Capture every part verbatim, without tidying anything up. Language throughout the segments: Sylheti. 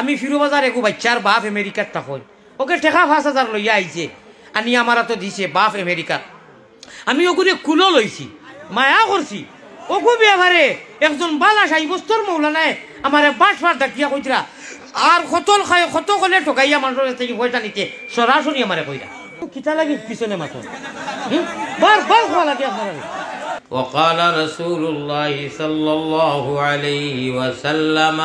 আমি ফিরো বাজার এগু বাইচ্চার বাফ আমেরিকাত থাকইন। ওকে টেকা পাঁচ হাজার লইয়া আইছে, আনি আমার আতো দিছে বাফ আমেরিকাত। আমি ওগুরে কুলো লইছি, মায়া করছি। ওগু ব্যাপারে একজন বালা সাব্যস্তর মৌলানায় আমারে বাটপার ডাকিয়া কইতরা, আর কতল খায়, কত কলে ঠকাইয়া মানষর গেছ থাকি পয়সা নিতে, সরাসরি আমারে কইরা। কিতা লাগি পিছনে মাতো? হুম? বার বার কওয়া লাগে আপনারারে। وقال رسول الله صلى الله عليه وسلم: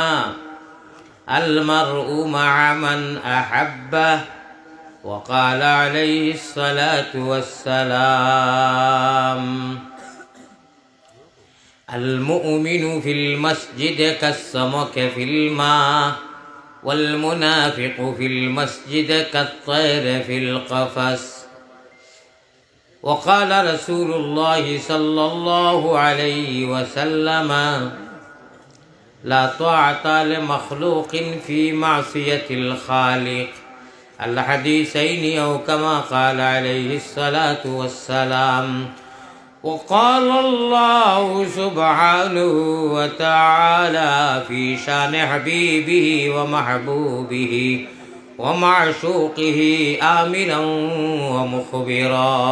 المرء مع من أحب. وقال عليه الصلاة والسلام: المؤمن في المسجد كالسمك في الماء، والمنافق في المسجد كالطير في القفص. وقال رسول الله صلى الله عليه وسلم: لا طاعة لمخلوق في معصية الخالق. الحديثين أو كما قال عليه الصلاة والسلام. وقال الله سبحانه وتعالى في شان حبيبه ومحبوبه ومعشوقه آمرا ومخبرا: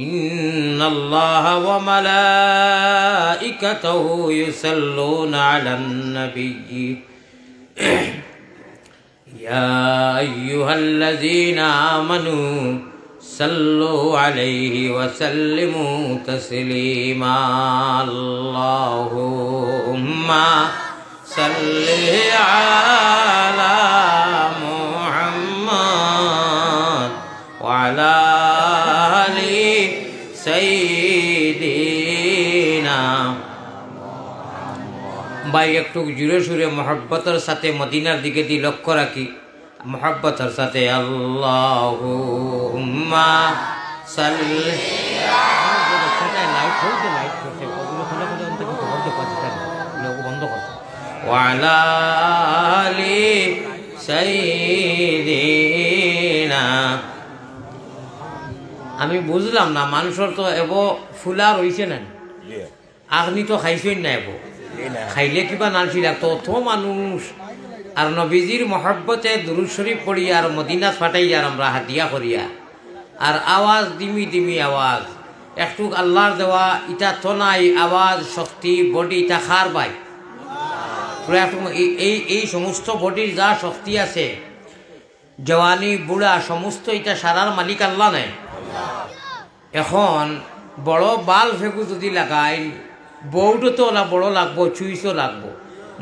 إن الله وملائكته يصلون على النبي، يا أيها الذين آمنوا صلوا عليه وسلموا تسليما. اللهم صل على محمد وعلى آل سيدنا। ভাই, একটু জোরে সোরে মহব্বতর সাথে মদিনার দিকে দি লক্ষ্য রাখি, মহব্বতর সাথে আল্লাহুম্মা সাল্লি। লাইট হইছে, লাইট হইছে, ওগুলো খুলে খুলে অন্তত বন্ধ করতে পারি, ওগুলো বন্ধ করতে। ওয়ালা আলি সাইয়্যিদিনা। আমি বুঝলাম না, মানষর তো এবো ফুলা রইছে না। জি। আখনি তো খাইছইন না এবো। জি না। খাইলে কিবা নালছিল, এত, অত মানুষ। আর নবীজির মহব্বতে দুরূদ শরীফ পড়ি আর মদিনাত ফাটাই আর আমরা হাদিয়া করিয়া। আর আওয়াজ দিমি দিমি আওয়াজ। একটুক আল্লাহর দেওয়া, ইটা তো নাই আওয়াজ, শক্তি, body, ইটা কার ভাই? তোরা একটু এই, এই, এই সমস্ত bodyর যা শক্তি আছে, জওয়ানি, বুড়া, সমস্ত ইটা সারার মালিক আল্লাহ নায়। এখন বড় bulb এগু যদি লাগাইন, board তো ওলা বড় লাগবো, switchও লাগবো।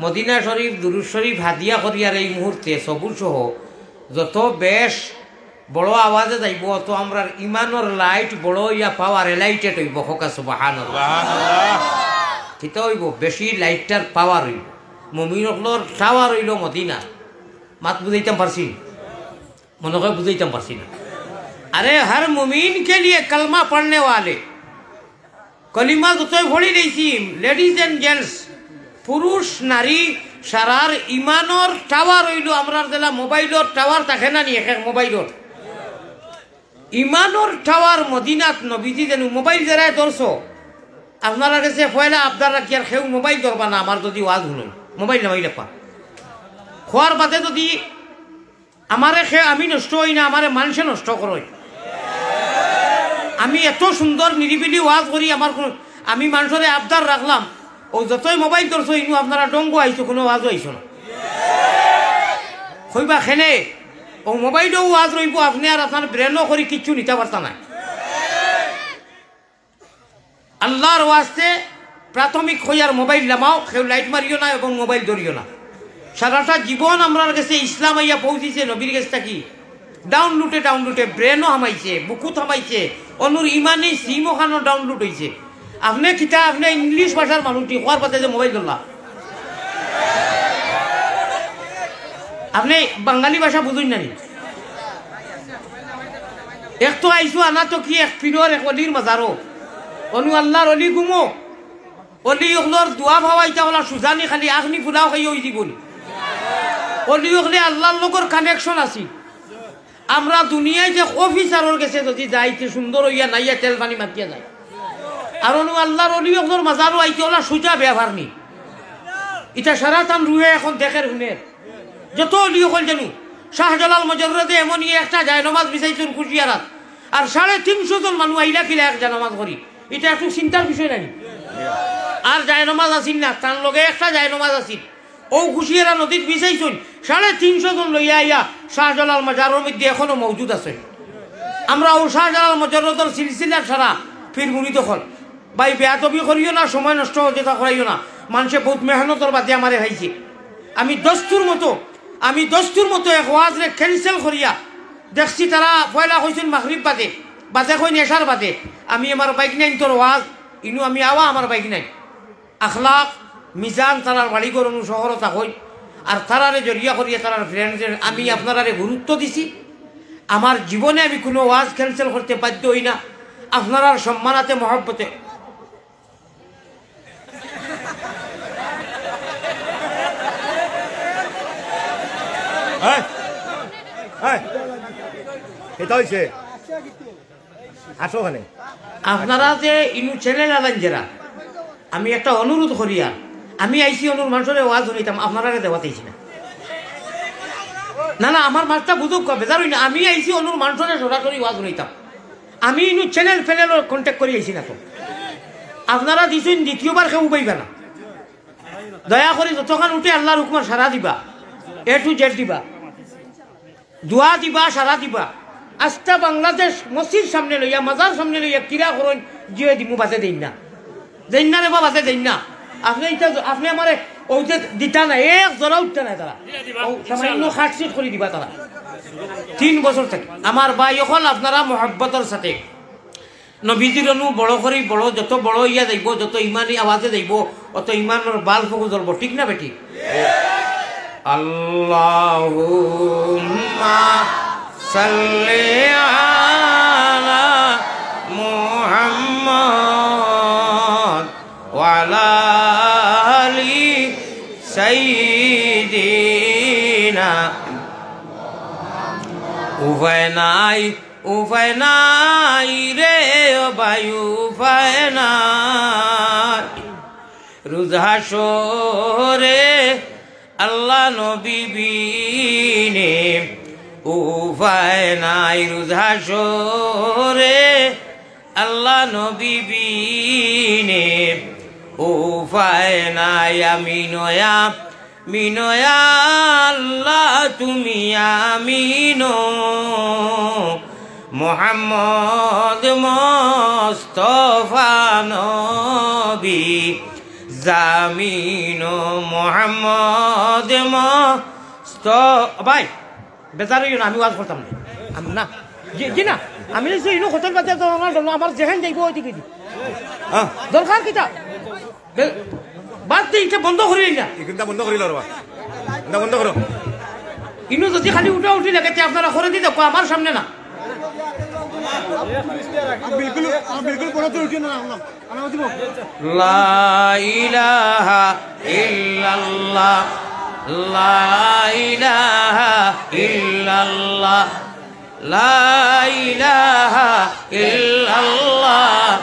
মদিনা শরীফ, দুরূদ শরীফ হাদিয়া করিয়ার এই মুহূর্তে সবুজ সহ যত বেশ বড় আওয়াজে যাইবো, অত আমরার ইমানর light বড় অইয়া power lighted অইবো। কউক্কা সুবহানাল্লাহ। সুবহানাল্লাহ। কিতা অইবো? বেশি lightটার power অইবো। মুমিন অকলর tower অইলো মদিনা। মাত বুঝাইতাম পারছি? মনো কয় বুঝাইতাম পারছি না। আরে, হর মুমিন কে লিয়ে কালমা পড়নে ওয়ালে, কলিমা যতই পড়ি লইছি, ladies and gents, পুরুষ, নারী, সারার ইমানর tower অইলো আমরার যেলা mobileর tower থাকে না নি, এক এক mobileর। ইমানর tower মদিনাত নবীজি যেন। Mobile যেরায় ধরছো, আপনারার গেছে পয়লা আবদার রাখি আর কেউ mobile ধরবা না, আমার যদি ওয়াজ হুনইন, mobile নামাই রাখবা। খোয়ার বাদে যদি আমারে খে-, আমি নষ্ট অই না, আমারে মানষে নষ্ট করইন। আমি এত সুন্দর নিরিবিলি ওয়াজ করি, আমার কোনো, আমি মানষরে আবদার রাখলাম, ও যতই mobile ধরছো, ইনু আপনারা ডঙ্গো আইছো, কোনো ওয়াজও আইছো না। কইবা কেনে, ও mobileও ওয়াজ রইবো, আপনে আর আপনার brainও করি কিচ্ছু নিতা পারতা নায়। আল্লাহর ওয়াস্তে প্রাথমিক কইয়ার mobile লামাও, কেউ light মারিও না এবং mobile ধরিও না। সারাটা জীবন আমরার গেছে ইসলাম আইয়া পৌঁছিছে নবীর গেছ থাকি। Downloadএ downloadএ brainও হামাইছে, বুকুত হামাইছে, অনুর ইমানি SIM ওখানো download অইছে। আপনে কিতা, আপনে English ভাষার মানুষ নি, খোয়ার বাদে যে mobile ধরলা। আপনে বাঙালি ভাষা বুঝইন না নি? এক তো আইছো আনা তো কি এক পীরর এক অলির মাজারো। অনু আল্লাহর অলি ঘুমো। অলি অকলর দোয়া পাওয়া ইতা অলা সুজানি খালি আখনি ফুলাও খাইয়া অই দিবো নি। অলি অকলে আল্লাহর লগর connection আছে। আমরা দুনিয়াত যে officerর গেছে যদি যাইতে সুন্দর অইয়া নাইয়া তেল পানি মাতিয়া যায়। আর অনু আল্লাহর অলি অকলর মাজারো আইতে অলা সুজা ব্যাপার নি। ইতা সারাতান রুহে এখন দেখের হুনের। যত অলি অকল জানু, শাহজালাল মজররদে এমনই একটা জায়নামাজ বিছাইছইন কুশিয়ারাত, আর সাড়ে তিনশো জন মানুষ আইলা কিলা এক জায়নামাজ করি। ইটা একটু চিন্তার বিষয় নানি? আর জায়নামাজ আছিল না, তান লগে একটা জায়নামাজ আছিল। অউ কুশিয়ারা নদীত বিছাইছইন, সাড়ে তিনশো জন লইয়া আইয়া শাহজালাল মজারর মধ্যে এখনো মওজুদ আছে। আমরা অউ শাহজালাল মজররদর সিলসিলার সারা পীর মুরিদ অকল। ভাই, বেয়াদবি করিও না, সময় নষ্ট অযথা করাইও না। মানষে বউত মেহনতর বাদে আমারে পাইছে। আমি দস্তুর মতো, আমি দস্তুর মতো এক ওয়াজরে cancel করিয়া দেখছি, তারা পয়লা কইছইন মাগরিব বাদে, বাদে কইন এশার বাদে। আমি আমার বাইগনাইন্তর ওয়াজ, ইনু আমি আওয়া আমার বাইগনাইন। আখলাক, মিজান, তারার বাড়িঘর অনু শহরো থাকইন। আর তারারে জরিয়া করিয়া তারার friends-এ আমি আপনারারে গুরুত্ব দিছি। আমার জীবনে আমি কুনু ওয়াজ cancel করতে বাধ্য অই না। আপনারার সম্মানাতে, মহব্বতে। এই, এই, কিতা অইছে? আসো ওখানে। আপনারা যে ইনু channel আলাইন যেরা, আমি একটা অনুরোধ করিয়ার, আমি আইছি অনর মানষরে ওয়াজ হুনাইতাম, আপনারারে দেওয়াত আইছি না। না, না, আমার মাতটা বুঝউক্কা, বেজার অইন না। আমি আইছি অনর মানষরে সরাসরি ওয়াজ হুনাইতাম। আমি ইনু channel ফ্যানেলর contact করি আইছি না তো। আপনারা দিছইন, দ্বিতীয়বার কেউ উবাইবা না। দয়া করি যতখান উঠে আল্লার হুকুমর সারা দিবা, A to Z দিবা। দোয়া দিবা, সারা দিবা। আস্তা বাংলাদেশ মসজিদ সামনে লইয়া, মাজার সামনে লইয়া কিরা করইন, জিয়ে দিমু, বাদে দেইন না। দেইন না রে বা, বাদে দেইন না। আপনে ইতা, আপনে আমারে অউ যে দিতা না, এক জরা উঠতা না তারা। অউ সামান্য কাটছিট করি দিবা তারা। তিন বছর থাকি। আমার ভাই অকল, আপনারা মহব্বতর সাথে নবীজির অনু বড় করি, বড়, যত বড় অইয়া যাইবো, যত ইমানি আওয়াজে যাইবো, অত ইমানর বাল্ব জ্বলবো, ঠিক না বেঠিক? আল্লাহুম্মা সাল্লি আলা মুহাম্মদ ওয়া আলা আলি সাইয়্যিদিনা। উপায় নাই, উপায় নাই রে ও ভাই, উপায় নাই। রুজ হাশরে আল্লা নবী বিনে উপায় নাই। রুজ হাশরে আল্লা নবী বিনে উপায় নাই। আমি নয়া মিনো ইয়া আল্লাহ তুমি আমিনো, মোহাম্মদ মোস্তফা নবী জামিনো, মোহাম্মদ মোস্ত-, ভাই, বেজার অইও না, আমি ওয়াজ করতাম না। আমি না, জি, জি না, আমি যে ইনো হোটেল বাজার তো আমার জন্য আমার যেখান যাইবো ওই দিকে দি। হ্যাঁ। দরকার কিতা? বে-, বাদ দে, ইটা বন্ধ করি না। ইটা বন্ধ করি লো রে বা। ইটা বন্ধ করো। ইনো যদি খালি উঠা উঠি লাগে, তে আপনারা করে দিতে, কো আমার সামনে না। আমি বিলকুল, আমি বিলকুল বড় তো উঠি না, না, না। আমি দিব। লা ইলাহা ইল্লাল্লাহ, লা ইলাহা ইল্লাল্লাহ। লা ইলাহা ইল্লাল্লাহ,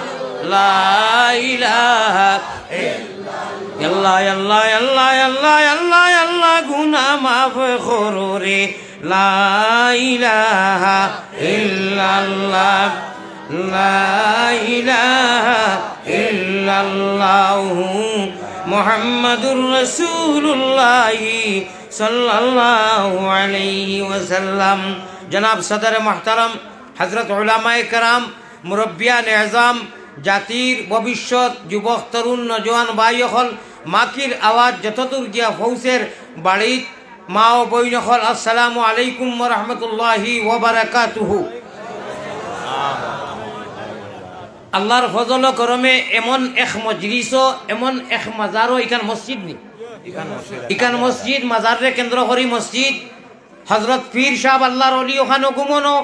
লা ইলাহা ইল্লাল্লাহ। আল্লাহ, আল্লাহ, আল্লাহ, আল্লাহ, আল্লাহ, আল্লাহ, গুনাহ মাফ করো রে। লা ইলাহা ইল্লাল্লাহ, লা ইলাহা ইল্লাল্লাহু মুহাম্মাদুর রাসূলুল্লাহ সাল্লাল্লাহু আলাইহি ওয়াসাল্লাম। জনাব সদর মুহতারাম, হযরত উলামায়ে কেরাম, মুরব্বিয়ান এজাম, জাতির ভবিষ্যৎ, যুবক, তরুণ, নজওয়ান ভাই অকল, মাইকর আওয়াজ যতদূর গিয়া পৌঁছের, বাড়িত মা ও বইন অকল, আসসালামু আলাইকুম ওয়া রাহমাতুল্লাহি ওয়া বারাকাতুহু। আল্লাহর ফজল ও করমে এমন এক মজলিসও, এমন এক মাজারও, ইখান মসজিদ নি? ইখান মসজিদ, মাজাররে কেন্দ্র করি মসজিদ। হযরত পীর সাহেব আল্লাহর ওলি অখানো ঘুমনো।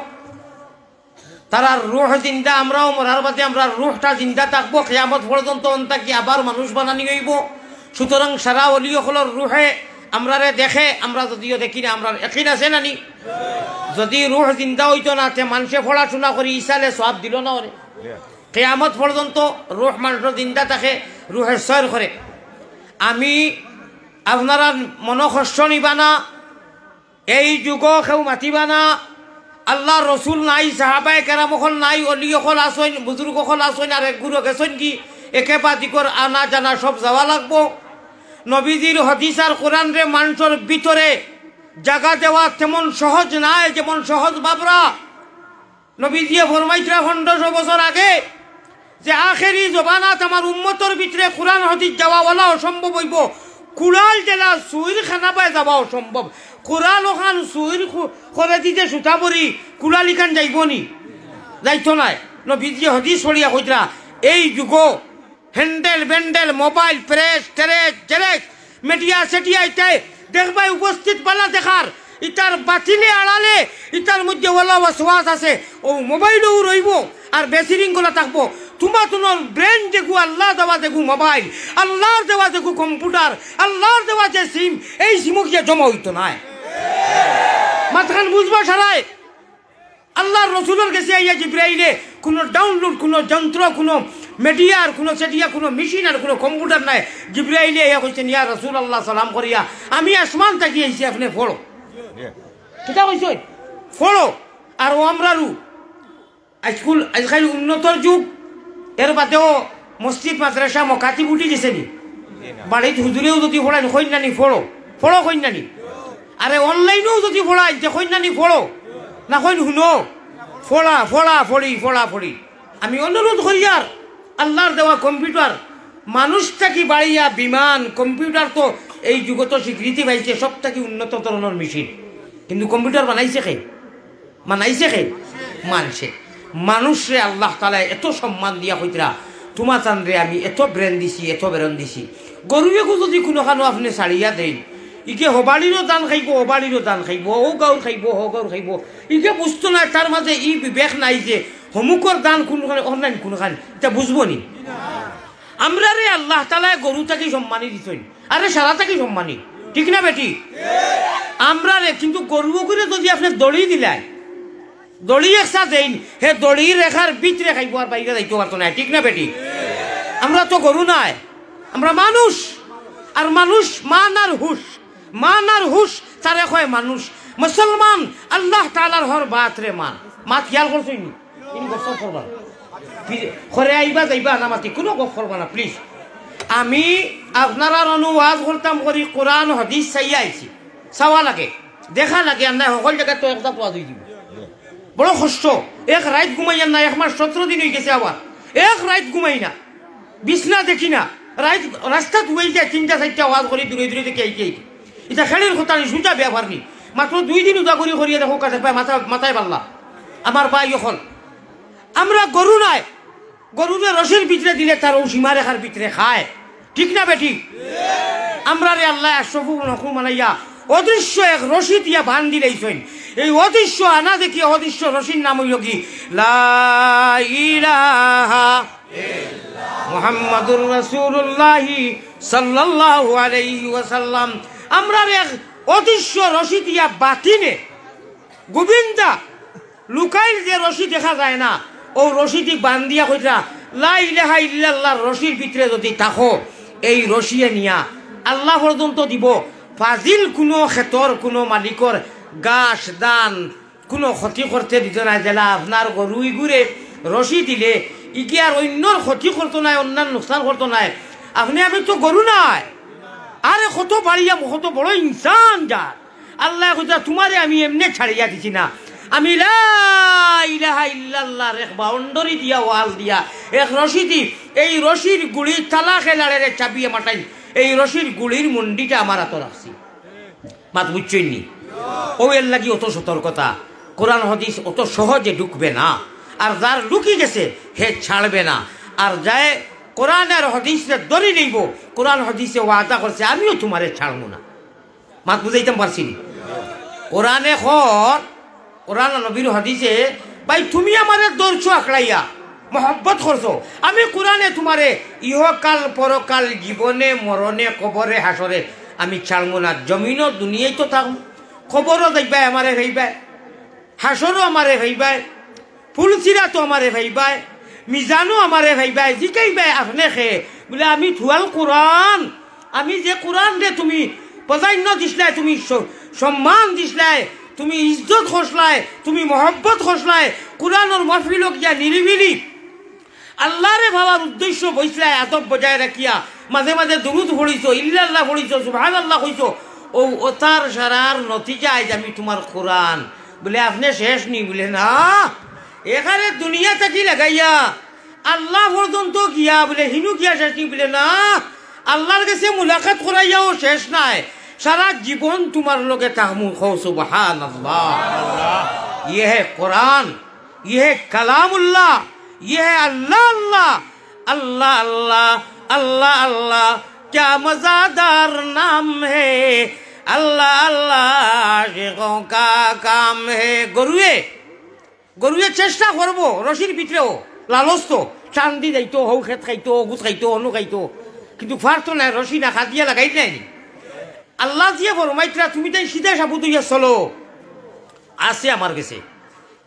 তারার রুহ জিন্দা, আমরাও মরার বাদে আমরার রুহটা জিন্দা থাকবো, কিয়ামত পর্যন্ত অন থাকি আবার মানুষ বানানি অইবো। সুতরাং সারা ওলি অকলর রুহে আমরারে দেখে, আমরা যদিও দেখি না, আমরার একিন আছে না নি? যদি রুহ জিন্দা অইতো না, তে মানষে পড়াশুনা করি ইসালে সওয়াব দিলো না অনে। কিয়ামত পর্যন্ত রুহ মানষর জিন্দা থাকে, রুহে সয়র করে। আমি আপনারা মনো কষ্ট নিবা না, এই যুগো কেউ মাতিবা না, আল্লার রসুল নাই, সাহাবায়ে কেরাম অকল নাই, অলি অকল আছইন, বুজুর্গ অকল আছইন, আর এক গুরু গেছইন কি, একে বাদিকর আনা জানা সব যাওয়া লাগবো। নবীজির হাদিস আর কোরআনরে মানষর ভিতরে জাগা দেওয়া তেমন সহজ নায়, যেমন সহজ ভাবরা। নবীজিয়ে ফরমাইতরা পনেরোশো বছর আগে যে আখেরি জমানাত আমার উম্মতর ভিতরে কোরআন হাদিস যাওয়া ওলা অসম্ভব অইবো, কুড়াল জেলা সুইর খানাবায় যাওয়া অসম্ভব। কোরআন ওখান সুইর খু-, করে দিতে সুতা বড়ি, কুড়াল ইখান যাইবো নি? যাইতো নায়। নবীজিয়ে হাদিস পড়িয়া কইতরা, এই যুগো হ্যান্ডেল ব্যান্ডেল, মোবাইল, প্রেস, টেরেস, জেরেস, মিডিয়া সেটিয়া ইতায় দেখবায় উপস্থিত বালা দেখার, ইতার বাতিলে আড়ালে, ইতার মধ্যে ওলা ওয়াসওয়াস আছে। ও মোবাইলও রইবো, আর বেসিরিং গুলা থাকবো। তোমার তোমার ব্রেন যেগু আল্লাহ দেওয়া যেগু মোবাইল, আল্লাহর দেওয়া যেগু কম্পিউটার, আল্লাহর দেওয়া যে সিম, এই সিমও গিয়া জমা অইতো নায়। মাতখান বুঝবা সারায়। আল্লার রসুলর গেছে আইয়া জিব্রাইলে কোনো ডাউনলোড, কোনো যন্ত্র, কোনো মিডিয়ার, কোনো সেটিয়া, কোনো মেশিন আর কোনো কম্পিউটার নাই। জিব্রাইলে আইয়া কইছেন, "ইয়া রাসূলুল্লাহ, সালাম করিয়া, আমি আসমান থাকি আইছি, আপনে পড়ো।" কিতা কইছইন? পড়ো। আর ও আমরারও আইজকুল, আইজকাইল উন্নতর যুগ, এর বাদেও মসজিদ, মাদ্রাসা, মকাতিব উঠি গেছে নি? বাড়িত হুজুরেও যদি পড়াইন, কইন না নি, "পড়ো, পড়ো," কইন না নি? আরে অনলাইনেও যদি পড়াইন, তে কইন না নি, "পড়ো," না কইন, "হুনো, পড়া, পড়া, পড়ি, পড়া, পড়ি।" আমি অনুরোধ করি, আর আল্লার দেওয়া কম্পিউটার, মানুষ থাকি বাড়িয়া বিমান, কম্পিউটার তো এই যুগত স্বীকৃতি পাইছে সব থাকি উন্নত ধরনর মেশিন, কিন্তু কম্পিউটার বানাইছে কে? বানাইছে কে? মানষে। মানুষরে আল্লাহ তাআলায় এত সম্মান দিয়া কইতরা, "তোমা চানরে আমি এত ব্রেন দিছি, এত ব্রেন দিছি।" গরু এগু যদি কুনুখানো আপনে ছাড়িয়া দেইন, ইগে হবাড়িরও ধান খাইবো, হবাড়িরও ধান খাইবো, ও গাউর খাইবো, হ গাউর খাইবো। ইগে বুঝতো নায়, তার মাঝে ই বিবেক নাই যে হমুকর ধান কুনখান, অন্যান্য কুনখান, ইতা বুঝবো নি? আমরারে আল্লাহ তাআলায় গরু থাকি সম্মানী দিছইন, আরে সারা থাকি সম্মানী, ঠিক না বেটি? আমরারে কিন্তু গরু অগুরে যদি আপনে দড়ি দিলায়, দড়ি একসা দেইন, হে দড়ির রেখার ভিতরে খাইবো, আর বাইরে যাইতো পারতো নায়, ঠিক না বেটি? আমরা তো গরু নায়, আমরা মানুষ। আর মানুষ মান আর হুশ, মান আর হুশ, তারে কয় মানুষ। মুসলমান, আল্লাহ তাআলার হর বাতরে মান। মাত খেয়াল করছইন নি? ইনি গফ করবা না। ফিরে, ঘরে আইবা যাইবা না মাতি, কুনু গফ করবা না, প্লিজ। আমি আপনারার অনো ওয়াজ করতাম করি, কোরআন হাদিস চাইয়া আইছি। চাওয়া লাগে, দেখা লাগে, আর নায় হকল জাগাত তো এক জাত ওয়াজ অই যিবো। বড় কষ্ট, এক রাইত ঘুমাইয়ার না, এক মাস সতরো দিন অই গেছে আবার, এক রাইত ঘুমাই না, বিছনা দেখি না, রাইত রাস্তাত অই যায় তিনটা চাইরটা ওয়াজ করি দূরে দূরে দেখি আইতে আইতে। ইতা খেলির কথা নি, সুজা ব্যাপার নি, মাত্র দুই দিন উদা করি করিয়া দেখো কাছে পায় মাথা, মাথায় পাল্লা। আমার ভাই অকল, আমরা গরু নায়, গরুরে রশির ভিতরে দিলে তার ও সীমারেখার ভিতরে খায়, ঠিক না বেটি? আমরারে আল্লায় আশরাফুল মখলুক বানাইয়া অদৃশ্য এক রশি দিয়া বান্ধিলাইছইন। এই অদৃশ্য আনা দেখি অদৃশ্য রশির নাম অইলো কি? লা ইলাহা মুহাম্মাদুর রাসূলুল্লাহি সাল্লাল্লাহু আলাইহি ওয়াসাল্লাম। আমরারে এক অদৃশ্য রশি দিয়া বাতিনে গোবিন্দা লুকাইল যে রশি দেখা যায় না, অউ রশিদি বান্ধিয়া কইতরা, "লা ইলাহা ইল্লাল্লাহর রশির ভিতরে যদি থাকো, এই রশিয়ে নিয়া আল্লাহ পর্যন্ত দিবো।" ফাজিল কুনু খেতর কুনু মালিকর ঘাস, ধান কুনু ক্ষতি করতে দিতো নায়। যেলা আপনার গরু ইগুরে রশি দিলে, ইগে আর অইন্যর ক্ষতি করতো নায়, অইন্যর নুকসান করতো নায়। আপনে আমি তো গরু নায়, আরে কত বাড়িয়া, কত বড় ইনসান যার। আল্লায় কইতরা, "তুমারে আমি এমনে ছাড়িয়া দিছি না, আমি লা ইলাহা ইল্লাল্লাহর এক বাউন্ডারি দিয়া, ওয়াল দিয়া, এক রশিদি, এই রশির গুড়ির তালা খেলাড়েরে চাবিয়ে মাতাইন, এই রশির গুড়ির মুন্ডিটা আমার আতো রাখছি।" মাত বুঝছইন নি? অউ এরলাগি অত সতর্কতা। কোরআন হাদিস অত সহজে ঢুকবে না। আর যার ঢুকি গেছে, হে ছাড়বে না। আর যায় কোরআন আর হাদিসরে ধরি লইবো, কোরআন হাদিসে ওয়াদা করছে, "আমিও তুমারে ছাড়মু না।" মাত বুঝাইতাম পারছি নি? কোরআনে কর, কোরআন আর নবীর হাদিসে, "ভাই, তুমি আমারে ধরছো আকড়াইয়া, মহব্বত করছো, আমি কোরআনে তুমারে ইহকাল পরকাল, জীবনে মরণে, কবরে হাশরে আমি ছাড়মু না। জমিনও দুনিয়াত তো থাকমু, কবরও যাইবায় আমারে পাইবায়, হাশরও আমারে পাইবায়, পুলসিরাতও আমারে পাইবায়, মিজানও আমারে পাইবায়।" জিকাইবায়, "আপনে কে?" বুলে, "আমি তুয়াল কোরআন, আমি যে কোরআনরে তুমি প্রাধান্য দিছলায়, তুমি স-, সম্মান দিছলায়, তুমি ইজ্জত করছলায়, তুমি মহব্বত করছলায়, কোরআনর মাহফিলো গিয়া নিরিবিলি আল্লারে পাওয়ার উদ্দেশ্য বইছলায়, আদব বজায় রাখিয়া মাঝে মাঝে দুরুদ পড়িছো, ইল্লাল্লাহ পড়িছো, সুবহানাল্লাহ কইছো। ও, অতার সারার নতিজা আইজ আমি তুমার কোরআন। বুলে, আপনে শেষ নি? বুলে, না, এখানে দুনিয়া থাকি লাগাইয়া আল্লাহ পর্যন্ত গিয়া, বুলে, হিনু গিয়া শেষ নি? বুলে, না, আল্লার গেছে মুলাকাত করাইয়াও শেষ নায়, সারা জীবন তুমার লগে থাকমু। কও সুবহানাল্লাহ। ইয়ে হে কোরআন, ইয়ে হে কালামুল্লাহ, ইয়ে হে আল্লাহ, আল্লাহ, আল্লাহ, আল্লাহ, আল্লাহ, আল্লাহ, ক্যা মজাদার নাম হে, আল্লাহ, আল্লাহ, আশিকোঁ কা কাম হে। গরুয়ে গরুয়ে চেষ্টা করবো, রশির ভিতরেও লালচ তো, টান দি যাইতো, হউ খেত খাইতো, অগুত খাইতো, অনু খাইতো, কিন্তু পারতো নায়, রশি না খাদিয়া লাগাইল নায় নি। আল্লায় যে ফরমাইতরা, তুমি তাইন সিধা সাবুত অইয়া চলো, আছে আমার গেছে,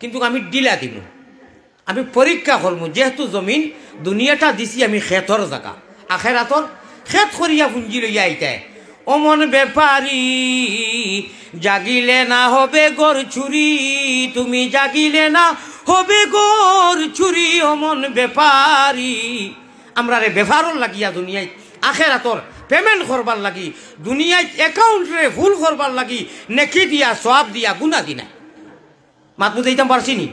কিন্তু আমি ঢিলা দিমু, আমি পরীক্ষা করমু, যেহেতু জমিন দুনিয়াটা দিছি আমি খেতর জাগা, আখেরাতর খেত করিয়া পুঞ্জি লইয়া আইতায়। ও মন ব্যাপারী, জাগিলে না হবে ঘর চুরি, তুমি জাগিলে না হবে ঘর চুরি, ও মন ব্যাপারী। আমরারে ব্যাপারর লাগিয়া দুনিয়াত, আখেরাতর payment করবার লাগি, দুনিয়াত account রে full করবার লাগি, নেকি দিয়া, সওয়াব দিয়া, গুনা দি নায়। মাত বুঝাইতাম পারছি নি?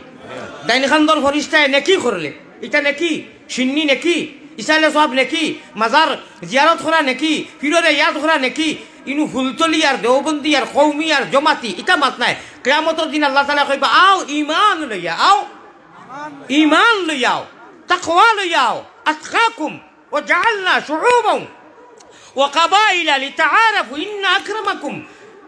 ডাইন কান্দর ফিরিস্তায় নেকি করলে, ইটা নেকি, শিন্নি নেকি, ইসালে সওয়াব নেকি, মাজার জিয়ারত করা নেকি, পীররে ইয়াদ করা নেকি, ইনু ফুলতলি আর দেওবন্দি আর কওমি আর জমাতি, ইটা মাত নায়। কিয়ামতর দিন আল্লাহ তাআলায় কইবা, আও ইমান লইয়া আও, ইমান লইয়া আও, তাকওয়া লইয়া আও, আতকাকুম। وجعلنا شعوبا وقبائل لتعارفوا إن أكرمكم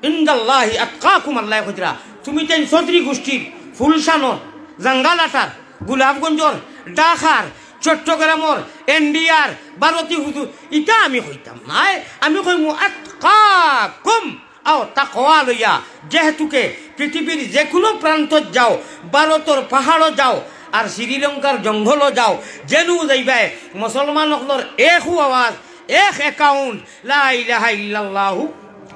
عند الله أتقاكم। আল্লায় কইতরা, তুমি তাইন চৌধুরী গুষ্টির, ফুলশানর, জাঙ্গালাটার, গোলাপগঞ্জর, ঢাকার, চট্টগ্রামর, ইন্ডিয়ার, ভারতী হুজুর, ইটা আমি কইতাম নায়, আমি কইমু আতকাকুম। আও তাকওয়া লইয়া, যেহেতুকে পৃথিবীর যেকুনু প্রান্তত যাও, ভারতর পাহাড়ো যাও, আর শ্রীলঙ্কার জঙ্গলো যাও, যেনু যাইবায় মুসলমান অকলর একউ আওয়াজ, এক account, লা ইলাহা ইল্লাল্লাহু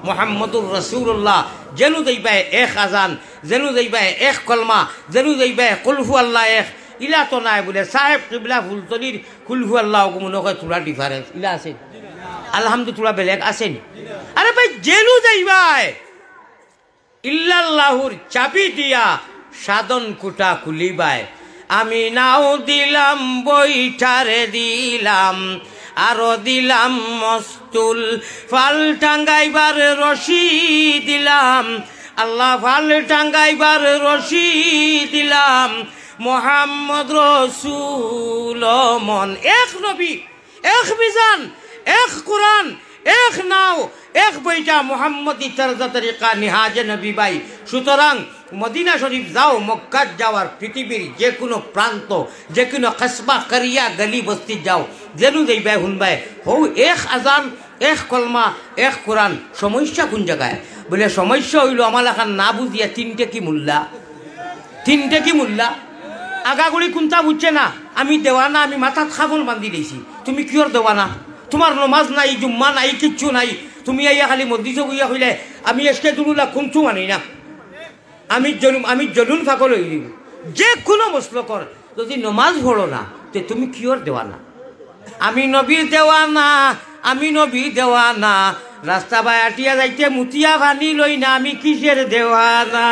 মুহাম্মাদুর রাসূলুল্লাহ, যেনু যাইবায় এক আজান, যেনু যাইবায় এক কলমা, যেনু যাইবায় কুলহু আল্লাহ এক, ইলা তো নায় বুলে সাহেব কিবলা ফুলতলির কুলহু আল্লাহ অগু মনো কয় থুড়া difference, ইলা আছে। আলহামদু থুড়া বেলেগ আছে নি? আরে ভাই, যেনু যাইবায়, ইল্লাল্লাহুর চাবি দিয়া সাধন কুটা খুলিবায়। আমি নাও দিলাম, বৈঠারে দিলাম, আরো দিলাম মস্তুল, ফাল টাঙ্গাইবার রশি দিলাম, আল্লাহ ফাল টাঙ্গাইবার রশি দিলাম, মোহাম্মদ রসুল মন। এক নবী, এক মিজান, এক কোরআন, এক নাও, এক বৈঠা, মোহাম্মদী তরজা তরিকা নিহাজে নবী ভাই। সুতরাং মদিনা শরীফ যাও, মক্কাত যাও, আর পৃথিবীর যেকুনু প্রান্ত, যেকুনু কসবা, করিয়া, গলি, বস্তিত যাও, যেনু যাইবায় হুনবায়, হউ এক আজান, এক কলমা, এক কোরআন। সমস্যা কুন জাগায়? বুলে, সমস্যা অইলো আমার লাখান না বুঝিয়া তিনটে কি মুল্লা, তিনটে কি মুল্লা, আগাগুড়ি কুন্তা বুঝছে না। আমি দেওয়ানা, আমি মাথাত কাফন বান্ধি দিছি। তুমি কিওর দেওয়ানা? তুমার নমাজ নাই, জুম্মা নাই, কিচ্ছু নাই। তুমি আইয়া খালি মসজিদো বইয়া কইলে, আমি এসকে দুরুলা কুন্তা মানি না। আমি জলুম, আমি জলুন ফাকল অই দিমু। যেকুনু মসলকর, যদি নমাজ পড়ো না, তে তুমি কিওর দেওয়ানা? আমি নবীর দেওয়ানা, আমি নবীর দেওয়ানা। রাস্তা বায় আটিয়া যাইতে মুতিয়া পানি লই না, আমি কিসের দেওয়ানা?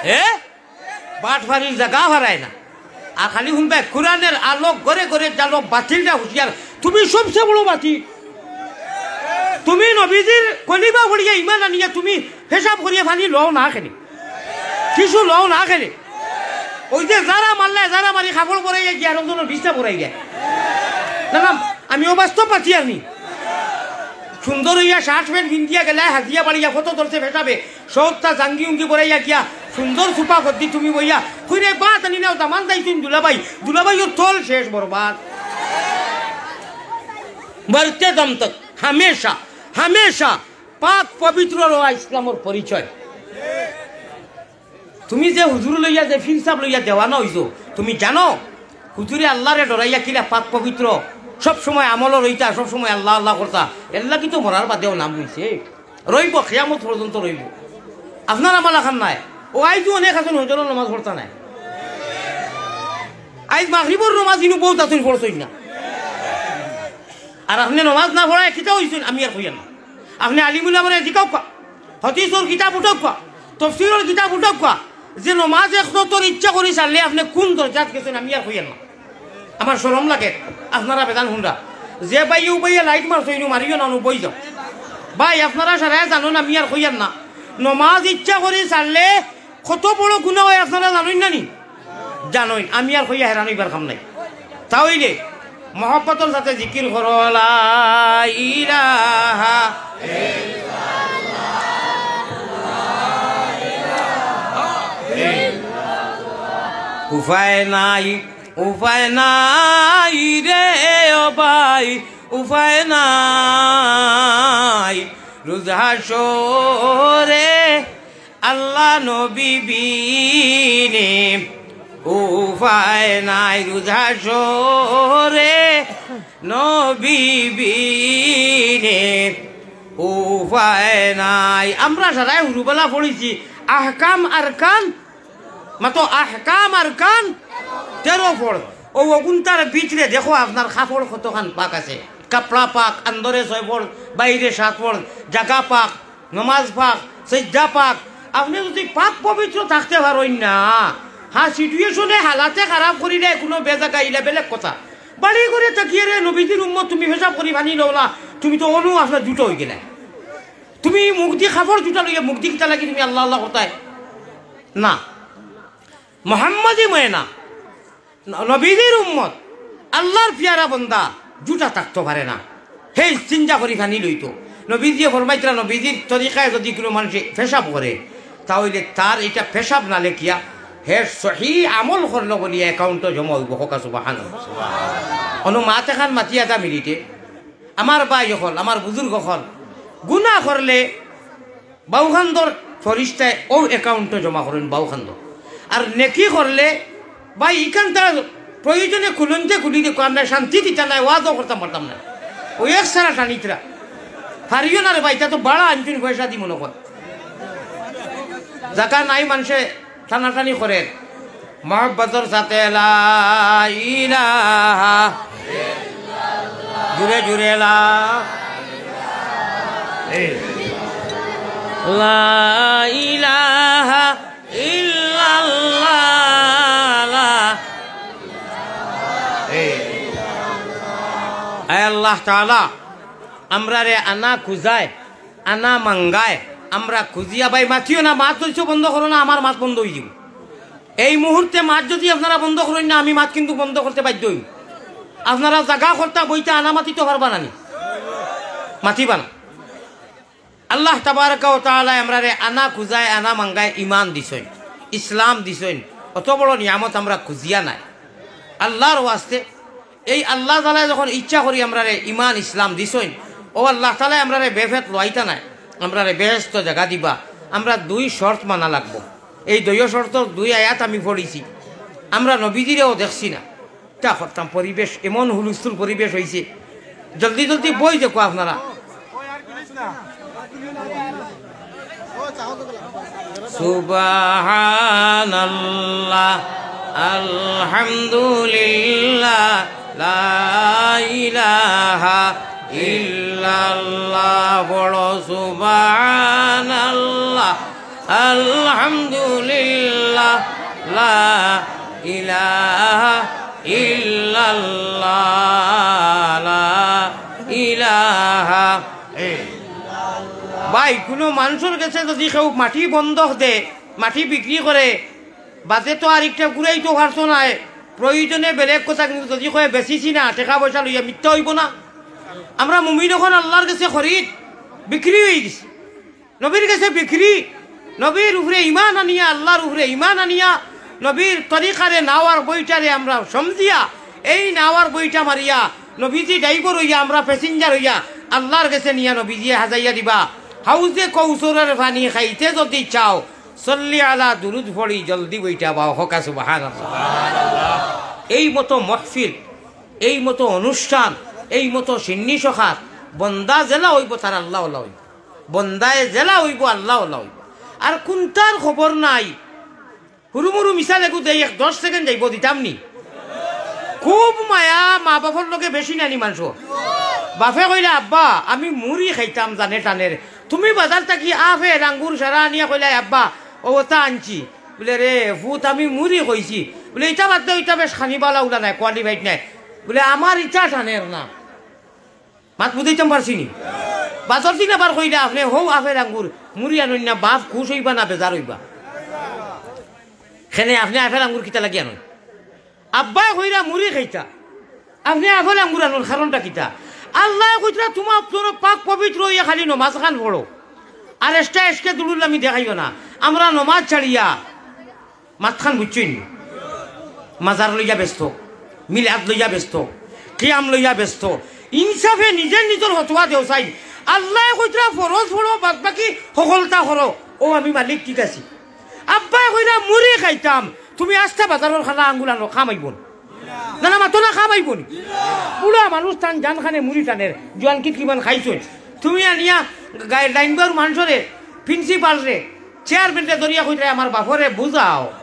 হে? বাটফারির জাগা হারায় না। আর খালি হুনবায়, কোরআনের আলো ঘরে ঘরে জ্বালো, বাতিলটা হুঁশিয়ার। তুমি সবচেয়ে বড় বাতিল। তুমি নবীজির কলিমা পড়িয়া ইমান আনিয়া তুমি পেশাব করিয়া পানি লও না কেনে? কিছু লও না কেনে? ওই যে যারা মারলে, যারা মারি কাপড় পরাইয়া গিয়া আরো জনের বিছনা পরাই দেয়। না, না, আমি অবাস্তব মাতিয়ার নি। সুন্দর অইয়া শার্ট প্যান্ট পিন্দিয়া গেলায় হাজিয়া বাড়িয়া কত ধরছে পেশাবে। সবটা জাঙ্গি উঙ্গি বড়াইয়া গিয়া সুন্দর সুপা গদ্দি তুমি বইয়া, কইরে বা জানি না, দামান যাইছইন দুলাভাই, দুলাভাইও তল শেষ বরবাদ। মরতে দম তক হামেশা, হামেশা পাক পবিত্র রওয়া ইসলামর পরিচয়। তুমি যে হুজুর লইয়া, যে পীর সাব লইয়া দেওয়ানা অইছো, তুমি জানো হুজুরে আল্লারে ডরাইয়া কিলা পাক পবিত্র সব সময় আমলও রইতা, সব সময় আল্লাহ আল্লাহ করতা। এর লাগি তো মরার বাদেও নাম রইছে, রইবো, কিয়ামত পর্যন্ত রইবো। আপনার আমল আখান নাই। ও আইজও অনেক আছইন ফজরর নামাজ পড়তা নায়। আইজ মাগরিবর নামাজ ইনো বউত আছইন পড়ছইন না। আর আপনে নামাজ না পড়ায় কিতা অইছইন আমি আর কইয়ার না। আপনে আলিম উলামারে জিকাউক্কা, হাদিসর কিতাব উঠাউক্কা, তফসিরর কিতাব উঠাউক্কা, যে নামাজ এক নতর ইচ্ছা করি ছাড়লে আপনে কুন দরজাত গেছইন আমি আর কইয়ার না। আমার শরম লাগে, আপনারা বেজান হুনরা। যে ভাইয়ে ও ভাইয়ে লাইট মারছইন, ইনো মারিও না, অনো বই যাও। ভাই, আপনারা সারায় জানইন, আমি আর কইয়ার না। নমাজ ইচ্ছা করি ছাড়লে কত বড় গুনা অয় আপনারা জানইন না নি? জানইন, আমি আর কইয়া হেরান অইবার কাম নাই। তা অইলে মহব্বতর সাথে জিকির করো, লা ইলাহা উপায় নাই, উপায় নাই রে ও ভাই, উপায় নাই। রোজ হাসরে আল্লাহ নবী বিনে উপায় নাই, রোজ হাসরে নবী বিনে উপায় নাই। আমরা সারায় হুরুবালা পড়ছি আহকাম আরকান, মাতো আহকাম আরকান তেরো ফরজ। ও অগুনতার ভিতরে দেখো আপনার কাপড় কতখান পাক আছে, কাপড়া পাক, আন্দরে ছয় ফরজ, বাইরে সাত ফরজ, জাগা পাক, নমাজ পাক, সজ্জা পাক। আপনে যদি পাক পবিত্র থাকতে পারইন না, হ্যাঁ, সিচুয়েশনে হালাতে খারাপ করিলে কুনু বেজাগা ইলা বেলেগ কথা। বাড়ি ঘরে থাকিয়া রে নবীজির উম্মত তুমি পেশাব করি পানি লওলা, তুমি তো অনো আপনার জুটা অইগেলা। তুমি মুখদি কাপড় জুটা লইয়া মুখদি কিতা লাগি তুমি আল্লাহ আল্লাহ করতায়? না, মোহাম্মদী ময়না, ন-, নবীজির উম্মত, আল্লাহর পিয়ারা বন্দা জুটা থাকতো পারে না। হে ইস্তিঞ্জা করি পানি লইতো। নবীজিয়ে ফরমাইতরা, নবীজির তরিকায় যদি কুনু মানষে পেশাব করে, তা অইলে তার ইটা পেশাব না লেখিয়া হে সহি আমল করলো বলিয়া অ্যাকাউন্টো জমা অইবো। কউক্কা সুবহানাল্লাহ। অনো মাত এখান মাতিয়া যা মিনিটে। আমার ভাই অকল, আমার বুজুর্গ অকল, গুনা করলে বাউখান্দর ফরিস্তায় অউ অ্যাকাউন্টো জমা করইন বাউখান্দর। আর নেকি করলে ভাই ইখান তারা প্রয়োজনে খুলইনতে খুলি দেখো, আমরা শান্তি দিতা নায়, ওয়াজও করতাম পারতাম না। অউ এক সারা টানিতরা। পারিও না রে ভাই, তা তো বাড়া আনছইন পয়সাদি মনো কর। জাগা নাই মানষে টানাটানি করের। মহব্বতর সাথে লা ইলাহা, জুরে জুরে লা, লা ইলাহা ইল্লাল্লাহ, লা, আয় আল্লাহ তাআলা, আমরারে আনা খুজায়, আনা মাঙ্গায়, আমরা খুজিয়া ভাই মাতিও না, মাত অইছে বন্ধ করো না, আমার মাত বন্ধ অইযিবো। এই মুহূর্তে মাত যদি আপনারা বন্ধ করইন না, আমি মাত কিন্তু বন্ধ করতে বাধ্য অইমু। আপনারা জাগা করতা বইতা আনা মাতিতো পারবা না নি? মাতিবা না। আল্লাহ তাবারাকা ওয়া তাআলায় আমরারে আনা খুজায়, আনা মাঙ্গায় ইমান দিছইন, ইসলাম দিছইন, অত বড় নিয়ামত আমরা খুজিয়া নায়। আল্লাহর ওয়াস্তে এই আল্লাহ তাআলায় যখন ইচ্ছা করি আমরারে ইমান ইসলাম দিছইন, অউ আল্লাহ তাআলায় আমরারে বেফেত লওয়াইতা নায়, আমরারে বেহেস্তো জাগা দিবা। আমরা দুই শর্ত মানা লাগবো। এই দুইও শর্তর দুই আয়াত আমি পড়ছি, আমরা নবীজিরেও দেখছি না। তা করতাম, পরিবেশ এমন হুলস্থুল পরিবেশ অইছে, জলদি জলদি বই দেখো আপনারা। সুবহানাল্লাহ, আলহামদুলিল্লাহ, লা ইলাহা ইল্লাল্লাহ। বড় সুবহানাল্লাহ, আলহামদুলিল্লাহ, লা ইলাহা ইল্লাল্লাহ, লা ইলাহা। ভাই, কুনু মানষর গেছে যদি কেউ মাটি বন্ধক দে, মাটি বিক্রি করে, বাদে তো আর একটা ঘুরাইতো পারতো নায়, প্রয়োজনে বেলেগ কথা, কিন্তু যদি কয় বেচিছি না, টেকা পয়সা লইয়া, মিথ্যা অইবো না? আমরা মুমিন অকল আল্লাহর গেছে খরিদ, বিক্রি অইগেছে। নবীর গেছে বিক্রি, নবীর উপরে ইমান আনিয়া, আল্লাহর উপরে ইমান আনিয়া, নবীর তরিকারে নাওয়ার বইটারে আমরা সমঝিয়া, এই নাওয়ার বইটা মারিয়া, নবীজি ড্রাইভার অইয়া, আমরা প্যাসেঞ্জার অইয়া, আল্লাহর গেছে নিয়া নবীজিয়ে হাজাইয়া দিবা। হাউজে কৌসরের পানি খাইতে যদি চাও, সল্লি আলা দুরুদ পড়ি জলদি বইটা বাও। কউক্কা সুবহানাল্লাহ। এই মতো মহফিল, এই মতো অনুষ্ঠান, এই মতো সিন্নি সখাত বন্দা যেলা অইবো, তার আল্লাহ ওলা অইবো। বন্দায় যেলা অইবো, আল্লাহ ওলা অইবো। আর কুন্তার খবর নাই। হুরুমুরু মিশাল এগু দেই, এক দশ সেকেন্ড যাইবো, দিতাম নি। খুব মায়া মা বাপর লগে, বেশি নানি মানষর। বাপে কইলা, "আব্বা, আমি মুড়ি খাইতাম জানে টানের।" তুমি বাজার থাকি আপেল, আঙ্গুর সারা আনিয়া কইলা, "আব্বা, অউ অতা আনছি।" বুলে, "রে ফুত, আমি মুড়ি কইছি।" বুলে, "ইটা বাদ দেও, ইটা বেশ খানি বালা উলা নায়, qualified নায়।" বুলে, "আমার ইটা টানের না।" মাত বুঝাইতাম পারছি নি? বাদর দিন আবার কইলা, "আপনে হউ আপেল আঙ্গুর মুড়ি আনইন না, বাপ খুশ অইবা না বেজার অইবা? কেনে আপনে আপেল আঙ্গুর কিতা লাগি আনইন?" আব্বায় কইরা মুড়ি খাইতা, আপনে আপেল আঙ্গুর আনইন, কারণটা কিতা? আল্লায় কইতরা, "তুমার তোর পাক পবিত্র অইয়া খালি নমাজ খান পড়ো, আর এক্সট্রা এসকে দুলুল আমি দেখাইও না।" আমরা নমাজ ছাড়িয়া মাতখান বুঝছইন নি? মাজার লইয়া ব্যস্ত, মিলাদ লইয়া ব্যস্ত, কিয়াম লইয়া ব্যস্ত। ইনসাফে নিজে নিজর ফতোয়া দেও চাইন। আল্লায় কইতরা ফরজ পড়ো, বাদ বাকি হকলতা করো। অউ আমি মালিক ঠিক আছি। আব্বায় কইরা মুড়ি খাইতাম, তুমি আস্তা বাজারর খানা আঙ্গুর আনো, কাম অইবো নি? না, না, মাতো না, কাম অইবো নি? বুড়া মানুষ তান জান খানে মুড়ি টানের, জোয়ান কিত কিমান খাইছইন। তুমি আনিয়া গায়ে ডাইন বাউর মানষরে, প্রিন্সিপালরে, চেয়ারম্যানরে ধরিয়া কইতরায়, "আমার বাপরে বুঝাও।"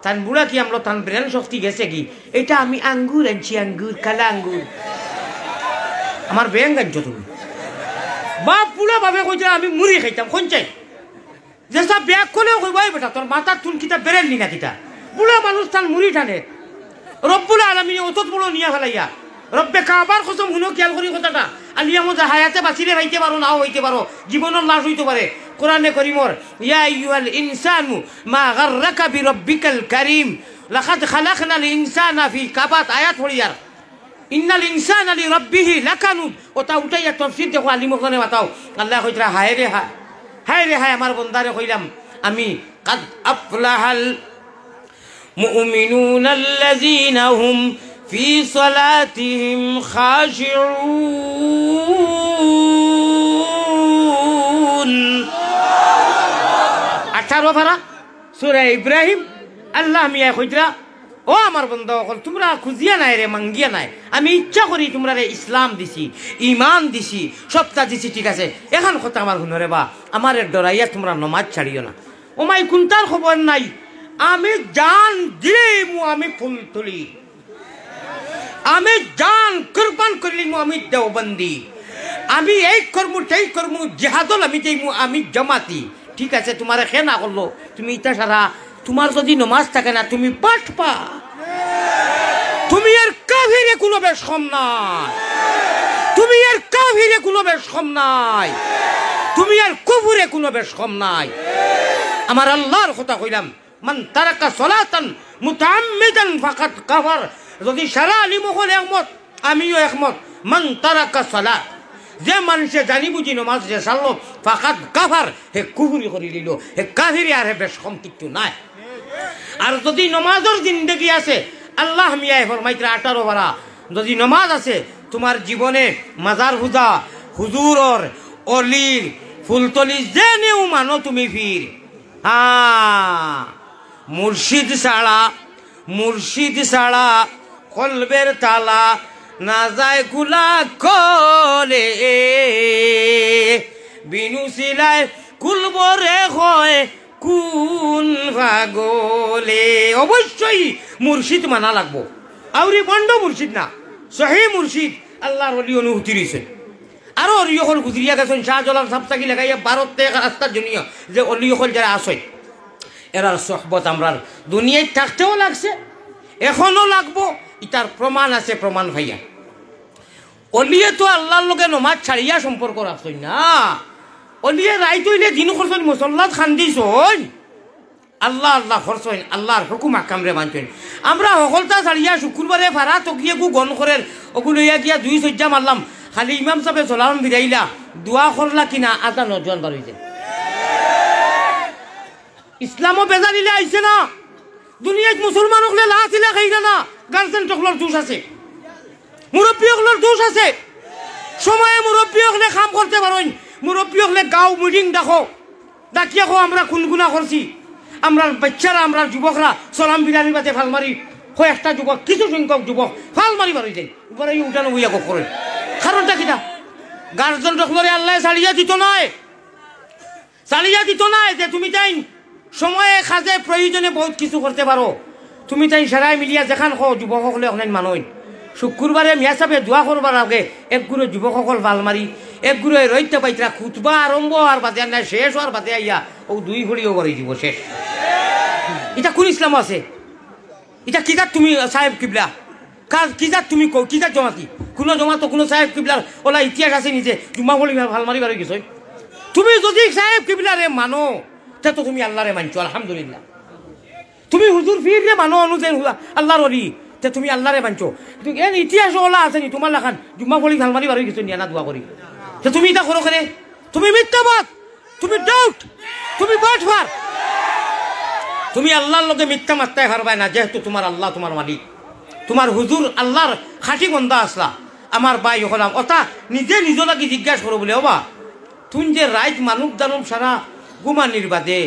তান বুড়া কি আমলো, তান ব্রেন শক্তি গেছে কি? "এটা আমি আঙ্গুর আনছি, আঙ্গুর, কালা আঙ্গুর।" আমার ব্রেন গাঞ্জ তুমি। বাপ বুড়া বাপে কইতরা, "আমি মুড়ি খাইতাম, কোন চাই?" যেসা ব্যাগ করলেও কইবো, "এই বেটা, তোর মাথার চুল কিতা বেরেল নি না কিতা?" বুড়া মানুষ তান মুড়ি টানে। রব্বুল আলামিনে অত বড় নিয়া ফেলাইয়া। রব্বে কাবার কসম, হুনো খেয়াল করি কথাটা। আলিয়া মজা হায়াতে বাঁচিলে পাইতে পারো, নাও হইতে পারো। জীবনর লাশ হইতে পারে। কোরআনে করিমর, "ইয়া আইয়ুহাল ইনসানু মা গাররাকা বিরাব্বিকাল কারীম। লাকাদ খালাকনাল ইনসানা ফি কাবাদ।" আয়াত পড়িয়ার। "ইন্নাল ইনসানা লিরাব্বিহি লাকানুদ।" অতা উঠাইয়া তফসির দেখো, আলিম অকলে মাতাও। আল্লায় কইতরা, "হায় রে হায়, হায় রে হায়, আমার বন্দারে কইলাম আমি, কাদ আফলাহাল মুমিনুনাল্লাযীনা হুম ফি সালাতিহিম খাশিউন।" আঠারো পারা, সূরা ইব্রাহিম, আল্লাহ মিয়ায় কইতরা, "ও আমার বন্দা অকল, তুমরা খুজিয়া নায় রে, মাঙ্গিয়া নায়। আমি ইচ্ছা করি তুমরারে ইসলাম দিছি, ইমান দিছি, সবতা দিছি, ঠিক আছে। এখান কথা আমার হুনো রে বা, আমারে ডরাইয়া তুমরা নমাজ ছাড়িও না।" ও মাই, কুন্তার খবর নাই। আমি জান দিমু আমি ফুলতলি, আমি জান কুরবান করিলিমু আমি দেওবন্দি, আমি এই করমু, সেই করমু, জিহাদো আমি যাইমু আমি জামাতি। ঠিক আছে, তুমারে কে না করলো? তুমি ইতা সারা, তুমার যদি নমাজ থাকে না, তুমি পাঠপা। তুমি আর কাফিরে কুনু বেশ কম নাই, তুমি আর কাফিরে কুনু বেশ কম নাই, তুমি আর কুফুরে কুনু বেশ কম নাই। আমার আল্লাহর কথা কইলাম, "মান তারাকা সালাতান মুতাআম্মিদান ফাকাদ কাফার।" যদি সারা আলিম অকল একমত, আমিও একমত। "মান তারাকা সালাত", যে মানষে জানি বুঝি নমাজ যে ছাড়লো, "ফাকাদ কাফার", হে কুফুরি করিলিলো, হে কাফিরি, আর হে বেশ কম কিচ্ছু নায়। আর যদি নমাজর জিন্দেগি আছে, আল্লাহ মিয়ায় ফরমাইতরা আঠারো পারা, যদি নমাজ আছে তুমার জীবনে, মাজার পূজা, হুজুরর, অলির, ফুলতলি, যেনেউ মানো তুমি ফির, হ্যাঁ, মুর্শিদ ছাড়া, মুর্শিদ ছাড়া কলবের তালা না যায় খুলা কলে। বিনু সিলায় খুলবো রে কয় কুন পাগলে। অবশ্যই মুর্শিদ মানা লাগবো। আউরি ভণ্ড মুর্শিদ না, সহি মুর্শিদ, আল্লাহর অলি অনুভূতি রইছে। আরো অলি অকল গুজরিয়া গেছইন, শাহজালাল সাব থাকি লাগাইয়া ভারত থাকি এক রাস্তার জন্য যে অলি অকল যারা আছইন, এরার সোহবত আমরার দুনিয়াত থাকতেও লাগছে, এখনো লাগবো। ইতার প্রমাণ আছে, প্রমাণ পাইয়া। অলিয়ে তো আল্লাহর লগে নমাজ ছাড়িয়া সম্পর্ক রাখছইন না। অলিয়ে রাইত অইলে দিন করছইন, মুসল্লাত কান্দিছইন। আল্লাহ আল্লাহ করছইন, আল্লাহর হুকুম আহকামরে মানছইন। আমরা হকলতা ছাড়িয়া শুক্রবারে ফারা তকিয়ে গু গন করের, ওগু লইয়া গিয়া দুই সজ্জা মারলাম, খালি ইমাম সাবে সালাম ফিরাইলা, দোয়া করলা কিনা, আজান নজওয়ান বার অইছে। ইসলামও বেজালিলে আইছে না। দুনিয়াত মুসলমান অকলে লাচিলা খাইরা না, গার্জেন অকলর দোষ আছে, মুরব্বী অকলর দোষ আছে। সময়ে মুরব্বী অকলে কাম করতে পারইন, মুরব্বী অকলে গাঁও মিটিং ডাকো, ডাকিয়া কও, "আমরা কুন গুনা করছি?" আমরার বাচ্চারা, আমরার যুবকরা সালাম ফিরানির বাদে ফাল মারি, কয়েকটা যুবক, কিছু সংখ্যক যুবক ফাল মারি বার অই যায়। উপরে উঠানো বইয়া গপ করে। কারণটা কিতা? গার্জেন অকলরে আল্লায় ছাড়িয়া দিতো নায়, ছাড়িয়া দিতো নায় যে তুমি তাইন সময়ে কাজে প্রয়োজনে বউত কিছু করতে পারো। তুমি তাইন সারায় মিলিয়া যেখান কও, যুবক অকলে অখান মানইন। শুক্রবারে মিয়া সাবে দোয়া করবার আগে এক গুরু যুবক অকল ফাল মারি, এক গুরু রইতে পাইতরা খুতবা আরম্ভ অওয়ার বাদে আর নাই শেষ অওয়ার বাদে আইয়া অউ দুই ঘড়িও গড়ি দিব শেষ। ইটা কুন ইসলাম আছে? ইটা কিজাত তুমি সাহেব কিবলা? কার কিজাত তুমি কও, কিজাত জমাতি? কুনু জমাতো কুনু সাহেব কিবলার অলা ইতিহাস আছে নি যে জুম্মা পড়ি ফাল মারি বারই গেছইন? তুমি যুদি সাহেব কিবলারে মানো, তে তো তুমি আল্লারে মানছো, আলহামদুলিল্লাহ। তুমি হুজুর পীররে মানো, অনুযায়ী হুয়া-, আল্লার ওলি, তে তুমি আল্লারে মানছো। কিন্তু এর ইতিহাস অলা আছে নি তুমার লাখান জুম্মা পড়ি ফাল মারি বারই গেছইন নি না দোয়া করি? তে তুমি ইটা করো কেনে? তুমি মিথ্যাবাদ। তুমি ডাউট, তুমি বাটপার। তুমি আল্লার লগে মিথ্যা মাততায় পারবায় না, যেহেতু তুমার আল্লা তুমার মালিক, তুমার হুজুর আল্লার খাঁটি বন্দা আছলা। আমার ভাই অকল, অতা নিজে নিজর লাগি জিজ্ঞাস করো বুলে, ওবা, তুইন যে রাইত মানুষ দানব সারা ঘুমানির বাদে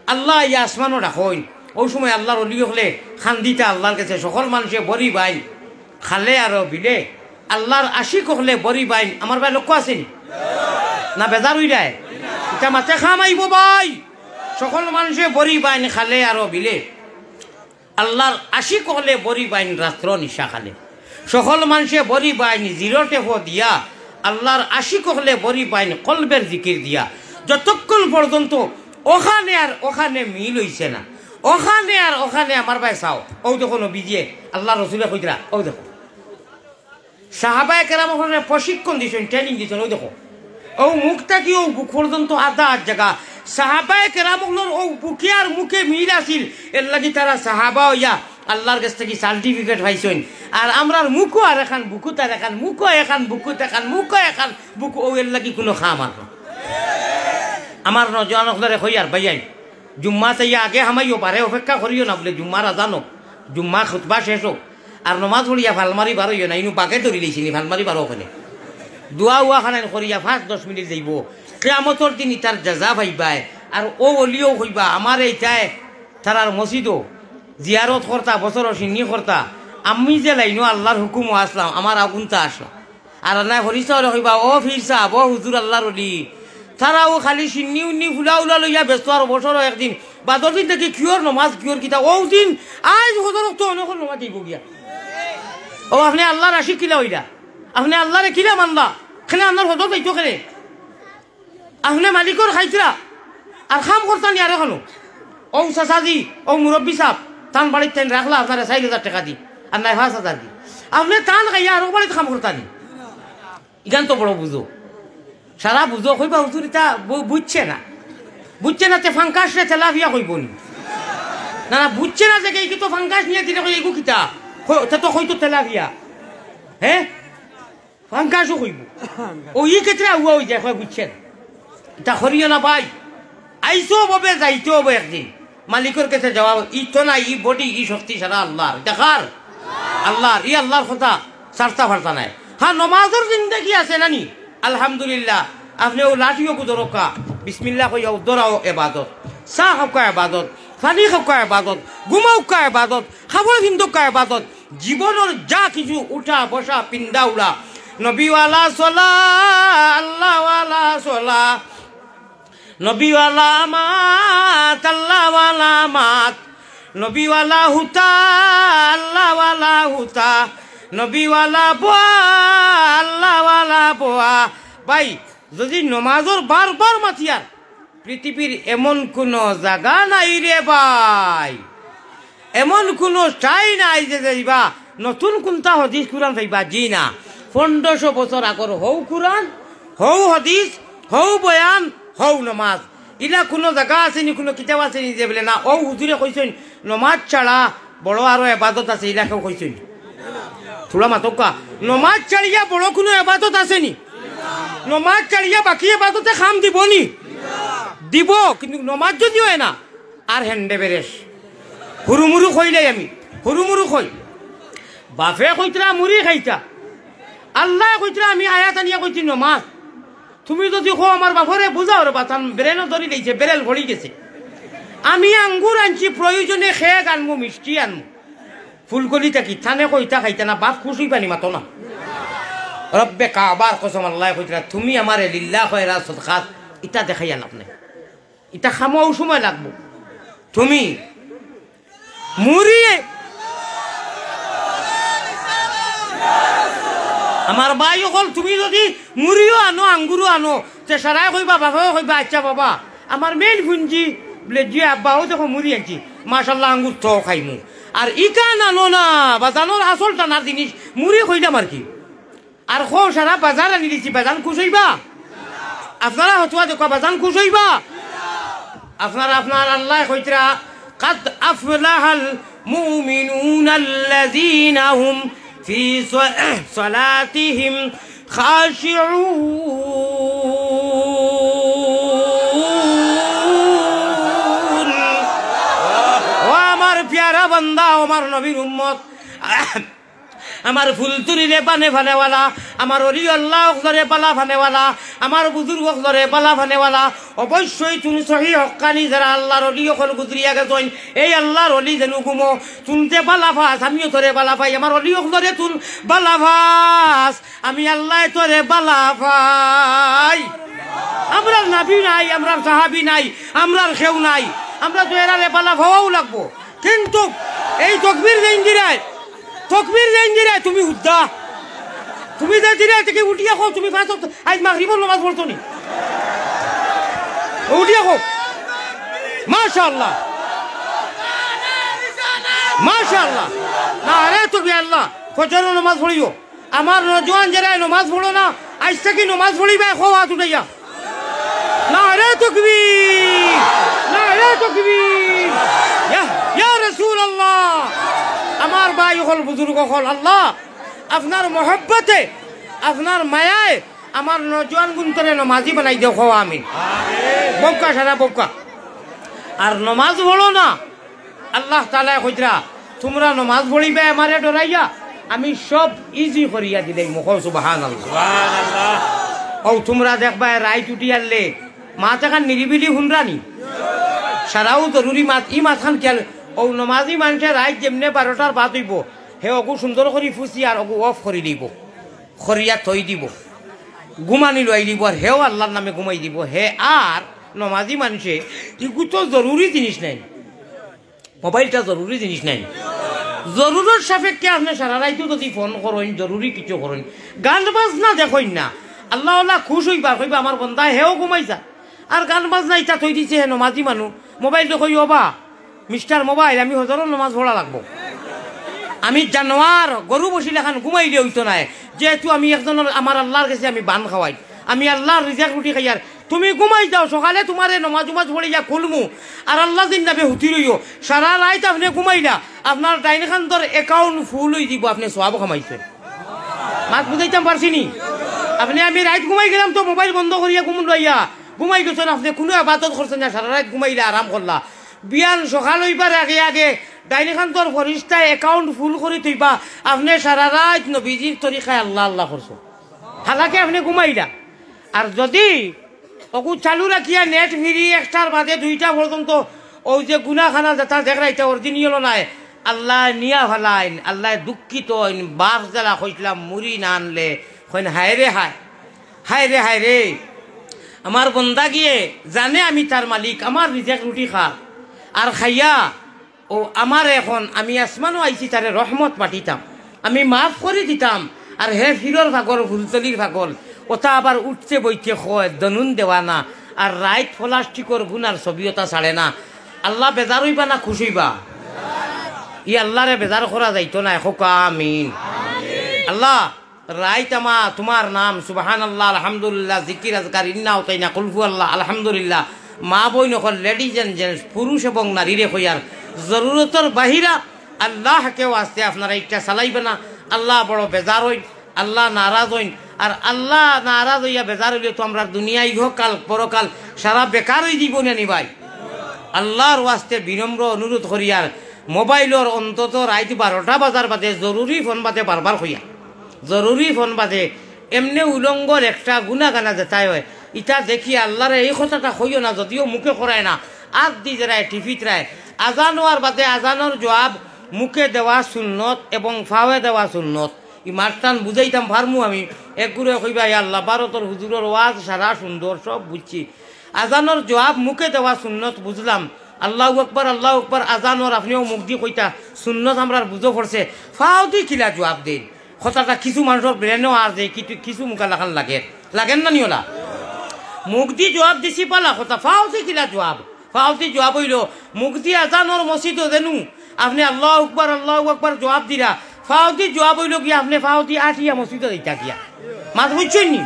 আল্লা আইয়া আসমানো ডাকইন, অউ সময় আল্লার ওলি অকলে কান্দিতা আল্লার গেছে, সকল মানষে বড়ি বাইন খালে আরো বিলে, আল্লার আশিক অকলে বড়ি বাইন। আমার ভাই লক্ষ্য আছে নি? না বেজার অইরায়? ইটা মাতে কাম আইবো ভাই। সকল মানষে বড়ি বাইন খালে আরো বিলে, আল্লার আশিক অকলে বড়ি বাইন রাত্র নিশা কালে। সকল মানষে বড়ি বাইন জিরো টেপো দিয়া, আল্লার আশিক অকলে বড়ি বাইন কলবের জিকির দিয়া। যতক্ষণ পর্যন্ত অখানে আর অখানে মিল অইছে না, অখানে আর অখানে আমার ভাই চাও, অউ দেখো নবীজিয়ে, আল্লার রসুলে কইতরা, অউ দেখো। সাহাবায়ে কেরাম অকলরে প্রশিক্ষণ দিছইন, ট্রেনিং দিছইন, অউ দেখো। অউ মুখ থাকি অউ বুক পর্যন্ত আধা আধ জাগা। সাহাবায়ে কেরাম অকলর অউ বুকে আর মুখে মিল আছিল, এরলাগি তারা সাহাবা অইয়া আল্লার গেছ থাকি সার্টিফিকেট পাইছইন। আর আমরার মুখো আর এখান, বুকুত আর এখান, মুখো এখান, বুকুত এখান, মুখো এখান, বুকু, অউ এরলাগি কুনু কাম আর না। আমার নওজোয়ান অকলরে কইয়ার ভাইয়াইন, জুম্মা চাইয়া আগে হামাইও, বারে অপেক্ষা করিও না বুলে জুম্মার আজান অউক, জুম্মার খুতবা শেষ অউক, আর নমাজ পড়িয়া ফাল মারি বারইও না, ইনু বাগে ধরি লইছি নি ফাল মারি বারও কেনে। দোয়া উয়া খানাইন করিয়া পাঁচ দশ মিনিট যাইবো, কিয়ামতর দিন ইতার জাজা পাইবায়। আর অউ অলিও কইবা, আমারে ইতায় তারার মসজিদো জিয়ারত করতা, বছরো সিন্নি করতা, আমি যে লাইনো আল্লার হুকুমো আছলাম, আমার আগুনতা আছলা। আর নাই হরিসা অইলে কইবা, "ও পীর সাব, ও হুজুর আল্লার ওলি।" তারাও খালি সিন্নি উন্নি ফুলা উলা লইয়া ব্যস্ত, আর বছরো একদিন, বাদর দিন থাকি কিওর নমাজ, কিওর কিতা, অউ দিন আইজ হজরত তো অনকল নমাজ যাইবো গিয়া। ও আপনে আল্লার আশিক কিলা অইলা? আপনে আল্লারে কিলা মানলা? কেনে আপনার হজরত যাইতো কেনে? আপনে মালিকর খাইতরা, আর কাম করতা নি আরো খানো। অউ চাচাজি, অউ মুরব্বি সাব, তান বাড়িত তাইন রাখলা আপনারে চাইর হাজার টেকা দি, আর নাই পাঁচ হাজার দি। আপনে তান খাইয়া আরো বাড়িত কাম করতা নি। ইখান তো বড় বুঝো। সারা বুঝো, কইবা, "হুজুর, ইতা বু-, বুঝছে না।" বুঝছে না, তে ফাঙ্কাসরে তেলাপিয়া কইবো নি? না, না, বুঝছে না যে কি তো ফাঙ্কাস নিয়া দিলে কই, "এগু কিতা?" কই, "তে তো কইতো তেলাপিয়া।" হে? ফাঙ্কাসও কইবো। অউ ই ক্ষেত্রে আগুয়া অইযায়, কয়, "বুঝছেন, ইতা করিও না ভাই।" আইতো অইবো, যাইতো অইবো একদিন। মালিকর গেছে জবাব, ই তো না, ই বডি, ই শক্তি সারা আল্লার। ইতা কার? আল্লার। ই আল্লার কথা ছাড়তা পারতা নায়। হ্যাঁ, নমাজর জিন্দেগি আছে না নি? আলহামদুলিল্লাহ। আপনে অউ লাঠিও গুদরকা, বিসমিল্লাহ কইয়া উদরাও এবাদত। চা খাউক্কা এবাদত, পানি খাউক্কা এবাদত, ঘুমাউক্কা এবাদত, কাপড় ফিন্দুক্কা এবাদত। জীবনর যা কিছু উঠা, বসা, পিন্দা, উড়া, নবীওয়ালা চলা, আল্লাহওয়ালা চলা, নবীওয়ালা মাত, আল্লাহওয়ালা মাত, নবীওয়ালা হুতা, আল্লাহওয়ালা হুতা, নবীওয়ালা বওয়া, আল্লাহওয়ালা বওয়া। ভাই, যদি নমাজর বারবার মাতিয়ার, পৃথিবীর এমন কুনু জাগা নাই রে ভাই, এমন কুনু ঠাই নাই যে যাইবা নতুন কুনতা হাদিস কুরআন পাইবা। জি না, পনরোশো বছর আগর হউ কুরআন, হউ হাদিস, হউ বয়ান, হউ নমাজ, ইলা কুনু জাগা আছে নি, কুনু কিতাব আছে নি যে বুলে না, অউ হুজুরে কইছইন নমাজ ছাড়া বড় আরো এবাদত আছে, ইলা কেউ কইছইন? থুড়া মাতউক্কা, নমাজ ছাড়িয়া বড় কুনু এবাদত আছে নি? নমাজ ছাড়িয়া বাকি এবাদতে কাম দিবো নি? দিবো, কিন্তু নমাজ যদি অয় না, আর হেন্ডে বেরেস। হুরুমুরু কইলাই আমি, হুরুমুরু কই। বাফে কইতরা মুড়ি খাইতা, আল্লায় কইতরা আমি আয়াত আনিয়া কইছি নমাজ। তুমি যদি কও আমার বাফরে বুঝাও রে বা, তান ব্রেনও ধরি লইছে, বেরেল পড়ি গেছে। আমি আঙ্গুর আনছি, প্রয়োজনে কেক আনমু, মিষ্টি আনমু। ফুলকলি থাকি, তানে কইতা খাইতা না, বাফ খুশ অইবা নি, মাতো না। রব্বে কাবার কসম, আল্লায় কইতরা, "তুমি আমারে লিল্লাহ কইরা সদকাত ইতা দেখাইয়া লাভ নাই, ইতা খামো অউ সময় লাগবো।" তুমি মুড়ি, আমার ভাই অকল, তুমি যুদি মুড়িও আনো, আঙ্গুরও আনো, তে সারায় কইবা, বাবাও কইবা, "আচ্ছা বাবা, আমার মেইন পুঞ্জি বুলে, জি আব্বা, অউ দেখো মুড়ি আনছি, মাশাআল্লাহ, আঙ্গুর তো খাইমু।" আর ইখান আনো না, বাজানোর আসল টানার জিনিস মুড়ি কইলাম আর কি। আর কও সারা বাজার আনি দিছি, বাজান খুশ অইবা? আপনারা হতুয়া দেখো, বাজান খুশ অইবা? আপনারা, আপনার আল্লায় কইতরা, "قد أفلح المؤمنون الذين هم في ص-، صلاتهم خاشعون।" ও আমার পিয়ারা বান্দা, ও আমার নবীর উম্মত, আমার ফুলতুলিরে বানে ফানেওয়ালা, আমার অলি আল্লাহ অকলরে বালা ফানেওয়ালা, আমার বুজুর্গ অকলরে বালা ফানেওয়ালা, অবশ্যই তুন সহি হক্কানি যারা আল্লাহর অলি অকল গুজরিয়া গেছইন, এই আল্লাহর অলি যেন ঘুমো, তুন যে বালা ফাস, আমিও তোরে বালা ফাই, আমার অলি অকলরে তুন বালা ফাস, আমি আল্লায় তোরে বালা ফাই। আমরার নবী নাই, আমরার সাহাবী নাই, আমরার কেউ নাই, আমরা তো এরারে বালা ফাওয়াও লাগবো। কিন্তু এই তকবীর যেইন দিরায়, তকবীর যেইন দিরায়, তুমি হুদ্দা। তুমি যে দিরায় থাকি উঠিয়া কও, তুমি পাঁচ ওয়াক্ত আইজ মাগরিবর নামাজ পড়ছো নি? উঠিয়া কও। মাশাআল্লাহ। মাশাআল্লাহ। নারে তকবীর আল্লাহ। ফজরর নামাজ পড়িও। আমার নওজোয়ান যেরায় নামাজ পড়ো না, আইজ থাকি নামাজ পড়িবায়, কও আত উঠাইয়া। নারে তকবীর, নারে তকবীর। ইয়া, ইয়া রাসূলুল্লাহ। আমার ভাই অকল, বুজুর্গ অকল, আল্লাহ, আপনার মহব্বতে, আপনার মায়ায় আমার নওজোয়ান গুনতরে নমাজি বানাই দেও, কও আমিন। বউক্কা সারা বউক্কা। আর নমাজ পড়ো না, আল্লাহ তাআলায় কইতরা, তুমরা নমাজ পড়িবায় আমারে ডরাইয়া, আমি সব ইজি করিয়া দিলাইমু। কও সুবহানাল্লাহ। সুবহানাল্লাহ। অউ তুমরা দেখবায় রাইত উঠিয়ারলে মাত এখান নিরিবিলি হুনরানি। সারাউ জরুরি মাত, ই মাতখান খেয়াল। অউ নমাজি মানষে রাইত যেমনে বারোটার বাদ অইবো, হে অগু সুন্দর করি ফুছি আর অগু অফ করি লইবো, করিয়া থই দিবো, ঘুমানি লই দিবো, আর হেও আল্লাহর নামে ঘুমাই দিবো। হে আর নমাজি মানষে, ইগু তো জরুরি জিনিস নায়। মোবাইলটা জরুরি জিনিস নায়। জরুরত সাপেক্ষে আপনে সারা রাইতও যুদি ফোন করইন, জরুরি কিছু করইন, গান বাজনা দেখইন না, আল্লাহ আল্লাহ খুশ অইবা, কইবা, "আমার বন্দা হেও ঘুমাইছা।" আর গান বাজনা ইতা থই দিছে, হে নমাজি মানুষ, মোবাইল দেখই, "ও বা, মিস্টার মোবাইল, আমি হজরর নমাজ পড়া লাগবো। আমি জানোয়ার, গরু বসি লাখান ঘুমাইলে অইতো নায়, যেহেতু আমি একজনর, আমার আল্লাহর গেছে আমি বান খাওয়াই, আমি আল্লাহর রিজেক রুটি খাইয়ার।" তুমি ঘুমাই যাও, সকালে তুমারে নমাজ উমাজ পড়িয়া খুলমু। আর আল্লাহ জিন্দাবে হুতি রইও। সারা রাইত আপনে ঘুমাইলা, আপনার ডাইন কান্দর অ্যাকাউন্ট ফুল অই দিবো, আপনে সওয়াব কামাইছইন। মাত বুঝাইতাম পারছি নি? আপনে আমি রাইত ঘুমাই গেলাম তো মোবাইল বন্ধ করিয়া ঘুম লইয়া ঘুমাই গেছইন, আপনে কুনু ইবাদত করছইন না, সারা রাইত ঘুমাইলা, আরাম করলা। বিয়ান সকাল অইবার আগে আগে ডাইন কান্দর ফিরিস্তায় অ্যাকাউন্ট ফুল করি থইবা, আপনে সারা রাইত নবীজির তরিকায় আল্লাহ আল্লাহ করছইন। হালাকে আপনে ঘুমাইলা। আর যুদি অগু চালু রাখিয়া নেট ফিরি একটার বাদে দুইটা পর্যন্ত অউ যে গুনাখানা যেটা দেখরা, ইটা অরিজিনাল নায়, আল্লায় নিয়া ফালাইন, আল্লায় দুঃখিত অইন। বাফ যেলা কইছলাম, মুড়ি না আনলে কইন, "হায় রে হায়, হায় রে হায় রে, আমার বন্দা গিয়ে জানে আমি তার মালিক, আমার রিজেক রুটি খার, আর খাইয়া অউ আমার এখন, আমি আসমানো আইছি, তারে রহমত পাঠিতাম, আমি মাফ করি দিতাম, আর হে ফিরর পাগল, ফুলতলির পাগল, ওটা আবার উঠতে বইতে কয়, দনুন দেওয়া না, আর রাইত প্লাস্টিকর গুনার ছবি ওটা ছাড়ে না।" আল্লাহ বেজার অইবা না খুশ অইবা? ই আল্লাহরে বেজার করা যাইতো নায়, কউক্কা আমিন। আল্লাহ রাইত আমা তুমার নাম, সুবহানাল্লাহ, আলহামদুলিল্লাহ, জিকির আজকার, ইন্না আতাইনা, কুলহু আল্লাহ, আলহামদুলিল্লাহ। মা বইন অকল, ladies and gents, পুরুষ এবং নারীরে কইয়ার, জরুরতর বাহিরা আল্লাহ কেউ আসতে আপনারা ইটা চালাইবা না। আল্লাহ বড় বেজার অইন, আল্লাহ নারাজ অইন। আর আল্লাহ নারাজ অইয়া বেজার অইলে তো আমরার দুনিয়া ইহকাল পরকাল সারা বেকার অই দিবো না নি ভাই। আল্লাহর ওয়াস্তে বিনম্র অনুরোধ করিয়ার, মোবাইলর অন্তত রাইত বারোটা বাজার বাদে জরুরি ফোন বাদে বারবার কইয়া। জরুরি ফোন বাদে এমনে উলঙ্গর একটা গুনাগানা যেটাই অয়, ইটা দেখিয়া আল্লাহরে এই কথাটা কইও না, যদিও মুখে করায় না, আত দি যেরায় টিপিতরায়। আজান অওয়ার বাদে আজানর জবাব মুখে দেওয়া সুন্নত এবং ফাওয়ে দেওয়া সুন্নত। ই মাতখান বুঝাইতাম পারমু আমি। একগুরে কইবা, "ইয়া আল্লাহ, ভারতর হুজুরর ওয়াজ সারা সুন্দর, সব বুঝছি। আজানর জবাব মুখে দেওয়া সুন্নত বুঝলাম। আল্লাহু আকবার, আল্লাহু আকবার, আজানর আপনেও মুখদি কইতা, সুন্নত আমরার বুঝো পড়ছে। ফাওদি কিলা জবাব দেইন?" কথাটা কিছু মানষর ব্রেনো আর যে কিছু, কিছু মুখা লাখান লাগের, লাগের না নি ওলা? মুখদি জবাব দিছি বালা কথা, ফাওদি কিলা জবাব? ফাওদি জবাব অইলো, মুখদি আজানর মসজিদো যেনু আপনে আল্লাহু আকবার, আল্লাহু আকবার জবাব দিরা, ফাওদি জবাব অইলো গিয়া আপনে ফাওদি আটিয়া মসজিদো যাইতা গিয়া। মাত বুঝছইন নি?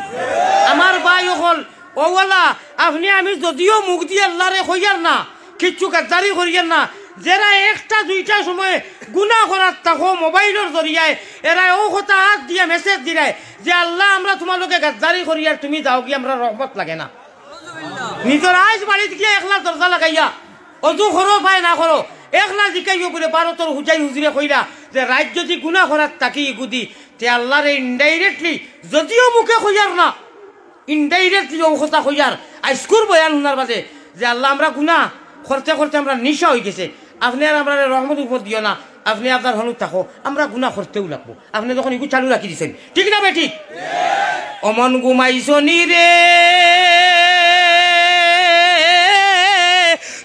আমার ভাই অকল, অউ ওলা, আপনে আমি যদিও মুখদি আল্লাহরে কইয়ার না, কিচ্ছু গাদ্দারি করিয়ার না, যেরা একটা দুইটা সময় গুনা করার থাকো মোবাইলর জরিয়ায়, এরা অউ কথা আত দিয়া মেসেজ দিরায় যে, "আল্লাহ, আমরা তুমার লগে গাদ্দারি করিয়ার, তুমি যাওগি, আমরার রহমত লাগে না।" নিজর আইজ বাড়িত গিয়া একলা দরজা লাগাইয়া, অজু করো পায় না করো, একলা জিকাইও বুলে ভারতর হুজাই হুজুরে কইরা যে রাইত যুদি গুনা করার থাকি ইগুদি, তে আল্লাহরে indirectly, যদিও মুখে কইয়ার না, indirectly অউ কথা কইয়ার, আইজকুর বয়ান হুনার বাদে যে, "আল্লাহ, আমরা গুনা করতে করতে আমরা নিশা অইগেছে, আপনে আর আমরারে রহমত উপর দিও না, আপনে আপনার হনুত থাকো, আমরা গুনা করতেউ লাগবো।" আপনে যখন ইগু চালু রাখি দিছইন, ঠিক না বেঠিক? অমন ঘুমাইছো নি রে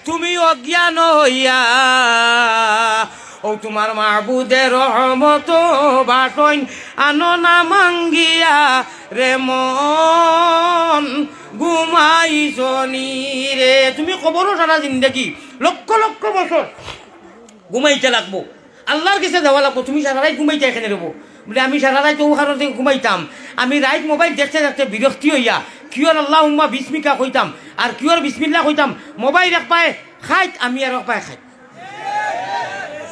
তুমি অজ্ঞান হইয়া, ও তোমার মাবুদে রহমত বাটইন আনো না মাঙ্গিয়া রে মন ঘুমাইছো নি রে। তুমি কবরো সারা জিন্দেগি লক্ষ লক্ষ বছর ঘুমাইতে লাগবো, আল্লাহর গেছে যাওয়া লাগবো। তুমি সারা রাইত ঘুমাইতায় কেনে রে বা? বুলে, "আমি সারা রাইত অউ কারণে ঘুমাইতাম, আমি রাইত মোবাইল দেখতে দেখতে বিরক্তি অইয়া কিওর আল্লাহুম্মা বিসমিকা কইতাম, আর কিওর বিসমিল্লাহ কইতাম, মোবাইল এক পায়ে খাইত, আমি আর এক পায়ে খাইত।"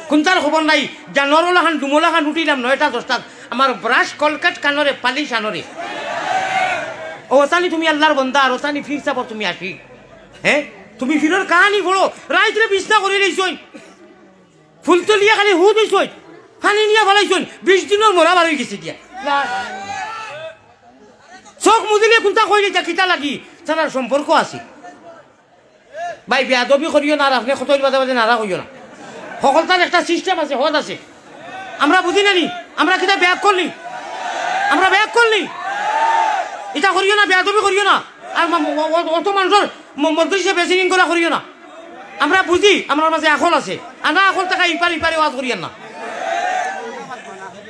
কুনটার খবর নাই, জানোয়ার লাখান, ডুমো লাখান উঠিলাম নয়টা দশটাত, আমার ব্রাশ, কলগেট কানো রে, পালিশ আনো রে। ও ওসানি তুমি আল্লাহর বন্দা, আর ওসানি ফির সাবর তুমি আশিক। হে, তুমি ফিরর কাহানি পড়ো, রাইতরে বিছনা করি লইছইন, ফুলতলিয়া খালি হুদ অইছইন, পানি নিয়া ফালাইছইন, বিশ দিনর মরা বার অইগেছে গিয়া। চোখ মুজিলে কুনটা কইলে যা কিতা লাগি, তারার সম্পর্ক আছে। ভাই, বেয়াদবি করিও না, আর আপনে কতইল বাদে বাদে নারা কইও না। হকলতার একটা system আছে, হদ আছে। আমরা বুঝি না নি? আমরা কিতা বেয়াক্কল নি? আমরা বেয়াক্কল নি? ইতা করিও না, বেয়াদবি করিও না। আর মা-, ম-, ম-, অত মানষর ম-, মজলিসে বেশি দিন করা করিও না। আমরা বুঝি, আমরার মাঝে আকল আছে। আনা আকল থাকা ইপার ইপারে ওয়াজ করিয়ার না।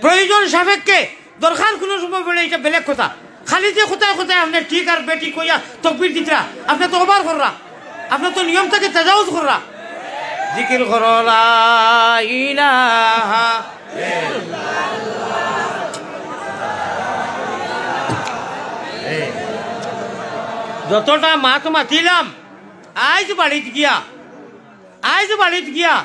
প্রয়োজন সাপেক্ষে দরকার কুনু সময় পড়লে ইটা বেলেগ কথা। খালি যে কথায় কথায় আপনে ঠিক আর বেঠিক কইয়া তকবির দিতরা, আপনে তো over কররা, আপনে তো নিয়ম থাকি তাজাউজ কররা। জিকির করো লা ইলাহা। যতটা মাত মাতিলাম, আইজ বাড়িত গিয়া, আইজ বাড়িত গিয়া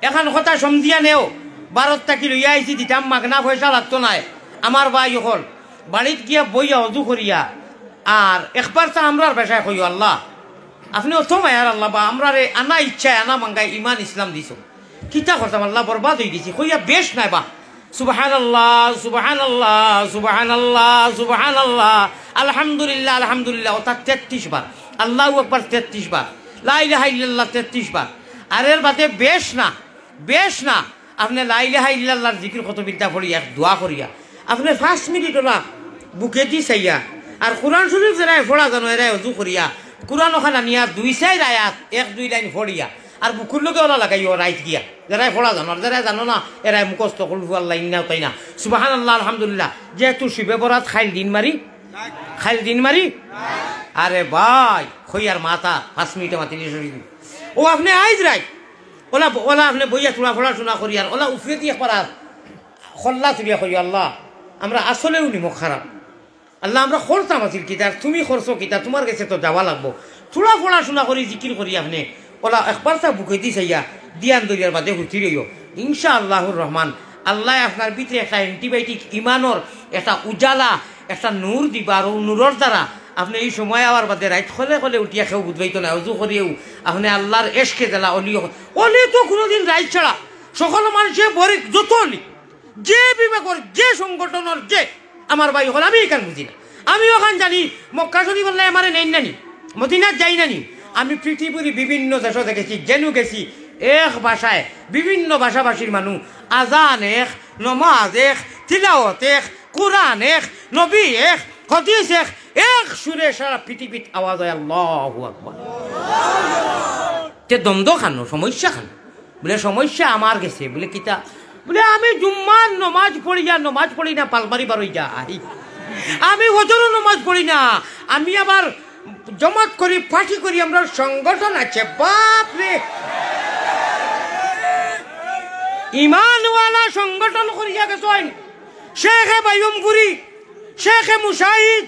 এখান কথা সমঝিয়া নেও, ভারত থাকি লইয়া আইছি, দিতাম মাগনা, পয়সা লাগতো নায়। আমার ভাই অকল, বাড়িত গিয়া বইয়া অজু করিয়া, আর একবার তা আমরার ভাষায় কইও, "আল্লাহ, আপনে অত মায়ার আল্লাহ বা, আমরারে আনা ইচ্ছায় আনা মাঙ্গায় ইমান ইসলাম দিছো। কিতা করতাম আল্লাহ, বরবাদ অইগেছি।" কইয়া বেশ নায় বা, "সুবহানাল্লাহ, সুবহানাল্লাহ, সুবহানাল্লাহ, সুবহানাল্লাহ, আলহামদুলিল্লাহ, আলহামদুলিল্লাহ", অর্থাৎ তেত্রিশ বার, "আল্লাহু আকবার" তেত্রিশ বার, "লা ইলাহা ইল্লাল্লাহ" তেত্রিশ বার। আর এর বাদে বেশ না, বেশ না, আপনে লা ইলাহা ইল্লাল্লাহর জিকির কত বিদ্যা পড়িয়া, এক দোয়া করিয়া, আপনে পাঁচ মিনিট ওলা বুকেদি চাইয়া, আর কোরআন শরীফ যেরায় পড়া জানো, এরায় অজু করিয়া, কোরআন ওখান আনিয়া দুই চাইর আয়াত, এক দুই লাইন পড়িয়া, আর বুকুর লগে ওলা লাগাইও রাইত গিয়া। যেরায় পড়া জানো, আর যেরায় জানো না, এরায় মুখস্থ কুল হু আল্লাহ ইন্না তাই না, সুবহানাল্লাহ, আলহামদুলিল্লাহ। যেহেতু শিবে বরাত খাইল দিন মারি, খাইল দিন মারি। আরে ভাই, খইয়ার মাথা, পাঁচ মিনিটে মাতিলে শরীর। ও আপনে আইজ রাইত, ওলা, ওলা আপনে বইয়া থুড়া পড়াশুনা করিয়ার, ওলা উফরেদি একবার আর খল্লা তুলিয়া কইও, "আল্লাহ, আমরা আসলেউ নিমক খারাপ। আল্লাহ, আমরা করতাম আছিল কিতা, আর তুমি করছো কিতা, তুমার গেছে তো যাওয়া লাগবো।" থুড়া পড়াশুনা করি, জিকির করি আপনে, ওলা একবার তা বুকেদি চাইয়া, দিয়ান দরিয়ার বাদে হুতি রইও। ইনশা আল্লাহুর রহমান, আল্লাহ আপনার ভিতরে একটা antibiotic ইমানর একটা উজালা, একটা নূর দিবা, আর ও নূরর দ্বারা আপনে এই সময় আওয়ার বাদে রাইত খলে খলে উঠিয়া কেউ বুঝবাইতো না, অজু করিয়েও আপনে আল্লাহর এশকে জ্বালা অলি অকল। অলি তো কোনোদিন রাইত ছাড়া, সকল মানুষে বড়ি যত অলি, যে বিভাগর, যে সংগঠনর, যে আমার ভাই অকল, আমি ইখান বুঝি না। আমি ওখান জানি, মক্কা শরীফ আল্লাহ আমারে নেইন নানি, মদিনাত যাই নানি। আমি পৃথিবীর বিভিন্ন দেশো দেখেছি, যেনু গেছি, এক ভাষায়, বিভিন্ন ভাষাভাষীর মানুষ, আজান এক, নমাজ এক, তিলাওয়াত এক, কোরআন এক, নবী এক, হাদিস এক, এক সুরে সারা পৃথিবীত আওয়াজ অয়, "আল্লাহু আকবার।" তে দ্বন্দ্ব খানো, সমস্যা খানো? বুলে, "সমস্যা আমার গেছে।" বুলে, "কিতা?" বুলে, "আমি জুম্মার নমাজ পড়িয়া, নমাজ পড়ি না, পালমারি বারই যাই। আমি ফজরও নমাজ পড়ি না, আমি আবার জমাত করি, পার্টি করি, আমরার সংগঠন আছে।" বাপ রে, ইমানওয়ালা সংগঠন করিয়া গেছইন। শেখে বায়ুমপুরি, শেখে মুশাহিদ,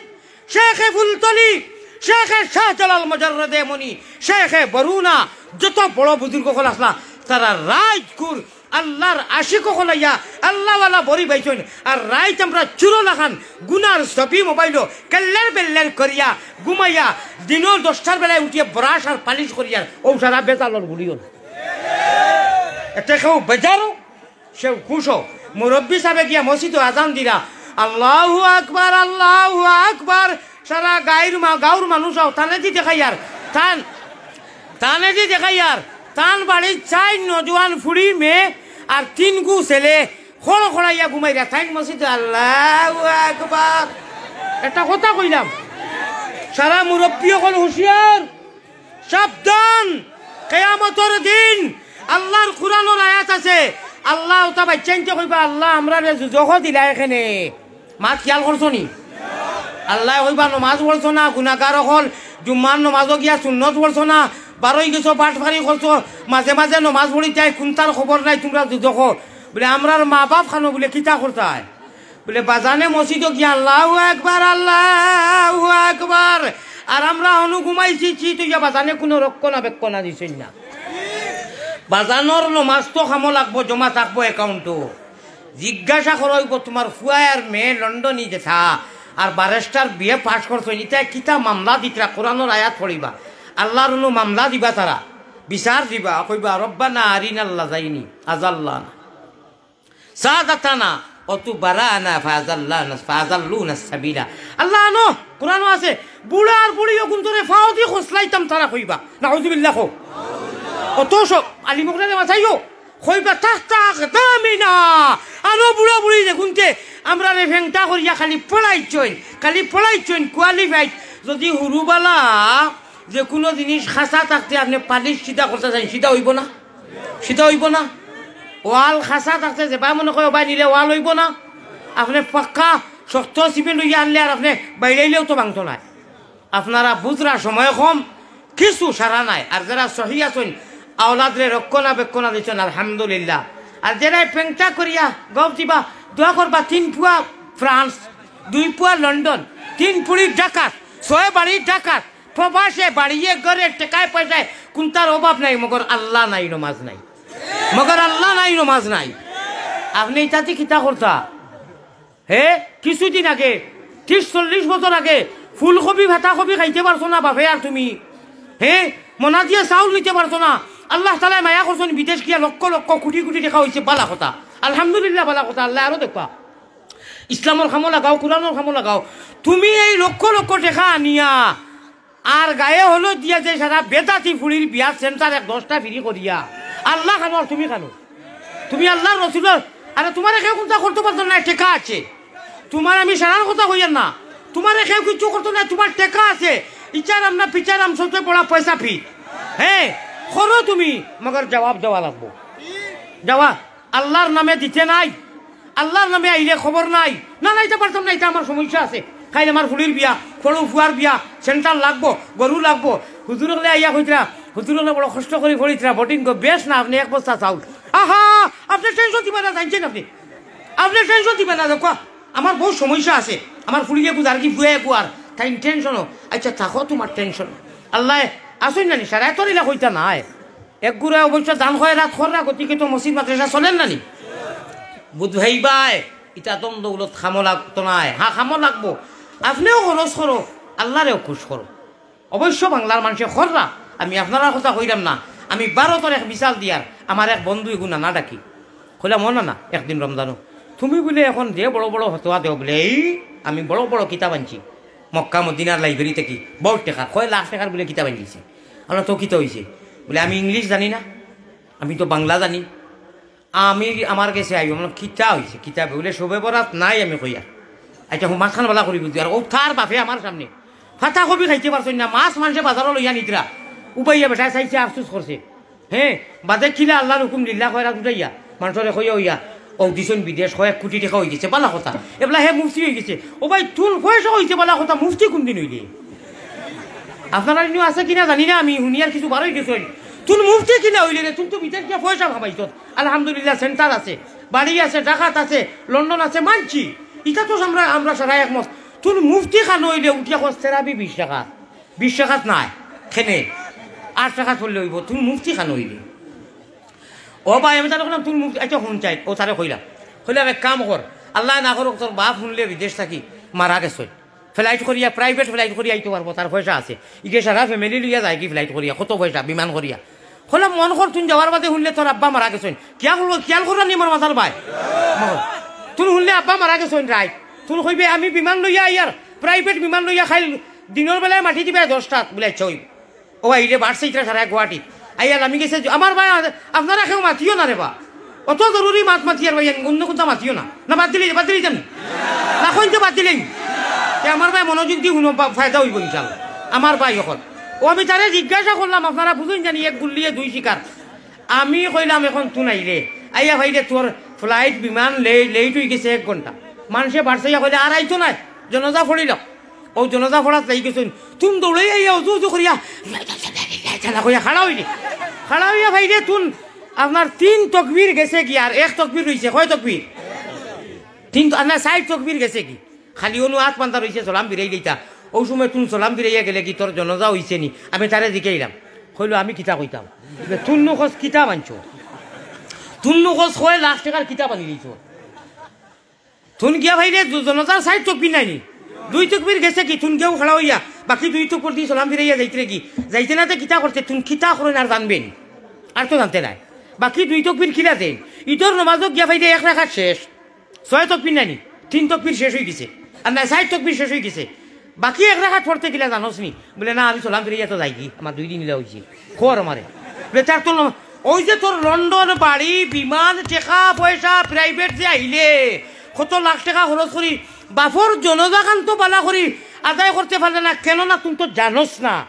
শেখে ফুলতলি, শেখে শাহজালাল মুজাররদে মনি, শেখে বরুণা, যত বড় বুজুর্গ অকল আছলা, তারা রাইত কুর আল্লাহর আশিক অকল আইয়া আল্লাহওয়ালা বড়ি বাইছইন। আর রাইত আমরা চুরো লাখান গুনার ছবি মোবাইলো কেল্লের বেল্লের করিয়া ঘুমাইয়া দিনর দশটার বেলায় উঠিয়া ব্রাশ আর পালিশ করিয়ার অউ সারা বেজালর গুলিও না। এতে কেউ বেজারও, সেও খুশও। মুরব্বী সাবে গিয়া মসজিদো আজান দিরা, "আল্লাহু আকবার, আল্লাহু আকবার।" সারা গাইর মা-, গাঁওর মানুষ আও, তানে দি দেখাইয়ার, তান, তানে দি দেখাইয়ার, তান বাড়িত চাইর নজওয়ান ফুড়ি মেয়ে আর তিন গু ছেলে খড় খড়াইয়া ঘুমাইরা, তাইন মসজিদো "আল্লাহু আকবার।" একটা কথা কইলাম, সারা মুরব্বী অকল হুঁশিয়ার, সাবধান, কিয়ামতর দিন আল্লাহর কুরআনর আয়াত আছে, আল্লাহ ওটা বাইচ্চাইন্তে কইবা, "আল্লাহ, আমরারে দুজখো দিলায় কেনে।" মাত খিয়াল করছো নি? আল্লায় কইবা, "নমাজ পড়ছো না, গুনাগার অকল, জুম্মার নমাজো গিয়া সুন্নত পড়ছো না, বারই গেছো, বাটপারি করছো, মাঝে মাঝে নমাজ পড়িতায়, কুনটার খবর নাই তুমরা দুজখো।" বুলে, "আমরার মা বাপ খানো বুলে কিতা করতায়?" বুলে, "বাজানে মসজিদো গিয়া আল্লাহু আকবার, আল্লাহু আকবার, আর আমরা হনু ঘুমাইছি, চিত অইয়া বাজানে কুনু রক্ষণাবেক্ষণা দিছইন না।" বাজানর নমাজ তো কামো লাগবো, জমা থাকবো অ্যাকাউন্টো। জিজ্ঞাসা করা অইবো, "তুমার ফুয়া আর মেয়ে লন্ডনি যেতা, আর ব্যারিস্টার বিএ পাস করছইন, ইতায় কিতা মামলা দিতরা?" কুরআনর আয়াত পড়িবা, আল্লাহর নু মামলা দিবা তারা, বিচার দিবা, কইবা, "রব্বানা আরিনাল্লাযাইনি আযাল্লানা সাদাতানা ওয়া তুব আলানা ফাআযাল্লানা, ফাআযাল্লুনা সাবিলা।" আল্লাহ আনো, কুরআনো আছে, "বুড়া আর বুড়ি অগুন্তরে ফাওদি খসলাইতাম," তারা কইবা। নাউজুবিল্লাহ কও। অত সব আলিম অকলে মাথাইও কইবা, "তাহতা আকদামিনা।" আনো বুড়া বুড়ি যেগুনতে আমরারে ফেংটা করিয়া খালি পড়াইছইন, খালি পড়াইছইন, কোয়ালিফাইড। যদি হুরুবালা যে কুনু জিনিস খাসা থাকতে আপনে পালিশ সিধা করতা চাইন, সিধা অইবো না? সিধা অইবো না? ওয়াল খাসা থাকতে যেবায় মনে কয় ওবায় নিলে ওয়াল অইবো না? আপনে পাক্কা শক্ত সিমেন্ট অইয়া আনলে আর আপনে বাইড়াইলেও তো ভাঙতো নায়। আপনারা বুঝরা সময় কম, কিছু সারা নাই। আর যেরা সহি আছইন, আওলাদরে রক্ষণাবেক্ষণা দিছইন, আলহামদুলিল্লাহ। আর যেরা ফেংটা করিয়া গফ দিবা, দোয়া করবা, তিন পুয়া ফ্রান্স, দুই পুয়া লন্ডন, তিন পুড়ি ঢাকাত, ছয় বাড়ি ঢাকাত, প্রবাসে বাড়িয়ে ঘরে টেকায় পয়সায় কুনতার অভাব নাই, মগর আল্লাহ নাই, নমাজ নাই, মগর আল্লাহ নাই, নমাজ নাই। আপনে ইতাতে কিতা করতা? হে, কিছুদিন আগে, ত্রিশ চল্লিশ বছর আগে ফুলকপি, ফাতাকপি খাইতে পারছো না বাপে আর তুমি। হে, মনা দিয়া চাউল নিতে পারছো না। আল্লাহ তাআলায় মায়া করছইন, বিদেশ গিয়া লক্ষ লক্ষ কোটি কোটি টেকা অইছে, বালা কথা। আলহামদুলিল্লাহ, বালা কথা, আল্লায় আরো দেখবা। ইসলামর কামো লাগাও, কুরআনর কামো লাগাও। তুমি এই লক্ষ লক্ষ টেকা আনিয়া আর গায়ে হলুদ দিয়া যে সারা বেদাতি ফুড়ির বিয়ার সেন্টার এক দশটা ফ্রি করিয়া, আল্লাহ খানো আর তুমি খানো। তুমি আল্লাহর রসুলর, আরে তুমারে কেউ কুনতা করতো পারতো নায়, টেকা আছে। তুমার আমি সারার কথা কইয়ার না, তুমারে কেউ কিচ্ছু করতো নায়, তুমার টেকা আছে। ইচারাম না পিচারাম, সবচেয়ে বড় পয়সা ফি। হে, করো তুমি, মগর জবাব দেওয়া লাগবো। যাওয়া, আল্লাহর নামে দিতে নাই, আল্লাহর নামে আইলে খবর নাই। না, না, ইতা পারতাম না, ইতা আমার সমস্যা আছে। কাইল আমার ফুড়ির বিয়া, বড় ফুয়ার বিয়া, সেন্টার লাগবো, গরু লাগবো। হুজুর অকলে আইয়া কইতরা, হুজুর অকলে বড় কষ্ট করি পড়িতরা, বটিন গো, বেশ না, আপনে এক বস্তা চাউল। আহা, আপনে টেনশন দিবা না, জানছেন আপনে? আপনে টেনশন দিবা না, দেখো, আমার বউত সমস্যা আছে। আমার ফুড়িয়ে গুজার কি ফুয়ে গুয়ার, তাই টেনশনও। আচ্ছা, থাকো তুমার টেনশন। আল্লায় আছইন না নি, সারায় তোর ইলা কইতা নায়। এক গুড়ায় অবশ্য দান খয়রাত কররা, গতিকে তো মসজিদ মাদ্রাসা চলের না নি? বুঝ ভাই ভাই, ইতা ধন দৌলত কামো লাগতো নায়। হ্যাঁ, কামো লাগবো। আপনেও খরচ করো, আল্লারেও খুশ করো। অবশ্য বাংলার মানষে কররা, আমি আপনারার কথা কইরাম না, আমি ভারতর এক মিসাল দিয়ার, আমার এক বন্ধু এগু নানা ডাকি। কইলাম, "ও নানা, একদিন রমজানো তুমি বুলে এখন যে বড় বড় ফতোয়া দেও বুলে, এই আমি বড় বড় কিতাব আনছি, মক্কা মদিনার লাইব্রেরি থাকি, বউত টেকার, কয় লাখ টেকার বুলে কিতাব আনছি।" আমরা তো কিতা অইছে? বুলে, "আমি ইংলিশ জানি না, আমি তো বাংলা জানি।" আমি, আমার গেছে আইও, মানে, কিতা অইছে, কিতা বে-, বলে, "শবে বরাত নাই," আমি কইয়ার। আচ্ছা, হো, মাঝখান বালা করি বুঝি। আর ও তার বাপে আমার সামনে ফাতা কবি খাইতে পারছইন না, মাছ মানষে বাজারো লইয়া নিতরা। উবাইয়া বেটায় চাইছে, আফসোস করছে। হে, বাদে কিলা আল্লার হুকুম লিল্লা কয় রাত উঠাইয়া, মানষরে কইয়া অইয়া, ও দিছইন বিদেশ, কয়েক কুটি টেকা অইগেছে, বালা কথা। এবলা হে মুফতি অইগেছে। ও ভাই, তুন পয়সা অইছে, বালা কথা, মুফতি কুনদিন অইলে? আপনারার ইনো আছে কিনা জানি না, আমি হুনিয়ার কিছু বারই গেছইন। তুন মুফতি কিলা অইলে রে, তুন তো বিদেশ গিয়া পয়সা কামাইছত। আলহামদুলিল্লাহ, সেন্টার আছে, বাড়ি আছে, ঢাকাত আছে, লন্ডন আছে, মানছি। ইটা তো আমরা, আমরা সারা একমত। তুন মুফতি খানো অইলে উঠিয়া কস তেরাবি বিশ রাকাত। বিশ রাকাত নায়, কেনে? আট রাকাত পড়লে অইবো, তুন মুফতি খানো অইলে। ও ভাই, আমি তারে কইলাম, "তুন মুফতি, আচ্ছা, হুন চাই।" ও তারে কইলাম, কইলাম, "এক কাম কর, আল্লায় না করউক, তোর বাপ হুনলে বিদেশ থাকি মারা গেছইন। ফ্লাইট করিয়া, প্রাইভেট ফ্লাইট করিয়া আইতো পারবো, তার পয়সা আছে। ইগে সারা ফ্যামিলি লইয়া যায়গি ফ্লাইট করিয়া, কত পয়সা, বিমান করিয়া।" কইলাম, "মন কর, তুন যাওয়ার বাদে হুনলে তোর আব্বা মারা গেছইন।" কিয়া করবো, খিয়াল কররা নি আমার মাথার ভাই? মন। তুন হুনলে আব্বা মারা গেছইন রাইত, তুন কইবে, "আমি বিমান লইয়া আইয়ার, প্রাইভেট বিমান লইয়া খাইল দিনর বেলায় মাটি দিবা দশটাত।" বলে, "আচ্ছা, অইবো।" ও আইলে বাড়ছে ইতরা সারা গুয়াহাটি। আইয়াল আমি গেছে, আমার ভাই, আপনারা কেউ মাতিও না রে বা। অত জরুরি মাত মাতিয়ার ভাই, অন্য কোনটা মাতিও না। না, বাদ দিলে, বাদ দিলে যান। না, কইতে বাদ দিলেই। তে আমার ভাই মনোযোগ দি হুনো, বা-, ফায়দা অইবো ইনশাআল্লাহ। আমার ভাই অখন। ও আমি তারে জিজ্ঞাসা করলাম, আপনারা বুঝইন জানি, এক গুল্লিয়ে দুই শিকার। আমি কইলাম, "এখন তুন আইলে, আইয়া ভাইরে তোর ফ্লাইট, বিমান লে-, লেট অইগেছে এক ঘন্টা।" মানষে বাড়ছে ইয়া কইলে, "আর আইতো নায়, জনাজা পড়িল।" ও জনাজা পড়াত লাগি গেছইন। তুন দৌড়াইয়া আইয়া উজু উজু করিয়া, জানা কইয়া খাড়া অইলে। খাড়া অইয়া ভাইরে তুন আপনার তিন তকবির গেছে গি, আর এক তকবির রইছে। কয় তকবির? তিন ত-, না, চাইর তকবির গেছে গি। খালি অনু আত বান্ধা রইছে, সালাম ফিরাই দিতা। ও সময় তুন সালাম ফিরাইয়া গেলে গি, তোর জনাজা অইছে নি? আমি তারে জিকাইলাম। কইলো, "আমি কিতা কইতাম?" তুন নু কস কিতা মানছো? তুন নু কস কয় লাখ টেকার কিতা বানি দিছো? তুন গিয়া ভাইরে, জু-, জনাজার চাইর তকবির নায় নি? দুই তকবির গেছে গি, তুন গিয়াউ খাড়া অইয়া, বাকি দুই তকবির দি সালাম ফিরাইয়া যাইতরে গি, যাইতে না তে কিতা করতে, তুন কিতা করইন আর জানবে নি? আর তো জানতে নায়। বাকি দুই তকবির কিলা দেইন? ইদর নমাজো গিয়া ভাইরে এক রাকাত শেষ, ছয় তকবির নায় নি? তিন তকবির শেষ অইগেছে। আর নায়, চাইর তকবির শেষ অইগেছে। বাকি এক রাকাত পড়তে কিলা জানোস নি? বলে, "না, আমি সালাম ফিরাইয়া তো যাইগি, আমার দুই দিন ইলা অইছে।" খবর আমারে। বলে, "তার তো ল-, ওই যে তোর লন্ডন বাড়ি, বিমান, টেকা, পয়সা, প্রাইভেট যে আইলে, কত লাখ টেকা খরচ করি, বাপর জনাজাখান তো বালা করি আদায় করতে পারলে না, কেননা তুই তো জানোস না,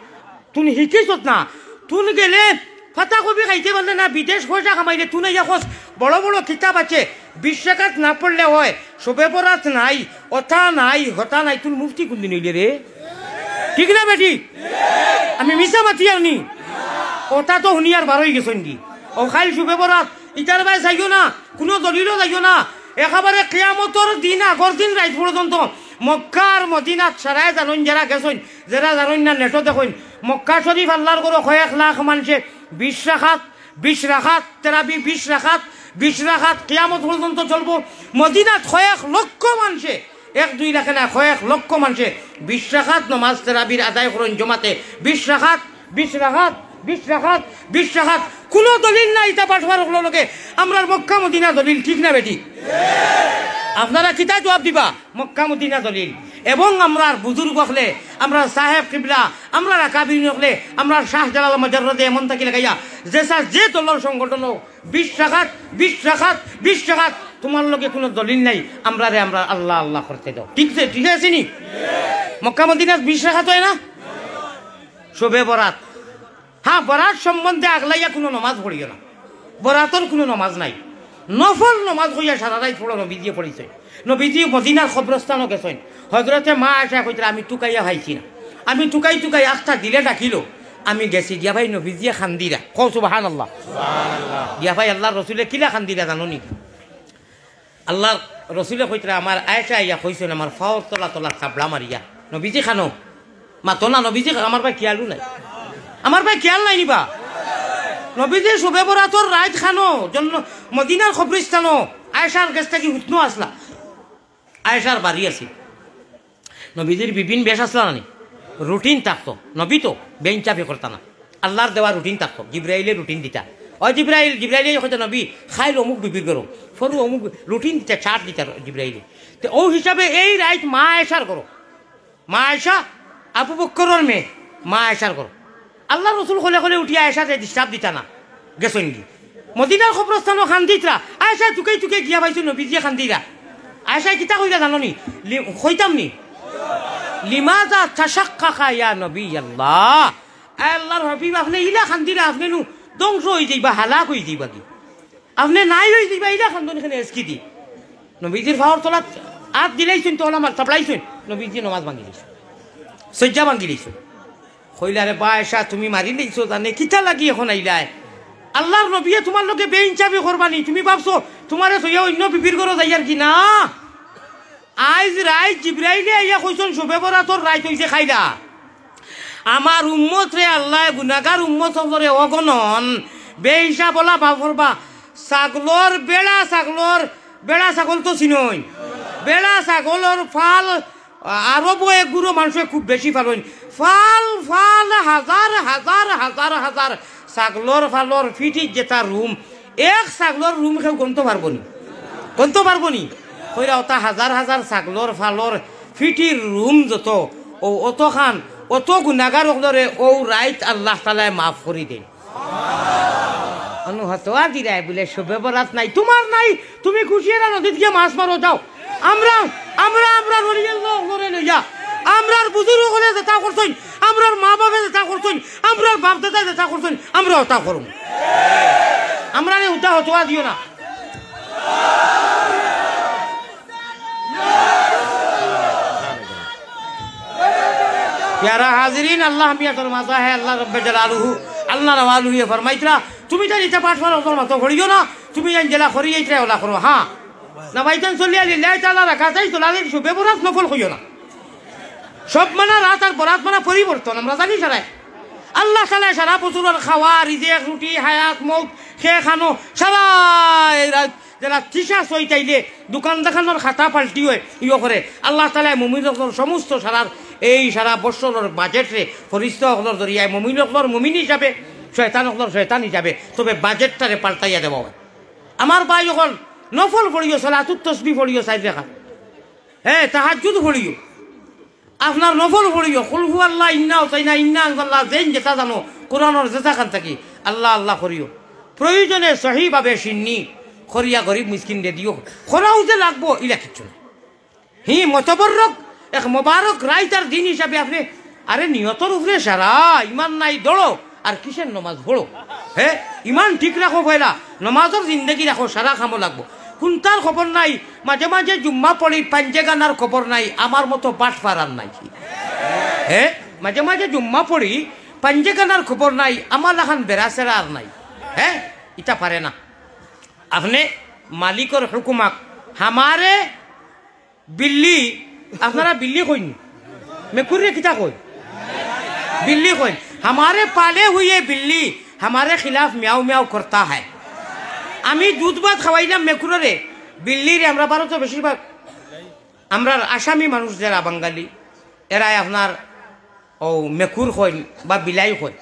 তুই হিকিছত না, তুই গেলে ফাতা কবি খাইতে পারলে না, বিদেশ পয়সা কামাইলে তুই না ইয়া কস, বড় বড় কিতাব আছে, বিশ রাকাত না পড়লে হয়, শবে বরাত নাই, অতা নাই, হতা নাই, তুই মুফতি কুনদিন অইলে রে?" ঠিক না বেটি? আমি মিছা মাতিয়ার নি? অতা তো হুনিয়ার বারই গেছইন গি। ও খাইল শবে বরাত, ইতার বায় যাইও না, কুনু দলিলো যাইও না। একেবারে কিয়ামতর দিন, আগর দিন রাইত পর্যন্ত মক্কা আর মদিনাত সারায় জানইন, যেরা গেছইন, যেরা জানইন না, নেটো দেখইন। মক্কা শরীফ আল্লার ঘরো কয়েক লাখ মানষে বিশ রাকাত, বিশ রাকাত, তেরাবি বিশ রাকাত, বিশ রাকাত কিয়ামত পর্যন্ত চলবো। মদিনাত কয়েক লক্ষ মানষে, এক দুই লাখে না, কয়েক লক্ষ মানষে বিশ রাকাত নমাজ তেরাবির আদায় করইন জমাতে। বিশ রাকাত, বিশ রাকাত, বিশ রাকাত, বিশ রাকাত। কুনু দলিল নাই, ইতা বাটপার অকলর লগে। আমরার মক্কা মদিনা দলিল, ঠিক না বেটি? আপনারা কিতা জবাব দিবা? মক্কা মদিনা দলিল। এবং আমরার বুজুর্গ অকলে, আমরার সাহেব কিবলা, আমরার আকাবিরিন অকলে, আমরার শাহজালাল মজররদে এমন থাকি লাগাইয়া, যেসা যে দলর সংগঠন অউক, বিশ রাকাত, বিশ রাকাত, বিশ রাকাত, তুমার লগে কুনু দলিল নাই, আমরারে আমরার আল্লা আল্লা করতে দেও। ঠিক আছে, ঠিক আছে নি? মক্কা মদিনাত বিশ রাকাত অয় না? শবে বরাত। হ্যাঁ, বরাত সম্বন্ধে আগলাইয়া কুনু নমাজ পড়িও না, বরাতর কুনু নমাজ নাই। নফল নমাজ কইয়া সারা রাইত পড়ো, নবীজিয়ে পড়িছইন। নবীজি মদিনার কবরস্থানো গেছইন। হজরতে মা আয়েশায় কইতরা, "আমি তুকাইয়া পাইছি না, আমি তুকাই তুকাই আখতা দিলে ডাকিলো, আমি গেছি গিয়া ভাই নবীজিয়ে কান্দিরা।" কও সুবহানাল্লাহ। গিয়া ভাই আল্লার রসুলে কিলা কান্দিরা জানো নি? আল্লার রসুলে কইতরা, "আমার আয়েশা আইয়া কইছইন, আমার পাওর তলা তলা থাবড়া মারিয়া।" নবীজি কানো? মাতো না, নবীজি, আমার ভাই খিয়ালও নাই। আমার ভাই খিয়াল নাই নিবা? নবীজি শবে বরাতর রাইত কানো, জন্য মদিনার কবরস্থানো, আয়েশার গেছ থাকি হুতনো আছলা। আয়েশার বাড়ি আছিল। নবীজির বিভিন্ন বেশ আছলা নানি? রুটিন থাকতো। নবী তো বেইনসাফি করতা না। আল্লার দেওয়া রুটিন থাকতো। জিব্রাইলে রুটিন দিতা। "ও জিব্রাইল", জিব্রাইলে কইতা, "নবী, খাইল অমুক বিবির ঘরো, ফরু অমুক", রুটিন দিতা, চার্ট দিতা জিব্রাইলে। তে ও হিসাবে এই রাইত মা আয়েশার ঘরো। মা আয়েশা, আবু বক্করর মেয়ে, মা আয়েশার ঘরো। আল্লার রসুল কলে কলে উঠিয়া আয়েশারে disturb দিতা না। গেছইন গি। মদিনার কবরস্থানো কান্দিতরা। আয়েশা তুকাই তুকাই গিয়া পাইছইন নবীজিয়ে কান্দিরা। আয়েশায় কিতা কইলা জানো নি? লি-, কইতাম নি? "লিমাযা তাশাক্কাকা ইয়া নবী আল্লাহ?" আয় আল্লাহর হাবিব, আপনে ইলা কান্দিরা, আপনে নু ধ্বংস অইযাইবা, হালাক অইযাইবা কি? আপনে নাই অইযাইবা, ইলা কান্দন কেনে এসকি দি? নবীজির পাওর তলাত আত দিলাইছইন, তো আমার চাপড়াইছইন, নবীজিয়ে নমাজ ভাঙ্গি দিছইন, সইজ্জা ভাঙ্গি দিছইন। কইলা, "রে বা আয়েশা, তুমি মারিলাইছো জানে, কিতা লাগি এখন আইলায়? আল্লাহর নবীয়ে তুমার লগে বেইনসাফি করবা নি? তুমি ভাবছো তুমারে থইয়া অইন্য বিবির ঘরো যাইয়ার কি না?" আইজ রাইত জিব্রাইলে আইয়া কইছইন, "শবে বরাতর রাইত অইছে কাইলা। আমার উম্মতরে আল্লায় গুনাগার উম্মত অকলরে অগণন বেইনসাফ অলা মাফ করবা।" ছাগলর, বেড়া ছাগলর, বেড়া ছাগল তো চিনইন, বেড়া ছাগলর ফাল আরবো এক গুরু মানষে খুব বেশি ফালইন। ফাল, ফাল, হাজার, হাজার, হাজার, হাজার ছাগলর ফালর ফিটির যেটা রুম, এক ছাগলর রুম কেউ গনতো পারবো নি? গনতো পারবো নি? কইরা অতা হাজার হাজার ছাগলর ফালর ফিটির রুম যত, অউ অতখান, অত গুনাগার অকলরে অউ রাইত আল্লাহ তাআলায় মাফ করি দেইন। অনু হতোয়া দিরায় বুলে শবে বরাত নাই, তুমার নাই, তুমি কুশিয়ারা নদীত গিয়া মাছ মারো যাও। আমরা, আমরা, আমরা রলিয়াল্লাহ অকলরে লইয়া, আমরার বুজুর্গ অকলে যেটা করছইন, আমরার মা বাপে যেটা করছইন, আমরার বাপ দাদায় যেটা করছইন, আমরা অটা করমু। আমরারে উল্টা হতোয়া দিও না। প্যারা হাজিরিন, আল্লাহ মিয়া তোর মাথা হে, আল্লাহ রব্বে জালালুহু, আল্লাহ নওয়ালুহুয়ে ফরমাইতরা, "তুমি তাইন ইতা পাঠ পারো, তোর মাথা পড়িও না, তুমি জান জেলা করি এইতরা ওলা করো, হ্যাঁ।" না ভাইজান, চলিয়া লিল্লাহি তাআলা রাখা চাই, তোলা দিন শবে বরাত নফল কইও না। শব মানা রাত আর বরাত মানা পরিবর্তন, আমরা জানি সারায়। আল্লাহ তাআলায় সারা বছরর খাওয়া, রিজেক, রুটি, হায়াত, মউত, খে খানো, সারা এই রাত যেরা তৃষা সইতাইলে দোকান দেখানোর খাতা পাল্টি অয়, ইয়ো করে। আল্লাহ তাআলায় মুমিন অকলর সমস্ত সারার এই সারা বছরর বাজেটরে ফরিস্তা অকলর জরিয়ায় মুমিন অকলর মুমিন হিসাবে, শয়তান অকলর শয়তান হিসাবে, তবে বাজেটটারে পাল্টাইয়া দেওয়া অয়। আমার ভাই অকল, নফল পড়িও, সালাতুত তসবি পড়িও, চাইর রাকাত। হে, তাহাজ্জুদ পড়িও। আপনার নফল পড়িও, কুল হু আল্লাহ, ইন্না উতাইনা, ইন্না আনজালনা, যেইন যেটা জানো, কোরআনর যেটা খান থাকি, আল্লাহ আল্লাহ করিও। প্রয়োজনে সহিভাবে সিন্নি করিয়া গরিব মিসকিনরে দিও। করাও যে লাগবো, ইলা কিচ্ছু না। হি মতবরক, এক মোবারক রাইত আর দিন হিসাবে আপনে, আরে নিয়তর উপরে সারা, ইমান নাই দৌড়ো, আর কিসের নমাজ পড়ো? হে, ইমান ঠিক রাখো পয়লা, নমাজর জিন্দেগি রাখো, সারা কামো লাগবো। কুন্তার খবর নাই, মাঝে মাঝে জুম্মা পড়ি, পাঞ্জে গানার খবর নাই, আমার মতো বাটপার আর নাই। হে, মাঝে মাঝে জুম্মা পড়ি, পাঞ্জে গানার খবর নাই, আমার লাখান বেড়াছেড়া আর নাই। হে, ইটা পারে না। আপনে মালিকর হুকুমাক, হামারে বিল্লি, আপনারা বিল্লি কইন? মেকুররে কিতা কইন? বিল্লি কইন। হামারে পালে হুয়ে বিল্লি, হামারে খিলাফ মিয়াও মিয়াও করতা হ্যায়। আমি দুধ ভাত খাওয়াইলাম মেকুররে, বিল্লিরে। আমরা ভারতো বেশিরভাগ আমরার আসামি মানুষ যেরা বাঙালি, এরাই আপনার অউ মেকুর কইন বা বিলাই কইন।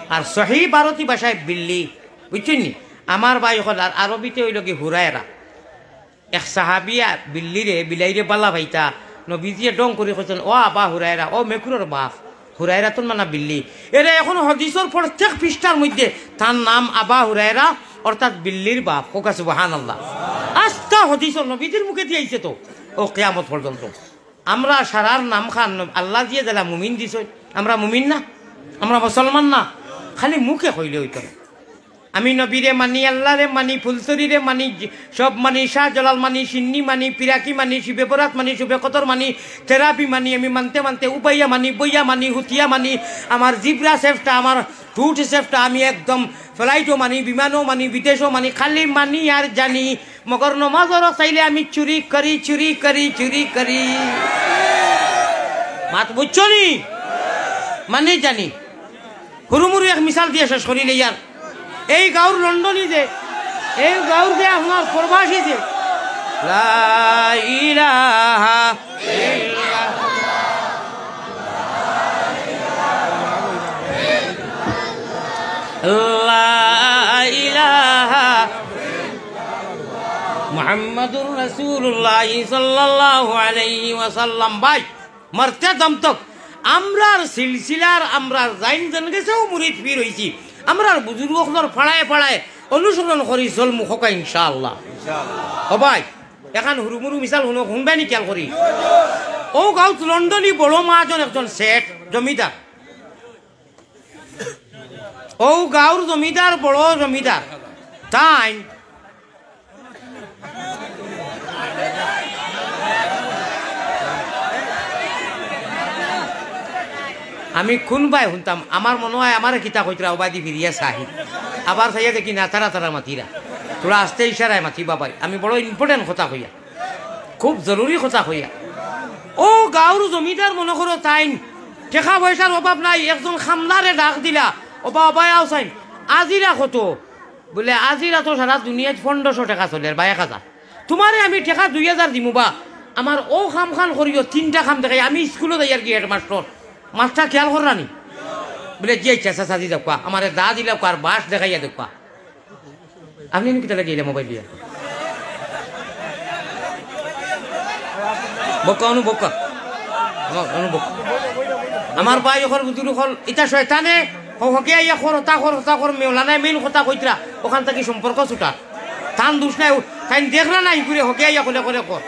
আর সহি ভারতী ভাষায় বিল্লি, বুঝছইন নি? আমার ভাই অকল, আর আরবিতে অইলো কি হুরায়রা। এক সাহাবিয়া বিল্লিরে, বিলাইরে বালা পাইতা, নবীজিয়ে ঢং করি কইছইন, "ও আবা হুরায়রা, ও মেকুরর বাপ।" হুরায়রাতর মানা বিল্লি। এরে এখন হাদিসর প্রত্যেক পৃষ্ঠার মধ্যে তার নাম আবা হুরায়রা, অর্থাৎ বিল্লির বাপ। কউক্কা সুবহানাল্লাহ। আস্তা হাদিসর নবীজির মুখেদি আইছে তো, অউ কিয়ামত পর্যন্ত। আমরা সারার নাম খান আল্লায় দিয়া যেলা মুমিন দিছইন। আমরা মুমিন না? আমরা মুসলমান না? খালি মুখে কইলে অইতো না। আমি নবীরে মানি, আল্লারে মানি, ফুলছড়িরে মানি, সব মানি, শাহজালাল মানি, সিন্নি মানি, পিরাকি মানি, শবে বরাত মানি, শবে কদর মানি, তেরাবি মানি, আমি মানতে মানতে উবাইয়া মানি, বইয়া মানি, হুতিয়া মানি, আমার জিব্রা সেফটা, আমার ঠুট সেফটা, আমি একদম ফ্লাইটও মানি, বিমানও মানি, বিদেশও মানি, খালি মানি আর জানি। মগর নমাজর চাইলে আমি চুরি করি, চুরি করি, চুরি করি। মাত বুঝছো নি? মানি জানি। হুরুমুরু এক মিসাল দিয়া শেষ করিলে ইয়ার। এই গাউর লন্ডনী যে, এই গাউর যে আপনার প্রবাসী যে, লা ইলাহা ইল্লাল্লাহ। লা ইলাহা মুহাম্মাদুর রাসূলুল্লাহ সাল্লাল্লাহু আলাইহি ওয়াসাল্লাম। ভাই, মরতে দম তক আমরার সিলসিলার, আমরার জাইন জান গেছেও মুরিদ পীর অইছি। আমরার বুজুর্গ অকলর ফাড়ায় ফাড়ায় অনুসরণ করি চলমু, কউক্কা ইনশাআল্লাহ। ও ভাই, এখান হুরুমুরু মিছাল হুনো, হুনবায়নি খিয়াল করি। অউ গাউত লন্ডনী বড় মহাজন একজন শেঠ, জমিদার। অউ গাউর জমিদার, বড় জমিদার। তাইন আমি কুনবায় হুনতাম, আমার মনো অয় আমারে কিতা কইতরা, অবায়দি ফিরিয়া চাই। আবার চাইয়া দেখি না, তারা তারা মাতিরা। থুড়া আস্তে ইশারায় মাতিবা ভাই। আমি বড় important কথা কইয়ার, খুব জরুরি কথা কইয়ার। অউ গাউর জমিদার মনো করো তাইন, টেকা পয়সার অভাব নাই, একজন কামলারে ডাক দিলা, "ওবা, ওবা আও চাইন, আজিরা কত?" বুলে, "আজিরা তো সারা দুনিয়াত পনরোশো টেকা চলের বা এক হাজার।" তুমারে আমি টেকা দুই হাজার দিমু বা, আমার অউ কামখান করিও, তিনটা কাম দেখাই, আমি স্কুলো যাইয়ার গি হেডমাস্টর, মাতটা খিয়াল কররানি? বুলে, "জি আইচ্ছা, চাচাজি যাউক্কা, আমারে দা দিলাউক্কা আর বাঁশ দেখাইয়া দেউক্কা।" আপনে এনে কিতা লাগিয়া আইলা মোবাইল দিয়া? বউক্কা, অনু বউক্কা। অনু বউক্কা। আমার ভাই অকল, বুজুর্গ অকল, ইতা শয়তানে, হ-, হগে আইয়া কর, হতা কর, হতা কর, মেওলানায় মেইন কথা কইতরা, অখান থাকি সম্পর্ক ছুটার। তান দুষ নাই, তাইন দেখরা না, ইগুরে হগে আইয়া কলে কলে কর।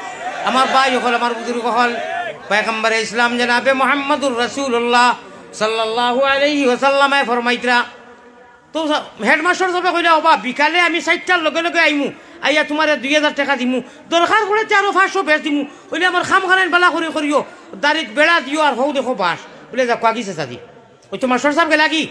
আমার ভাই অকল, আমার বুজুর্গ অকল, পয়গম্বরে ইসলাম জনাবে মুহাম্মদুর রাসূলুল্লাহ সাল্লাল্লাহু আলাইহি ওয়াসাল্লামে ফরমাইতরা, তো সা-, হেডমাস্টর সাবে কইলা, "ওবা, বিকালে আমি চাইরটার লগে লগে আইমু, আইয়া তুমারে দুই হাজার টেকা দিমু, দরকার পড়লে তে আরো পাঁচশো বেশ দিমু, অইলে আমার কামখানাইন বালা করি করিও, দাড়িত বেড়া দিও আর হউ দেখো বাঁশ।" বুলে, "যাউক্কা গি চাচাজি।" অউ তো মাস্টর সাব গেলা গি।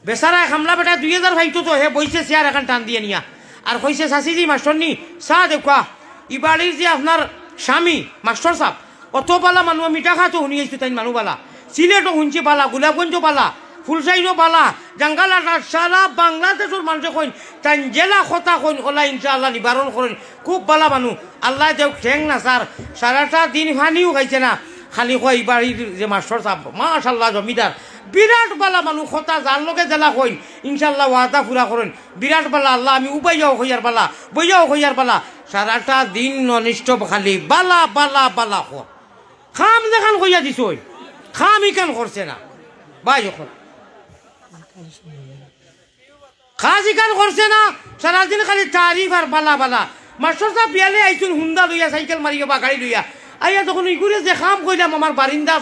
বেচারায় কামলা বেটায় দুই হাজার পাইতো তো, হে বইছে চেয়ার এখান টান দিয়া নিয়া। আর কইছে, "চাচিজি, মাস্টরনি, চা দেউক্কা, ই বাড়ির যে আপনার স্বামী, মাস্টর সাব, অত বালা মানু, আমি ঢাকাত হুনি আইছি তাইন মানু বালা, সিলেটো হুনছি বালা, গোলাপগঞ্জো বালা, ফুলশাইরো বালা, জাঙ্গালাটার সারা বাংলাদেশর মানষে কইন, তাইন যেলা কথা কইন, অলা ইনশাআল্লাহ নিবারণ করইন, খুব বালা মানু, আল্লায় দেউক ঠেং না ছার, সারাটা দিন পানিও খাইছে না, খালি কয় ই বাড়ির যে মাস্টর সাব, মাশাআল্লাহ জমিদার, বিরাট বালা মানু, কথা যার লগে যেলা কইন, ইনশাআল্লাহ ওয়াদা পুরা করইন, বিরাট বালা, আল্লাহ আমি উবাইয়াও কইয়ার বালা, বইয়াও কইয়ার বালা, সারাটা দিন non stop খালি বালা, বালা, বালা কয়। কাম যেখান কইয়া দিছইন, কাম ইখান করছে না। ভাই অকল, কাজ ইখান করছে না, সারাদিন খালি তারিফ আর বালা, বালা। মাস্টর সাব বিয়ালে আইছইন হুন্দা লইয়া, সাইকেল মারিয়া বা গাড়ি লইয়া। আইয়া যখন ইগুরে যে কাম কইলাম আমার বারিন্দাত,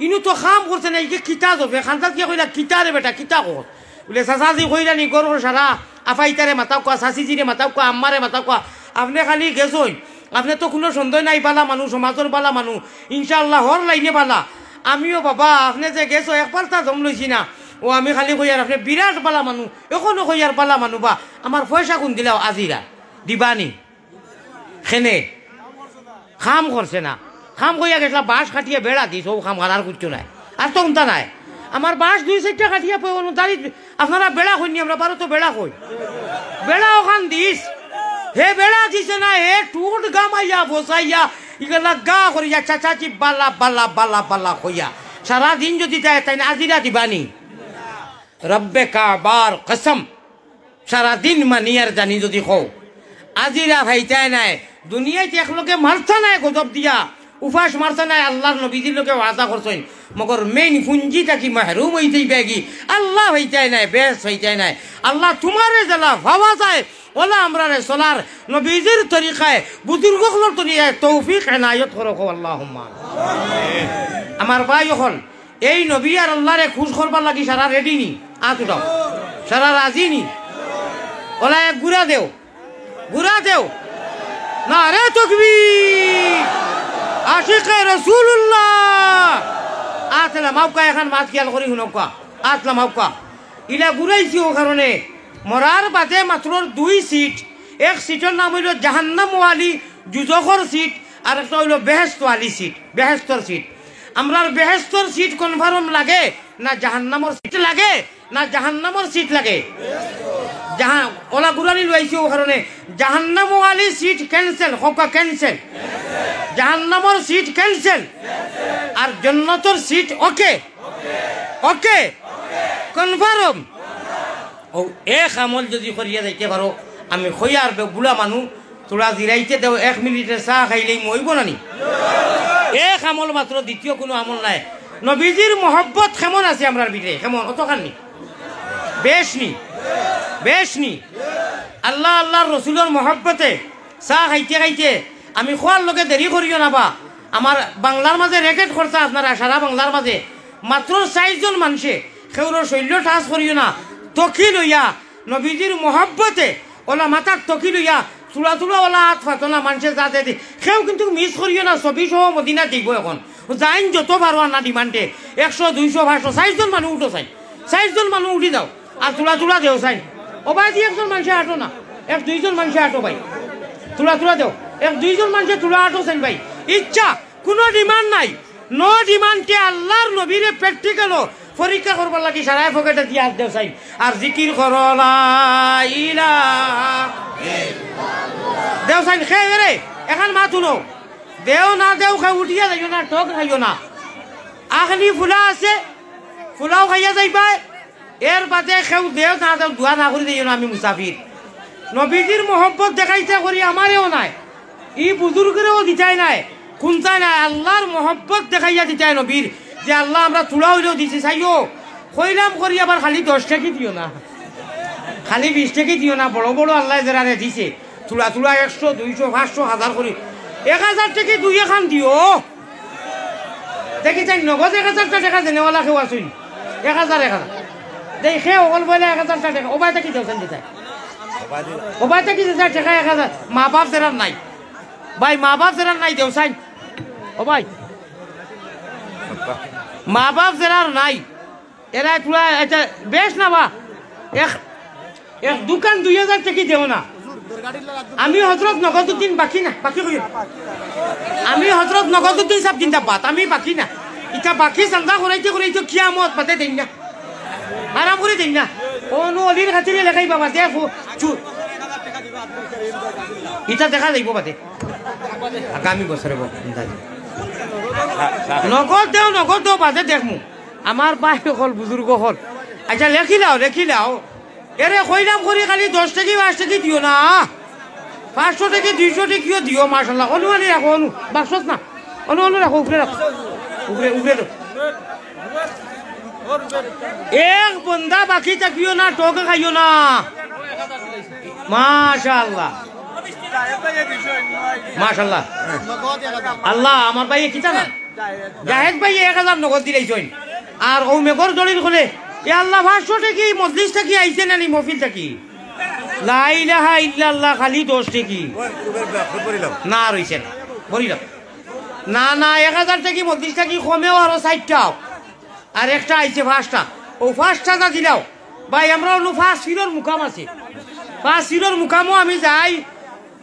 ইনু তো কাম করছে না, ইগে কিতা যাবে? খান্দাত গিয়া কইলা, "কিতা রে বেটা, কিতা কর?" বুলে, "চাচাজি কইরা নি, ঘরর সারা আফাইতারে মাতাউক্কা, চাচিজিরে মাতাউক্কা, আম্মারে মাতাউক্কা, আপনে খালি গেছইন, আপনে তো কুনু সন্দেহ নাই, বালা মানু, সমাজর বালা মানু, ইনশাআল্লাহ হর লাইনে বালা। আমিও বাবা, আপনে যে গেছো এক পাল্টা দম লইছি না, অউ আমি খালি কইয়ার আপনে বিরাট বালা মানু, অখনো কইয়ার বালা মানু বা, আমার পয়সা কুন দিলাও আজিরা দিবানি?" কেনে? কাম করছে না। কাম কইয়া গেছলা, বাঁশ কাটিয়া বেড়া দিছ, অউ কাম আর, আর কিচ্ছু নাই। আর তো হুনতা নাই। আমার বাঁশ দুই চাইরটা কাটিয়া পড়ে, অনু দাড়ি, আপনারা বেড়া কইন নি, আমরা ভারতো বেড়া কই। বেড়া অখান দিছ। হে বেড়া দিছে না, হে টুট গামাইয়া বসাইয়া, ইগুলা গা করিয়া চাচাজি বালা, বালা, বালা, বালা কইয়া। সারাদিন যুদি যায়, তাইন আজিরা দিবানি? রব্বে কাবার কসম। সারাদিন মানিয়ার জানি যুদি কও, আজিরা পাইতায় নায়, দুনিয়াত এক লগে মারতা নায় গজব দিয়া, উপাস মারতা নায়, আল্লার নবীজির লগে ওয়াদা করছইন, মগর main পুঞ্জি থাকি মাহরুম অইতায় বেগি, আল্লা পাইতায় নায়, বেহেস্ত পাইতায় নায়। আল্লা তুমারে যেলা পাওয়া যায়, অলা আমরারে চলার, নবীজির তরিকায়, বুজুর্গ অকলর তরিকায় তৌফিক এনায়ত করো, কও আল্লাহুম্মা। আমার ভাই অকল, এই নবী আর আল্লারে খুশ করবার লাগি সারা ready নি? আত উঠাও। সারা রাজি নি? অলা এক ঘুরা দেও, ঘুরা দেও। নারে তকবীর! আশিকে রাসূলুল্লাহ! আত লামাউক্কা, এখান মাত খিয়াল করি হুনউক্কা। আত লামাউক্কা। ইলা ঘুরাইছি অউ কারণে, মরার বাদে মাত্র দুই seat, এক seatর নাম অইলো জাহান্নামওয়ালি, দুজখর seat, আর একটা অইলো বেহেস্তওয়ালি seat, বেহেস্তর seat। আমরার বেহেস্তর seat confirm লাগে না জাহান্নামর seat লাগে? না জাহান্নামর seat লাগে? জাহা-, অলা ঘুরানি লইছি অউ কারণে জাহান্নামওয়ালি seat cancel, কউক্কা cancel। জাহান্নামর seat cancel। আর জন্নতর seat OK। OK। Confirm। অউ এক আমল যুদি করিয়া যাইতে পারো, আমি কইয়ার বে-, বুড়া মানু, থুড়া জিরাইতে দেও, এক মিনিটর চা খাইলেই মইবো না নি? এক আমল মাত্র, দ্বিতীয় কুনু আমল নাই। নবীজির মহব্বত কেমন আছে আমরার ভিতরে? কেমন? অতখান নি? বেশ নি? বেশ নি? আল্লাহ, আল্লাহর রসুলর মহব্বতে চা খাইতে খাইতে আমি খোয়ার লগে দেরি করিও না বা। আমার বাংলার মাঝে রেকর্ড করতা আপনারা, সারা বাংলার মাঝে মাত্র চাইরজন মানষে, কেউরো শৈল্য ঠাস করিও না, তকি লইয়া, নবীজির মহব্বতে ওলা মাথাত তকি লইয়া, তুলা তুলা ওলা আত ফাতো না, মানষে যা দে দি, কেউ কিন্তু মিস করিও না, ছবি সহ মদিনা যাইবো এখন। যাইন যত পারো আনা ডিমান্ডে, একশো, দুইশো, পাঁচশো, চাইরজন মানুষ উঠো চাইন, চাইরজন মানুষ উঠি যাও, আর তুলা তুলা দেও চাইন। ও বায়দি একজন মানষে আটো না, এক দুইজন মানষে আটো ভাই, তুলা তুলা দেও, এক দুইজন মানষে তুলা আটো চাইন ভাই। ইচ্ছা, কুনু ডিমান্ড নাই, নো ডিমান্ডে আল্লাহর নবীরে প্র্যাকটিক্যালো পরীক্ষা করবার লাগি সারায় পকেটে দিয়া আত দেও চাইন। আর জিকির করো লা ইলাহা ইল্লাল্লাহ। দেও চাইন, খে রে, এখান মাত হুনো। দেও না দেও, খে উঠিয়া যাইও না, ঠক খাইও না। আখনি ফুলা আছে, ফুলাও খাইয়া যাইবায়। এর বাদে কেউ দেও না দেও, দোয়া না করি দিও না, আমি মুসাফির। নবীজির মহব্বত দেখাইতে করি আমারেও নাই, ই বুজুর্গরেও দিতায় নাই, কুনতায় নাই, আল্লাহর মহব্বত দেখাইয়া দিতায় নবীর, যে আল্লাহ আমরা তুলা অইলেও দিছি, চাইও। কইলাম করি আবার খালি দশ টেকি দিও না, খালি বিশ টেকি দিও না, বড় বড় আল্লায় যেরারে দিছে, তুলা তুলা একশো, দুইশো, পাঁচশো, হাজার করি, এক হাজার টেকি দুই এখান দিও। দেখি চাইন নগদ এক হাজারটা টেকা দেনেওয়ালা কেউ আছইন? এক হাজার, এক হাজার। দেখি খে অকল বইলা এক হাজারটা টেকা। ও বায়দি থাকি দেও চাইন দিতায়। ও বায়দি থাকি দিতায় টেকা এক হাজার। মা বাপ যেরার নাই। ভাই, মা বাপ যেরার নাই দেও চাইন। ও ভাই। মা বাপ যেরার নাই। এরা তুলা, এটা বেশ না বা? এক, এক দোকান দুই হাজার টেকি দেও না। আমি হজরত নগদ উদ্দিন বাকি না, বাকি কইও। আমি হজরত নগদ উদ্দিন সাব জিন্দাবাদ, আমি বাকি না। ইটা বাকি চান্দা করাইতে করাইতে কিয়ামত বাদে দেইন না। আরাম করি দেইন না। অনু অলির খাতিরে লেখাই বাবা, দে ফু-, চু-, ইটা দেখা যাইবো বাদে। আগামী বছরে বো-, নগদ দেও, নগদ দেও, বাদে দেখমু। আমার ভাই অকল, বুজুর্গ অকল। আচ্ছা, লেখিলাও, লেখিলাও। এরে কইলাম করি খালি দশ টেকি, পাঁচ টেকি দিও না। পাঁচশো টেকি, দুইশো টেকিও দিও, মাশাআল্লাহ। অনু আনি রাখো, অনু। বাক্সত না। অনু, অনু রাখো, উপরে রাখো। উপরে, উপরে রাখো। এক বন্দা বাকি থাকিও না, ঠকে খাইও না। মাশাআল্লাহ। মাশাআল্লাহ। আল্লাহ, আমার ভাইয়ে কিতা না? জাহেদ ভাইয়ে এক হাজার নগদ দিলাইছইন। আর অউ মেঘর জড়ির খলে, এ আল্লাহ, পাঁচশো টেকি মজলিস থাকি আইছে না নি, মহফিল থাকি? লা ইলাহা ইল্লাল্লাহ, খালি দশ টেকি। না, রইছে না। বলিলাম। না, না, এক হাজার টেকি মজলিস থাকি কমেও আরো চাইরটা। আর একটা আইছে পাঁচটা। অউ পাঁচটা যা দিলাও। ভাই, আমরা অনো পাঁচ ফিরর মুকাম আছে। পাঁচ ফিরর মুকামও আমি যাই।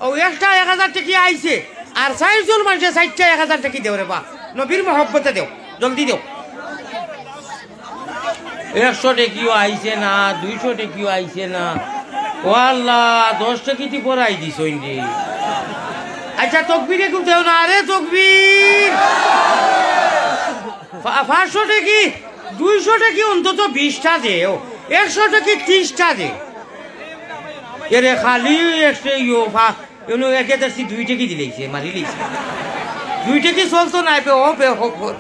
অউ একটা এক হাজার টেকি আইছে। আর চাইরজন মানষে চাইরটা এক হাজার টেকি দেও রে বা। নবীর মহব্বতে দেও। জলদি দেও। একশো টেকিও আইছে না, দুইশো টেকিও আইছে না। ও আল্লাহ, দশ টেকি দি পরাই দিছইন রে। আচ্ছা, তকবির একটু দেও না, আরে তকবির। পা-, পাঁচশো টেকি, দুইশো টেকি অন্তত বিশটা দেও, একশো টেকি ত্রিশটা দেও। এরে খালি একটা ইয়ো পা-, এনো একে দেখছি দুই টেকি দিলাইছে, মারি লাইছে। দুই টেকি চলতো না, এবে ও বে হোক হোক।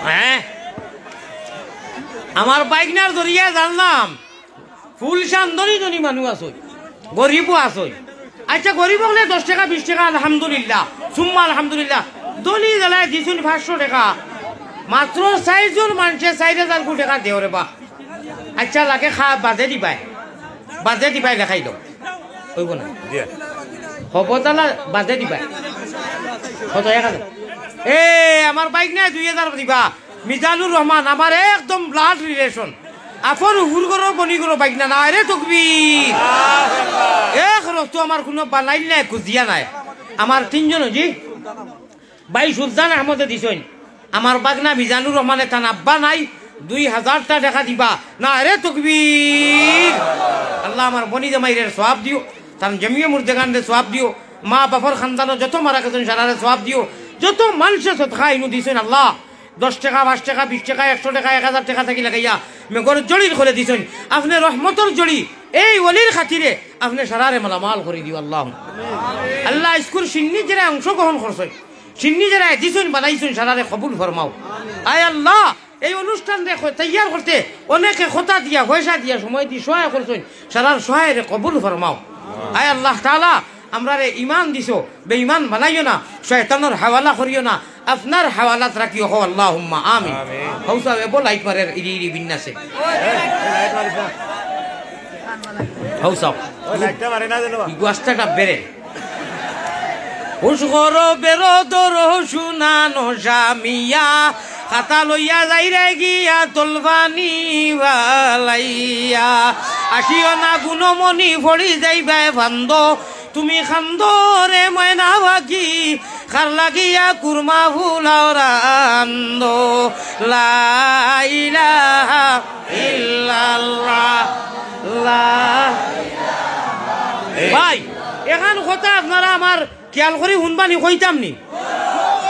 হ্যাঁ? আমার বাইগনার জরিয়া জানলাম, ফুল শান ধনী ধনী মানুষ আছে, গরিবও আছে। আচ্ছা, গরিব অকলে দশ টেকা, বিশ টেকা, আলহামদুলিল্লাহ, সুম্মা আলহামদুলিল্লাহ। ধনী জেলায় দিছইন পাঁচশো টেকা, মাত্র চাইরজন মানষে চাইর হাজার কু টেকা দেও রে বা। আচ্ছা, লাগে খা, বাজে দিবায়, বাজে দিবায়, লেখাই দেও, অইবো না? জি। হব তালা বাজে দিবায়। কত? এক হাজার। এ, আমার বাইগনায় দুই হাজার দিবা। মিজানুর রহমান, আমার একদম blood relation। আপন হুর গরো, বনি গরো, বাইগনা না রে, তকবীর। এক রক্ত, আমার কুনু বানাইল নাই, কুজিয়া নাই। আমার তিনজন, জি। ভাই সুলতান আহমদে দিছইন। আমার বাগনা মিজানুর রহমানে তান আব্বা নাই, দুই হাজারটা টেকা দিবা। না রে, তকবীর। আল্লাহ, আমার বনি জামাইরে সওয়াব দিও, তান জমিয়ে মুর্দেগানরে সওয়াব দিও, মা বাপর খানদানো যত মারা গেছইন, সারারে সওয়াব দিও। যত মানষে সদকা ইনু দিছইন, আল্লাহ, দশ টেকা, পাঁচ টেকা, বিশ টেকা, একশো টেকা, এক হাজার টেকা থাকি লাগাইয়া মেঘর জড়ির খলে দিছইন। আপনে রহমতর জড়ি, এই ওলির খাতিরে আপনে সারারে মালামাল করি দিও, আল্লাহ। আল্লাহ, ইস্কুর শিন্নি যেরা অংশগ্রহণ করছইন, শিন্নি যেরা দিছইন, বানাইছইন, সারারে কবুল ফরমাও। আয় আল্লাহ, এই অনুষ্ঠানরে ক-, তৈয়ার করতে অনেকে কথা দিয়া, পয়সা দিয়া, সময় দি সহায় করছইন। সারার সহায়রে কবুল ফরমাও। আয় আল্লাহ তাআলা, আমরারে ইমান দিছো, বেইমান বানাইও না, শয়তানর হাওয়ালা করিও না, আপনার হাওয়ালাত রাখিও। কও আল্লাহুম্মা আমিন। আমিন। হউ সাব, এবো লাইট মারের ইরি ইরি বিন্যাসে। হউ সাব। ওই লাইটটা মারে না যেন বা। ইগু আস্তাটা বেরে। হুশ করো বেরো ধরো শুনানো জামিয়া, খাতা লইয়া যাইরে গিয়া তলবানি বালাইয়া। আসিও না গুণমণি পড়ি যাইবায় ফান্দ, তুমি খান্দরে ময়না বাকি, খার লাগিয়া কুরমা ফুলাও রান্দ। লা ইলাহা ইল্লাল্লাহ, লা। ভাই, এখান কথা আপনারা আমার খেয়াল করি হুনবানি কইতাম নি?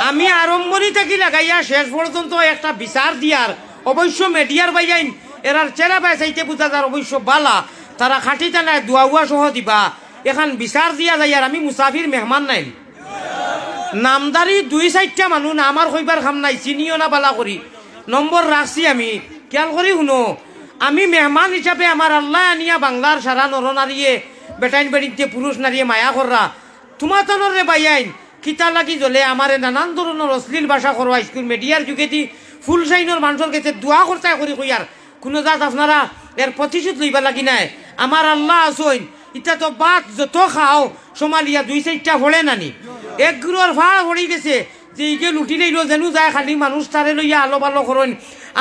আমি আরম্ভণি থাকি লাগাইয়া শেষ পর্যন্ত একটা বিচার দিয়ার, অবশ্য মিডিয়ার ভাইয়াইন এরার চেহারা বায় চাইতে বুঝা যার অবশ্য বালা, তারা খাটি টানায় দোয়া উয়া সহ দিবা। এখান বিচার দিয়া যাইয়ার, আমি মুসাফির মেহমান নাইন। নামদারি দুই চাইরটা মানুষ না, আমার কইবার কাম নাই, চিনিও না বালা করি। নম্বর রাখছি আমি, খেয়াল করি হুনো। আমি মেহমান হিসাবে আমার আল্লায় আনিয়া বাংলার সারা নরনারীয়ে, বেটাইন বেটিন্তে পুরুষ নারীয়ে মায়া কররা। তুমাতানর রে ভাইয়াইন, কিতা লাগি জলে আমারে নানান ধরনর অশ্লীল ভাষা করো, আইজকুর মিডিয়ার যুগেদি ফুল সাইনর মানষর গেছে দোয়া করতায় করি কইয়ার। কুনু জাত আপনারা এর প্রতিশোধ লইবার লাগি নায়। আমার আল্লা আছইন, ইতা তো ভাত যত খাও, সমালিয়া দুই চাইরটা পড়ে নানি। এক গুরুর ফাড় পড়ি গেছে, যে ইগে লুটি লইলো, যেনু যায় খালি মানুষ তারে লইয়া আলো বালো করইন।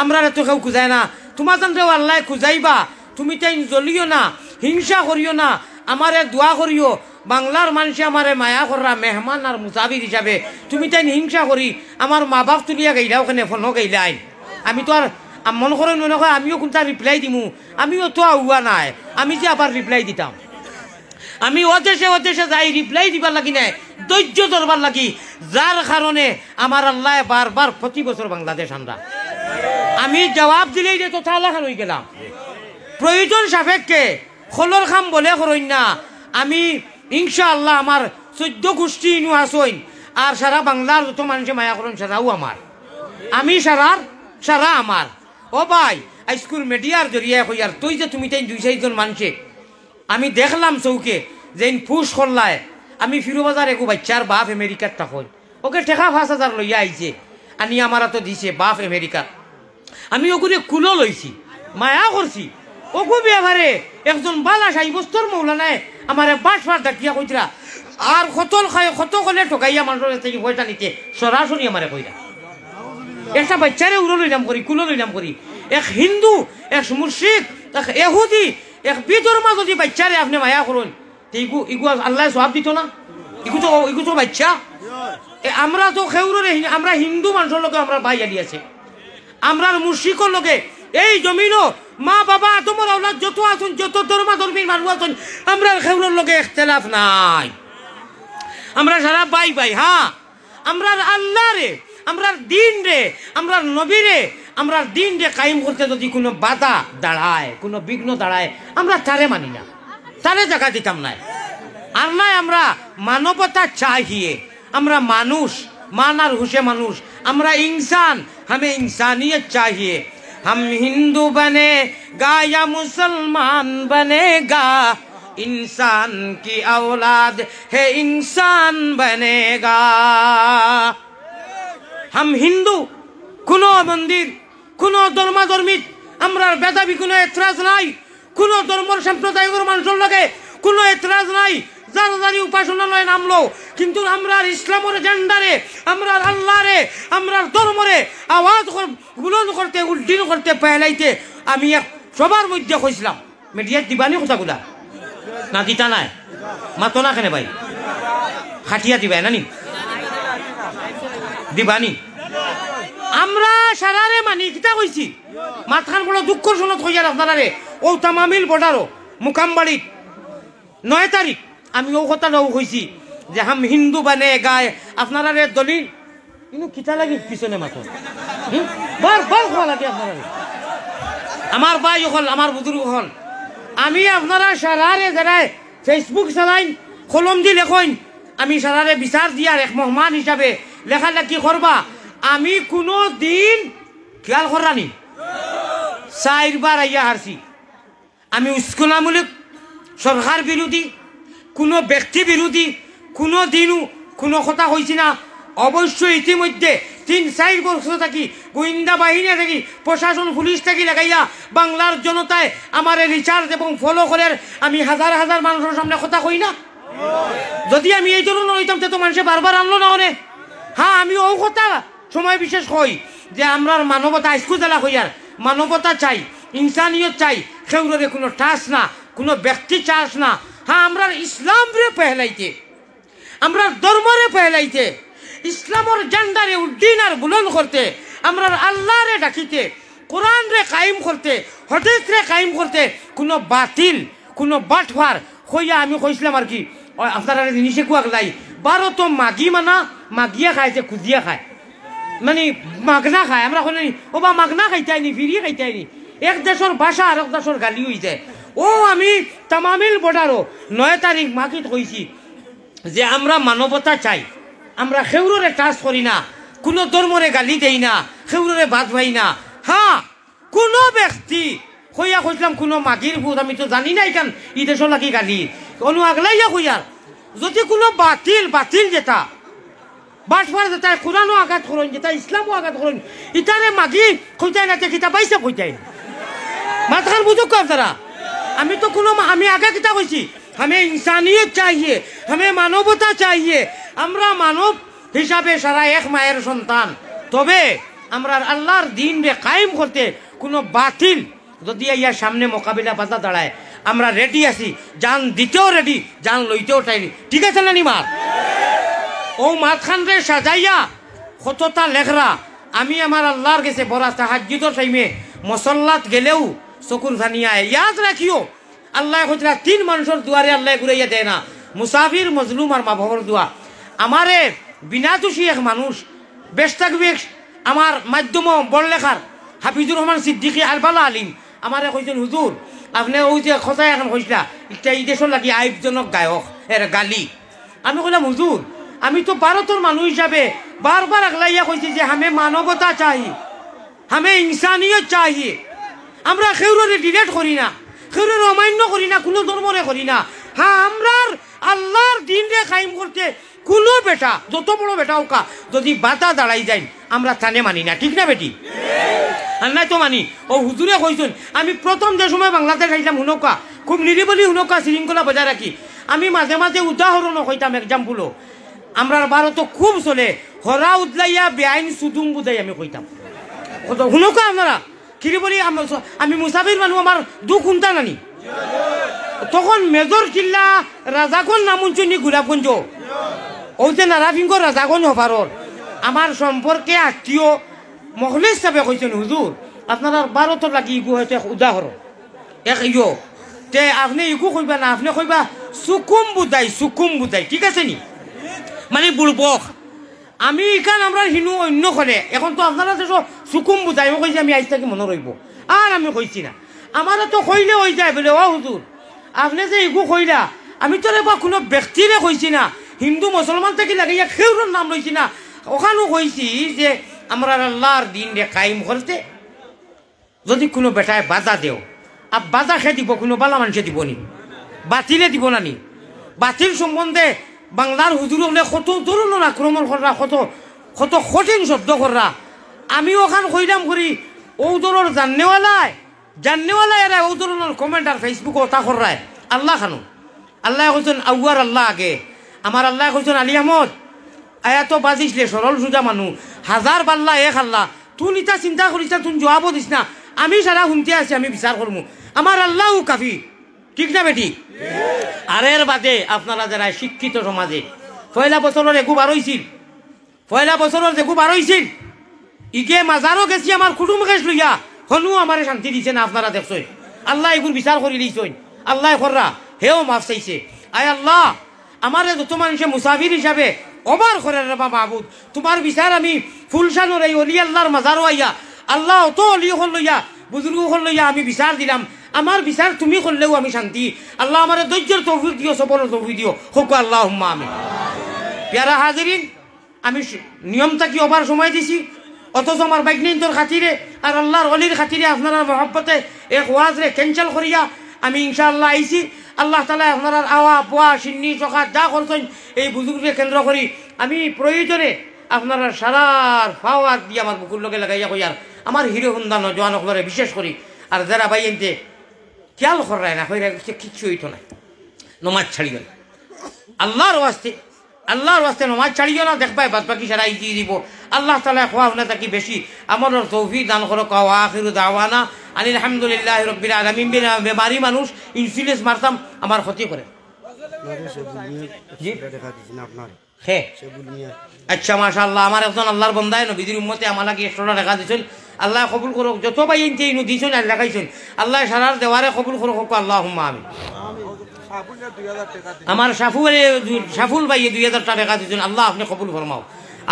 আমরারে তো কেউ খুজায় না, তুমাতানরেও আল্লায় খুজাইবা। তুমি তাইন জ্বলিও না, হিংসা করিও না, আমারে দোয়া করিও। বাংলার মানষে আমারে মায়া কররা মেহমান আর মুসাফির হিসাবে, তুমি তাইন হিংসা করি আমার মা বাপ তুলিয়া গেইলা, ওখানে ফোনও গেইলাইন। আমি তো আর আম-, মন করইন মনে কয় আমিও কুনটা রিপ্লাই দিমু, আমিও তো আউয়া নায়, আমি যে আবার রিপ্লাই দিতাম। আমি অদেশে অদেশে যাই রিপ্লাই দিবার লাগি নায়, ধৈর্য ধরবার লাগি, যার কারণে আমার আল্লায় বারবার প্রতি বছর বাংলাদেশ আনরা। আমি জবাব দিলেই রে তো তালা খান অই গেলাম। প্রয়োজন সাপেক্ষে খলর খাম বলে করইন না। আমি ইনশাআল্লাহ আমার চৌদ্দ গুষ্টি ইনু আছইন, আর সারা বাংলার যত মানষে মায়া করইন সারাউ আমার। আমি সারার, সারা আমার। ও ভাই, আইজকুর মিডিয়ার জরিয়ায় কইয়ার, তুই যে তুমি তাইন দুই চাইরজন মানষে আমি দেখলাম চউখে যেইন পুশ করলায়, আমি ফিরোবাজার এগু বাইচ্চার বাপ আমেরিকাত থাকইন, ওকে টেকা পাঁচ হাজার লইয়া আইছে, আনি আমার আতো দিছে বাপ আমেরিকাত। আমি ওগুরে কুলো লইছি, মায়া করছি। ওগু ব্যাপারে একজন বালা সাব্যস্তর মৌলানায় আমারে বাটপার ডাকিয়া কইতরা, আর কতল খায়, কত কলে ঠকাইয়া মানষর গেছ থাকি পয়সা নিতে, সরাসরি আমারে কইরা। একটা বাইচ্চারে উড়ো লইলাম করি, কুলো লইলাম করি। এক হিন্দু, এক মুশরিক, এক এহুদি, এক বিধর্মা যদি বাইচ্চারে আপনে মায়া করইন, তে ইগু, ইগু আল্লায় সওয়াব দিতো না? ইগু তো, ইগু তো বাইচ্চা। এ, আমরা তো কেউররে হি-, আমরা হিন্দু মানষর লগে আমরার বাই আলি আছে। আমরার মুশরিকর লগে এই জমিনো মা বাবা আদমর আওলাদ যত আছইন, যত ধর্মা ধর্মীর মানুষ আছইন, আমরার কেউরর লগে ইখতিলাফ নাই। আমরা সারা বাই বাই, হ্যাঁ। আমরার আল্লারে, আমরার দিনরে, আমরার নবীরে, আমরার দিনরে কায়েম করতে যদি কুনু বাধা দাঁড়ায়, কুনু বিঘ্ন দাঁড়ায়, আমরা তারে মানি না, তারে জাগা দিতাম নায়। আর নায় আমরা মানবতা চাহিয়ে, আমরা মানুষ, মান আর হুশে মানুষ, আমরা ইনসান, হামে ইনসানিয়ত চাহিয়ে। হাম হিন্দু বনেগা ইয়া মুসলমান বনেগা, ইনসান কি আওলাদ হে ইনসান বনেগা। হাম হিন্দু, কুনু মন্দির, কুনু ধর্মাধর্মিত আমরার ভেদাভেদি কুনু এতরাজ নাই, কুনু ধর্মর সম্প্রদায়র মানষর লগে কুনু এতরাজ নাই, যার যারই উপাসনালয়ে নাম লও, কিন্তু আমরার ইসলামর এজেন্ডারে, আমরার আল্লারে, আমরার ধর্মরে আওয়াজ কর-, বুলন্দ করতে, উড্ডীন করতে, ফেলাইতে আমি এক সভার মধ্যে কইছিলাম। মিডিয়াত দিবানি কথাগুলা? না দিতা নায়? মাতো না কেনে ভাই? খাটিয়া দিবায় না নি? দিবানি? আমরা সারারে মানি, কিতা কইছি? মাতখান বড় দুঃখর সনদ কইয়ার আপনারারে, ও তামামিল বর্ডারো, মুকামবাড়িত, নয় তারিখ, আমি ও কথাটাও কইছি যে হাম হিন্দু বনেগা, আপনারারে দলিল ইনো কিতা লাগি পিছনে মাতো? হুম? বার বার কওয়া লাগে আপনারারে। আমার ভাই অকল, আমার বুজুর্গ অকল, আমি আপনারা সারারে যারায় Facebook চালাইন, কলম দি লেখইন, আমি সারারে বিচার দিয়ার এক মেহমান হিসাবে লেখালেখি করবা। আমি কুনু দিন খেয়াল কররানি? চাইরবার আইয়া হারছি। আমি উস্কুনামূলক, সরকার বিরোধী, কুনু ব্যক্তি বিরোধী, কুনু দিনও কুনু কথা কইছি না। অবশ্য ইতিমধ্যে তিন চাইর বছর থাকি, গোয়েন্দা বাহিনী থাকি, প্রশাসন, পুলিশ থাকি লাগাইয়া বাংলার জনতায় আমারে research এবং follow করের। আমি হাজার হাজার মানুষর সামনে কথা কই না? যদি আমি এই ধরনর অইতাম, তে তো মানষে বারবার আনলো না অনে। হ্যাঁ, আমি অউ কথা সময় বিশেষ কই যে আমরার মানবতা, আইজকু যেলা কইয়ার, মানবতা চাই, ইনসানিয়ত চাই, কেউররে কুনু touch না, কুনু ব্যক্তি touch না। হ্যাঁ, আমরার ইসলামরে ফেলাইতে, আমরার ধর্মরে ফেলাইতে, ইসলামর ঝান্ডারে উড্ডীন আর বুলন্দ করতে, আমরার আল্লারে ডাকিতে, কোরআনরে কায়েম করতে, হাদিসরে কায়েম করতে, কুনু বাতিল, কুনু বাটপার কইয়া আমি কইছলাম আর কি, ও, আপনারারে জিনিসে কুয়াক লাই, ভারতো মাগি মানা, মাগিয়া খায় যে খুজিয়া খায়, মানে মাগনা খায়। আমরা কইলে নি, "ও বা মাগনা খাইতায় নি, free খাইতায় নি।" এক দেশর ভাষা আর এক দেশর গালি অইযায়। অউ আমি তামামিল border-ও নয় তারিখ মাগিত কইছি যে আমরা মানবতা চাই, আমরা কেউররে touch করি না, কুনু ধর্মরে গালি দেই না, কেউররে বাদ পাই না। হ্যাঁ, কুনু ব্যক্তি কইয়া কইছলাম কুনু মাগির পুত, আমি তো জানি না ইখান ই দেশর লাগি গালি। অনো আগলাইয়া কইয়ার, যদি কুনু বাতিল, বাতিল যেটা, বাটপার যেটায় কোরআনও আঘাত করইন, যেটায় ইসলামও আঘাত করইন, ইতারে মাগি কইতায় না, তে কিতা বাইসে কইতায়? মাতখান বুঝউক্কা আপনারা। আমি তো কুনু মা-, আমি আগে কিতা কইছি, হামে ইনসানিয়ত চাহিয়ে, হামে মানবতা চাহিয়ে। আমরা মানব হিসাবে সারা এক মায়ের সন্তান। তবে আমরার আল্লার দিনরে কায়েম করতে কুনু বাতিল যদি আইয়া সামনে মোকাবিলা বাধা দাঁড়ায়, আমরা ready আছি, জান দিতেও ready, জান লইতেও ready। ঠিক আছে না নি মাত? অউ মাতখানরে সাজাইয়া কততা লেখরা, আমি আমার আল্লার গেছে বড় তাহাজ্জুদর time-এ মসল্লাত গেলেও চকুর পানি আয়। ইয়াদ রাখিও, আল্লায় কইতরা তিন মানষর দুয়ারে আল্লায় ঘুরাইয়া দেয় না, মুসাফির, মজলুম আর মা বাবার দোয়া। আমারে বিনা দোষী এক মানুষ, বেশ থাকবে আমার মাধ্যমও বড় লেখার হাফিজুর রহমান সিদ্দিকী আরবালা আলিম, আমারে কইছইন, "হুজুর, আপনে অউ যে কথা এখান কইছলা, ইটা ই দেশর লাগি আইবজনক গায়ক, এর গালি।" আমি কইলাম, "হুজুর, আমি তো ভারতর মানুষ হিসাবে বারবার আগলাইয়া কইছি যে হামে মানবতা চাই, হামে ইনসানিয়ত চাই। আমরা কেউররে delete করি না, কেউররে অমান্য করি না, কুনু ধর্মরে করি না। হ্যাঁ, আমরার আল্লার দিনরে কায়েম করতে কুনু বেটা, যত বড় বেটা অউক্কা, যদি বাধা দাঁড়াই যাইন, আমরা তানে মানি না, ঠিক না বেটি? আর নাই তো মানি। অউ হুজুরে কইছইন, আমি প্রথম যে সময় বাংলাদেশ আইলাম, হুনউক্কা, খুব নিরিবিলি হুনউক্কা, শৃঙ্খলা বজায় রাখি। আমি মাঝে মাঝে উদাহরণও কইতাম, example-ও। আমরার ভারতো খুব চলে, হরা উদলাইয়া বেআইন সুদুম বুঝাই আমি কইতাম। কত হুনউক্কা আপনারা, কিরে বলি, আম-, আমি মুসাফির মানুষ, আমার দুখ হুনতা নানি। তখন মেজর কিল্লা, রাজাগঞ্জ নাম হুনছইন নি, গোলাপগঞ্জ। অউ যে নারাফিঙ্গর রাজাগঞ্জ হপারর, আমার সম্পর্কে আত্মীয় মখলিস সাবে কইছইন, "হুজুর, আপনারার ভারতর লাগি ইগু হয়তো এক উদাহরণ।" এক ইয়ো। তে আপনে ইগু কইবা না, আপনে কইবা সুকুম বুঝাই, সুকুম বুঝাই, ঠিক আছে নি? মানে বুড়বক। আমি ইখান আমরার হিনু অইন্য কলে, এখন তো আপনারা দেশো সুকুম বুঝাই, ও কইছি আমি আইজ থাকি মনো রইবো। আর আমি কইছি না। আমারে তো কইলে অইযায় বুলে, "ও হুজুর, আপনে যে ইগু কইলা, আমি তো রে বা কুনু ব্যক্তিরে কইছি না, হিন্দু মুসলমান থাকি লাগাইয়া কেউরর নাম লইছি না, অখানউ কইছি যে আমরার আল্লার দিনরে কায়েম করতে।" যদি কুনু বেটায় বাধা দেও, আর বাধা কে দিবো? কুনু বালা মানষে দিবো নি? বাতিলে দিবো না নি? বাতিল সম্বন্ধে বাংলার হুজুর অকলে কত ধরনর আক্রমণ কররা, কত, কত কঠিন শব্দ কররা। আমি অখান কইলাম করি, অউ ধরনর জাননেওয়ালায়, জাননেওয়ালায় এরা অউ ধরনর comment আর Facebook-ও অতা কররায়। আল্লা খানো। আল্লায় কইছইন, "আউয়ার আল্লা আগে।" আমার আল্লায় কইছইন, "আলী আহমদ, আয়া তো বাজিছলে সরল সুজা মানু, হাজার বাল্লা এক আল্লা, তুন ইতা চিন্তা করিস না, তুন জুয়াবও দিস না, আমি সারা হুনতে আছি, আমি বিচার করমু, আমার আল্লাউ কাফি।" ঠিক না বেটি? আর এর বাদে আপনারা যেরা শিক্ষিত সমাজে, পয়লা বছরর এগু বার অইছিল, পয়লা বছরর যেগু বার অইছিল, ইগে মাজারো গেছি, আমার কুটুম কেশ লইয়া, হনু আমারে শান্তি দিছে না, আপনারা দেখছইন। আল্লায় ইগুর বিচার করিলিছইন, আল্লায় কররা, হেও মাফ চাইছে। আয় আল্লা, আমারে যত মানষে মুসাফির হিসাবে অবার করের রে বা মাবুদ, তুমার বিচার আমি ফুলশানর এই অলি আল্লার মাজারো আইয়া, আল্লা অত অলি অকল লইয়া, বুজুর্গ অকল লইয়া আমি বিচার দিলাম, আমার বিচার তুমি করলেউ আমি শান্তি। আল্লা আমারে ধৈর্যর তৌফিক দিও, সবরর তৌফিক দিও, কউক্কা আল্লাহুম্মা আমিন। পেয়ারা হাজিরিন, আমি স-, নিয়ম থাকি অবার সময় দিছি। অথচ আমার বাইগনাইন্তর খাতিরে আর আল্লার অলির খাতিরে আপনারার মহব্বতে এক ওয়াজরে cancel করিয়া আমি ইনশাআল্লাহ আইছি। আল্লাহ তাআলায় আপনারার আওয়া, বওয়া, শিন্নি, সকাত যা করছইন এই বুজুর্গরে কেন্দ্র করি আমি প্রয়োজনে আপনারার সারার পাও আত দিয়া আমার বুকুর লগে লাগাইয়া কইয়ার, আমার হিরো হুন্দা নওজোয়ান অকলরে বিশেষ করি, আর যেরা বাইয়াইন্তে খিয়াল কররায় না, কইরা কিচ্ছু অইতো নায়, নমাজ ছাড়িও না। আল্লার ওয়াস্তে, আল্লার ওয়াস্তে নমাজ ছাড়িও না, দেখবায় বাদ বাকি সারা ইজি দিব। আল্লাহ তাআলায় কওয়া হুনা থাকি বেশি আমলর তৌফিক দান করউক্কা। ওয়া আখিরু দাওয়ানা আনিল হামদুলিল্লাহি রাব্বিল আলামিন। বেমারি মানুষ insulin মারতাম, আমার ক্ষতি করে। জি। হে। আচ্ছা, মাশাআল্লাহ, আমার একজন আল্লার বন্দায় নবীজির উম্মতে আমার লাগি একশো টেকা দিছইন। আল্লায় কবুল করউক। যত বাইয়াইন্তে ইনো দিছইন আর লাগাইছইন, আল্লায় সারার দেওয়ারে কবুল করউক, আল্লাহুম্মা আমিন। আমার সাফুলে, সাফুল ভাইয়ে দুই হাজার টেকা দিছইন, আল্লাহ আপনে কবুল ফরমাও।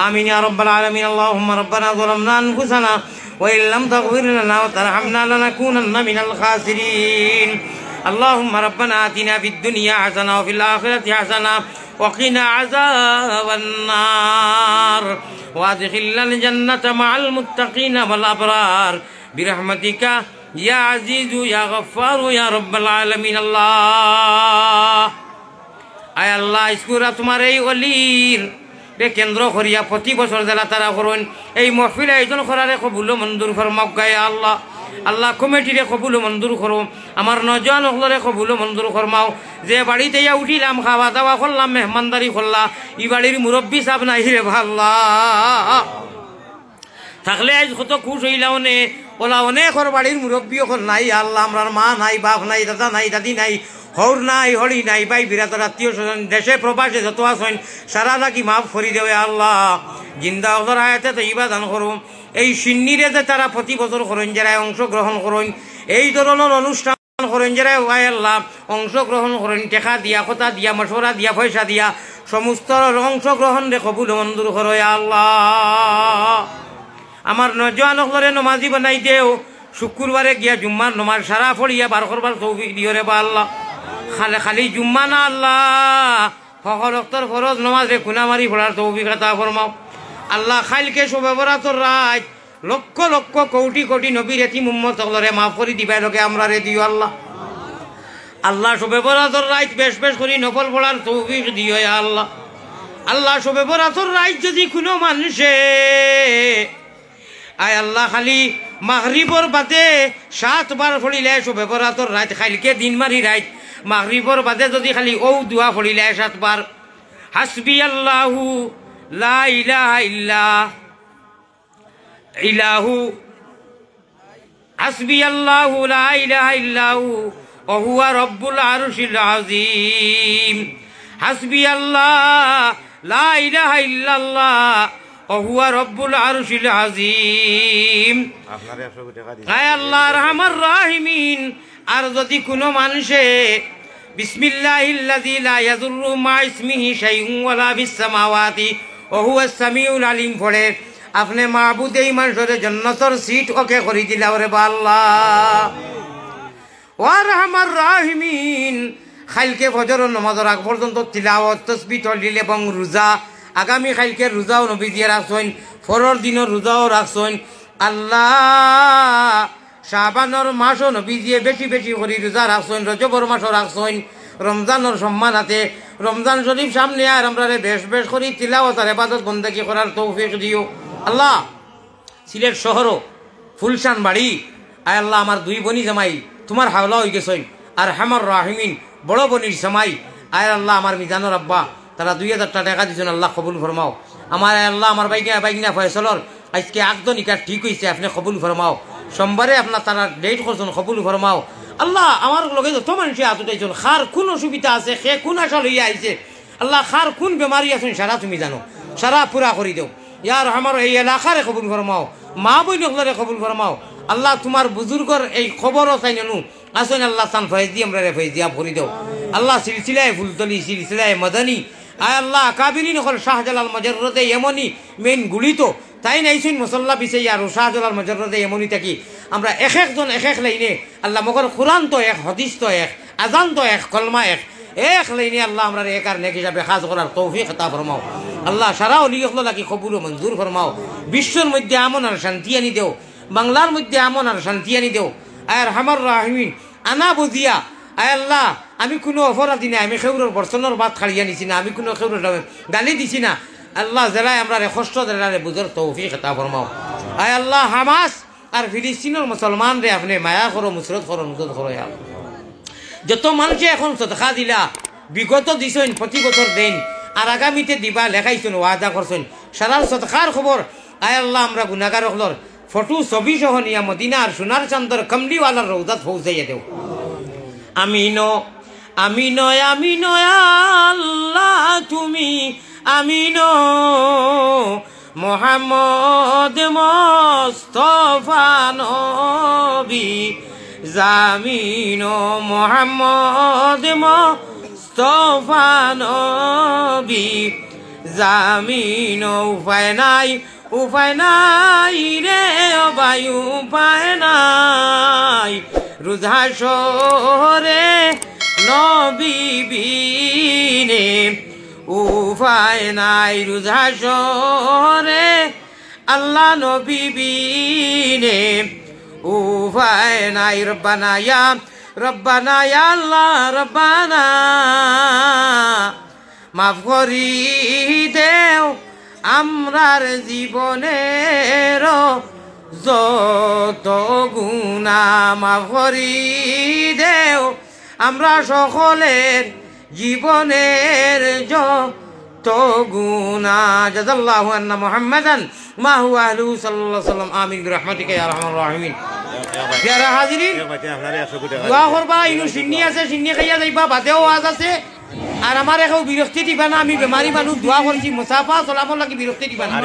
آمين يا رب العالمين. اللهم ربنا ظلمنا أنفسنا وإن لم تغفر لنا وترحمنا لنكونن من الخاسرين. اللهم ربنا آتنا في الدنيا حسنة وفي الآخرة حسنة وقنا عذاب النار وأدخلنا الجنة مع المتقين والأبرار برحمتك يا عزيز يا غفار يا رب العالمين. الله. আয় আল্লাহ, আইজকুরা তুমার এই অলির রে কেন্দ্র করিয়া প্রতি বছর যেলা তারা করইন, এই মহফিল আয়োজন করারে কবুল ও মঞ্জুর ফরমাউক্কা, ইয়া আল্লাহ। আল্লাহ, কমিটিরে কবুল ও মঞ্জুর করো, আমার নওজোয়ান অকলরে কবুল ও মঞ্জুর ফরমাও। যে বাড়িত আইয়া উঠিলাম, খাওয়া দাওয়া করলাম, মেহমানদারি করলা, ই বাড়ির মুরব্বি সাব নাই রে বা আল্লাহ। থাকলে আইজ কত খুশ অইলা অনে, অলা অনেকর বাড়ির মুরব্বি অকল নাই, ইয়া আল্লাহ, আমরার মা নাই, বাপ নাই, দাদা নাই, দাদি নাই, হউর নাই, হড়ি নাই, ভাই বিরাদর আত্মীয় স্বজন, দেশে প্রবাসে যত আছইন, সারার লাগি মাফ করি দেও, ইয়া আল্লাহ। জিন্দা অকলর হায়াতে তৈবা দান করো। এই শিন্নিরে যে তারা প্রতি বছর করইন, যেরা অংশগ্রহণ করইন, এই ধরনর অনুষ্ঠান করইন, যেরা, আয় আল্লাহ, অংশগ্রহণ করইন, টেকা দিয়া, কথা দিয়া, মশওয়ারা দিয়া, পয়সা দিয়া, সমস্ত অংশগ্রহণরে কবুল ও মঞ্জুর করো, ইয়া আল্লাহ। আমার নওজোয়ান অকলরে নমাজি বানাই দেও, শুক্রবারে গিয়া জুম্মার নমাজ সারা পড়িয়া বার করবার তৌফিক দিও রে বা আল্লাহ। খালি, খালি জুম্মা না আল্লাহ, হকল অক্তর ফরজ নমাজরে কুনা মারি পড়ার তৌফিক আতা ফরমাও। আল্লাহ, কাইলকে শবে বরাতর রাইত লক্ষ লক্ষ কোটি কোটি নবীর এতিম উম্মত অকলরে মাফ করি দিবায়, লগে আমরারে দিও আল্লাহ। আল্লাহ, শবে বরাতর রাইত বেশ বেশ করি নফল পড়ার তৌফিক দিও, ইয়া আল্লাহ। আল্লাহ, শবে বরাতর রাইত যুদি কুনু মানষে, আয় আল্লাহ, খালি মাগরিবর বাদে সাতবার পড়িলায় শবে বরাতর রাইত, কাইলকে দিন মারি রাইত, মাগরিবর বাদে যুদি খালি অউ দোয়া পড়িলায় সাতবার, হাসবি আল্লাহু লা ইলাহা ইল্লা ইলাহু, হাসবি আল্লাহু লা ইলাহা ইল্লাহু ওয়া হুয়া রব্বুল আরশিল আযীম। হাসবি আল্লাহ লা ইলাহা ইল্লাল্লাহ ওয়া হুয়া রব্বুল আরশিল আযীম। আপনারে একশো টেকা দিছি। আয় আল্লাহ আরহামার রাহিমিন, আর যুদি কুনু মানষে বিসমিল্লাহিল্লাযী লা ইয়াদুররু মা ইসমিহি শাইউন ওয়ালা ফিস সামাওয়াতি ওয়া হুয়াস সামিউল আলিম পড়ে, আপনে মাবুদে ই মানষরে জন্নতর সিট ওকে করি দিলাও রে বা আল্লাহ। ওয়া আরহামার রাহিমিন, কাইলকে ফজরর নমাজর আগ পর্যন্ত তিলাওয়াত, তসবিহ, তহলিল এবং রোজা, আগামী কাইলকে রোজাও নবীজিয়ে রাখছইন, পরর দিনর রোজাও রাখছইন। আল্লাহ, শাবানর মাসও নবীজিয়ে বেশি বেশি করি রোজা রাখছইন, রজবর মাসও রাখছইন, রমজানর সম্মানাতে, রমজান শরীফ সামনে আর আমরারে বেশ বেশ করি তিলাওয়াত আর ইবাদত বন্দেগি করার তৌফিক দিও। আল্লাহ, সিলেট শহরও ফুলশান বাড়ি, আয় আল্লাহ, আমার দুই বনি জামাই তুমার হাওলা অইগেছইন, আরহামার রাহিমিন, বড় বনির জামাই, আয় আল্লাহ, আমার মিজানর আব্বা, তারা দুই হাজার টেকা দিছইন, আল্লাহ কবুল ফরমাও। আমার, আয় আল্লাহ, আমার বাইগনা, বাইগনা ফয়সলর আইজকে আকদ নিকাহ ঠিক অইছে, আপনে কবুল ফরমাও। সোমবারে আপনার তারা date করছইন, কবুল ফরমাও। আল্লাহ, আমার লগে যত মানষে আত উঠাইছইন, কার কুন অসুবিধা আছে, কে কুন আশা লইয়া আইছে, আল্লাহ, কার কুন বেমারি আছইন, সারা তুমি জানো, সারা পুরা করি দেও। ইয়া আরহামার, এই এলাকারে কবুল ফরমাও, মা বইন অকলরে কবুল ফরমাও। আল্লাহ, তুমার বুজুর্গর এই কবরও চাইন নু আছইন, আল্লাহ, তান ফয়েজি আমরারে ফয়েজিয়াব করি দেও। আল্লাহ, সিলসিলায়ে ফুলতলি, সিলসিলায়ে মাদানী, আয় আল্লাহ, আকাবিরিন অকল শাহজালাল মজররদে ইয়ামনি মেইন গুড়িত, তাইন আইছইন মুসল্লা বিছাইয়া আর শাহজালাল মজররদে ইয়ামনি থাকি। আমরা এক একজন এক এক লাইনে, আল্লাহ, মগর কুরআন তো এক, হাদিস তো এক, আজান তো এক, কলমা এক, এক লাইনে আল্লাহ আমরারে এক আর নেক হিসাবে কাজ করার তৌফিক আতা ফরমাও। আল্লাহ, সারা অলি অকলর লাগি কবুল ও মঞ্জুর ফরমাও। বিশ্বর মধ্যে আমন আর শান্তি আনি দেও, বাংলার মধ্যে আমন আর শান্তি আনি দেও। আয় আরহামার রাহিমিন, আনা বুঝিয়া, আয় আল্লাহ, আমি কুনু অপরাধী নায়, আমি কেউরর বর্ষণর ভাত খাড়িয়া নিছি না, আমি কুনু কেউরর গালি দিছি না। আল্লাহ, যেরায় আমরারে কষ্ট দেরারে বুঝর তৌফিক আতা ফরমাও। আয় আল্লাহ, হামাস আর ফিলিস্তিনর মুসলমানরে আপনে মায়া করো, নুসরত করো, নুসরত করো, ইয়া আল্লাহ। যত মানষে এখন সদকা দিলা, বিগত দিছইন, প্রতি বছর দেইন, আর আগামীতে দিবা, লেখাইছইন, ওয়াদা করছইন, সারার সদকার খবর, আয় আল্লাহ, আমরা গুনাগার অকলর ফটো ছবি সহ নিয়া মদিনার সোনার চান্দর কমলিওয়ালার রওজাত পৌঁছাইয়া দেও। আমিন, আমিন, আমিন, আল্লাহ তুমি আমিন। মোহাম্মদ মোস্তফা নবী জামিন, মোহাম্মদ মোস্তফা নবী জামিন। উপায় নাই, উপায় নাই রে ও ভাই, উপায় নাই। রোজ হাশরে নবী বিনে উপায় নাই, রোজ হাশরে আল্লাহ নবী বিনে উপায় নাই। রব্বানা ইয়া, রব্বানা ইয়া আল্লাহ, রব্বানা মাফ করি দেও আমরার জীবনের যত গুনা, মাফ করি দেও আমরা সকলের জীবনের যত গুনা। জাযাল্লাহু আন্না মুহাম্মাদান মা হুয়া আহলুহু সাল্লাল্লাহু আলাইহি ওয়াসাল্লাম। আমিন বিরহমাতিকা ইয়া আরহামার রাহিমিন। প্যারা হাজিরিন, দোয়া করবা, ইনো শিন্নি আছে, শিন্নি খাইয়া যাইবা, বাদেও ওয়াজ আছে। আর আমারে কেউ বিরক্তি দিবা না, আমি বেমারি মানুষ, দোয়া করছি, মুসাফা সালামর লাগি বিরক্তি দিবা না।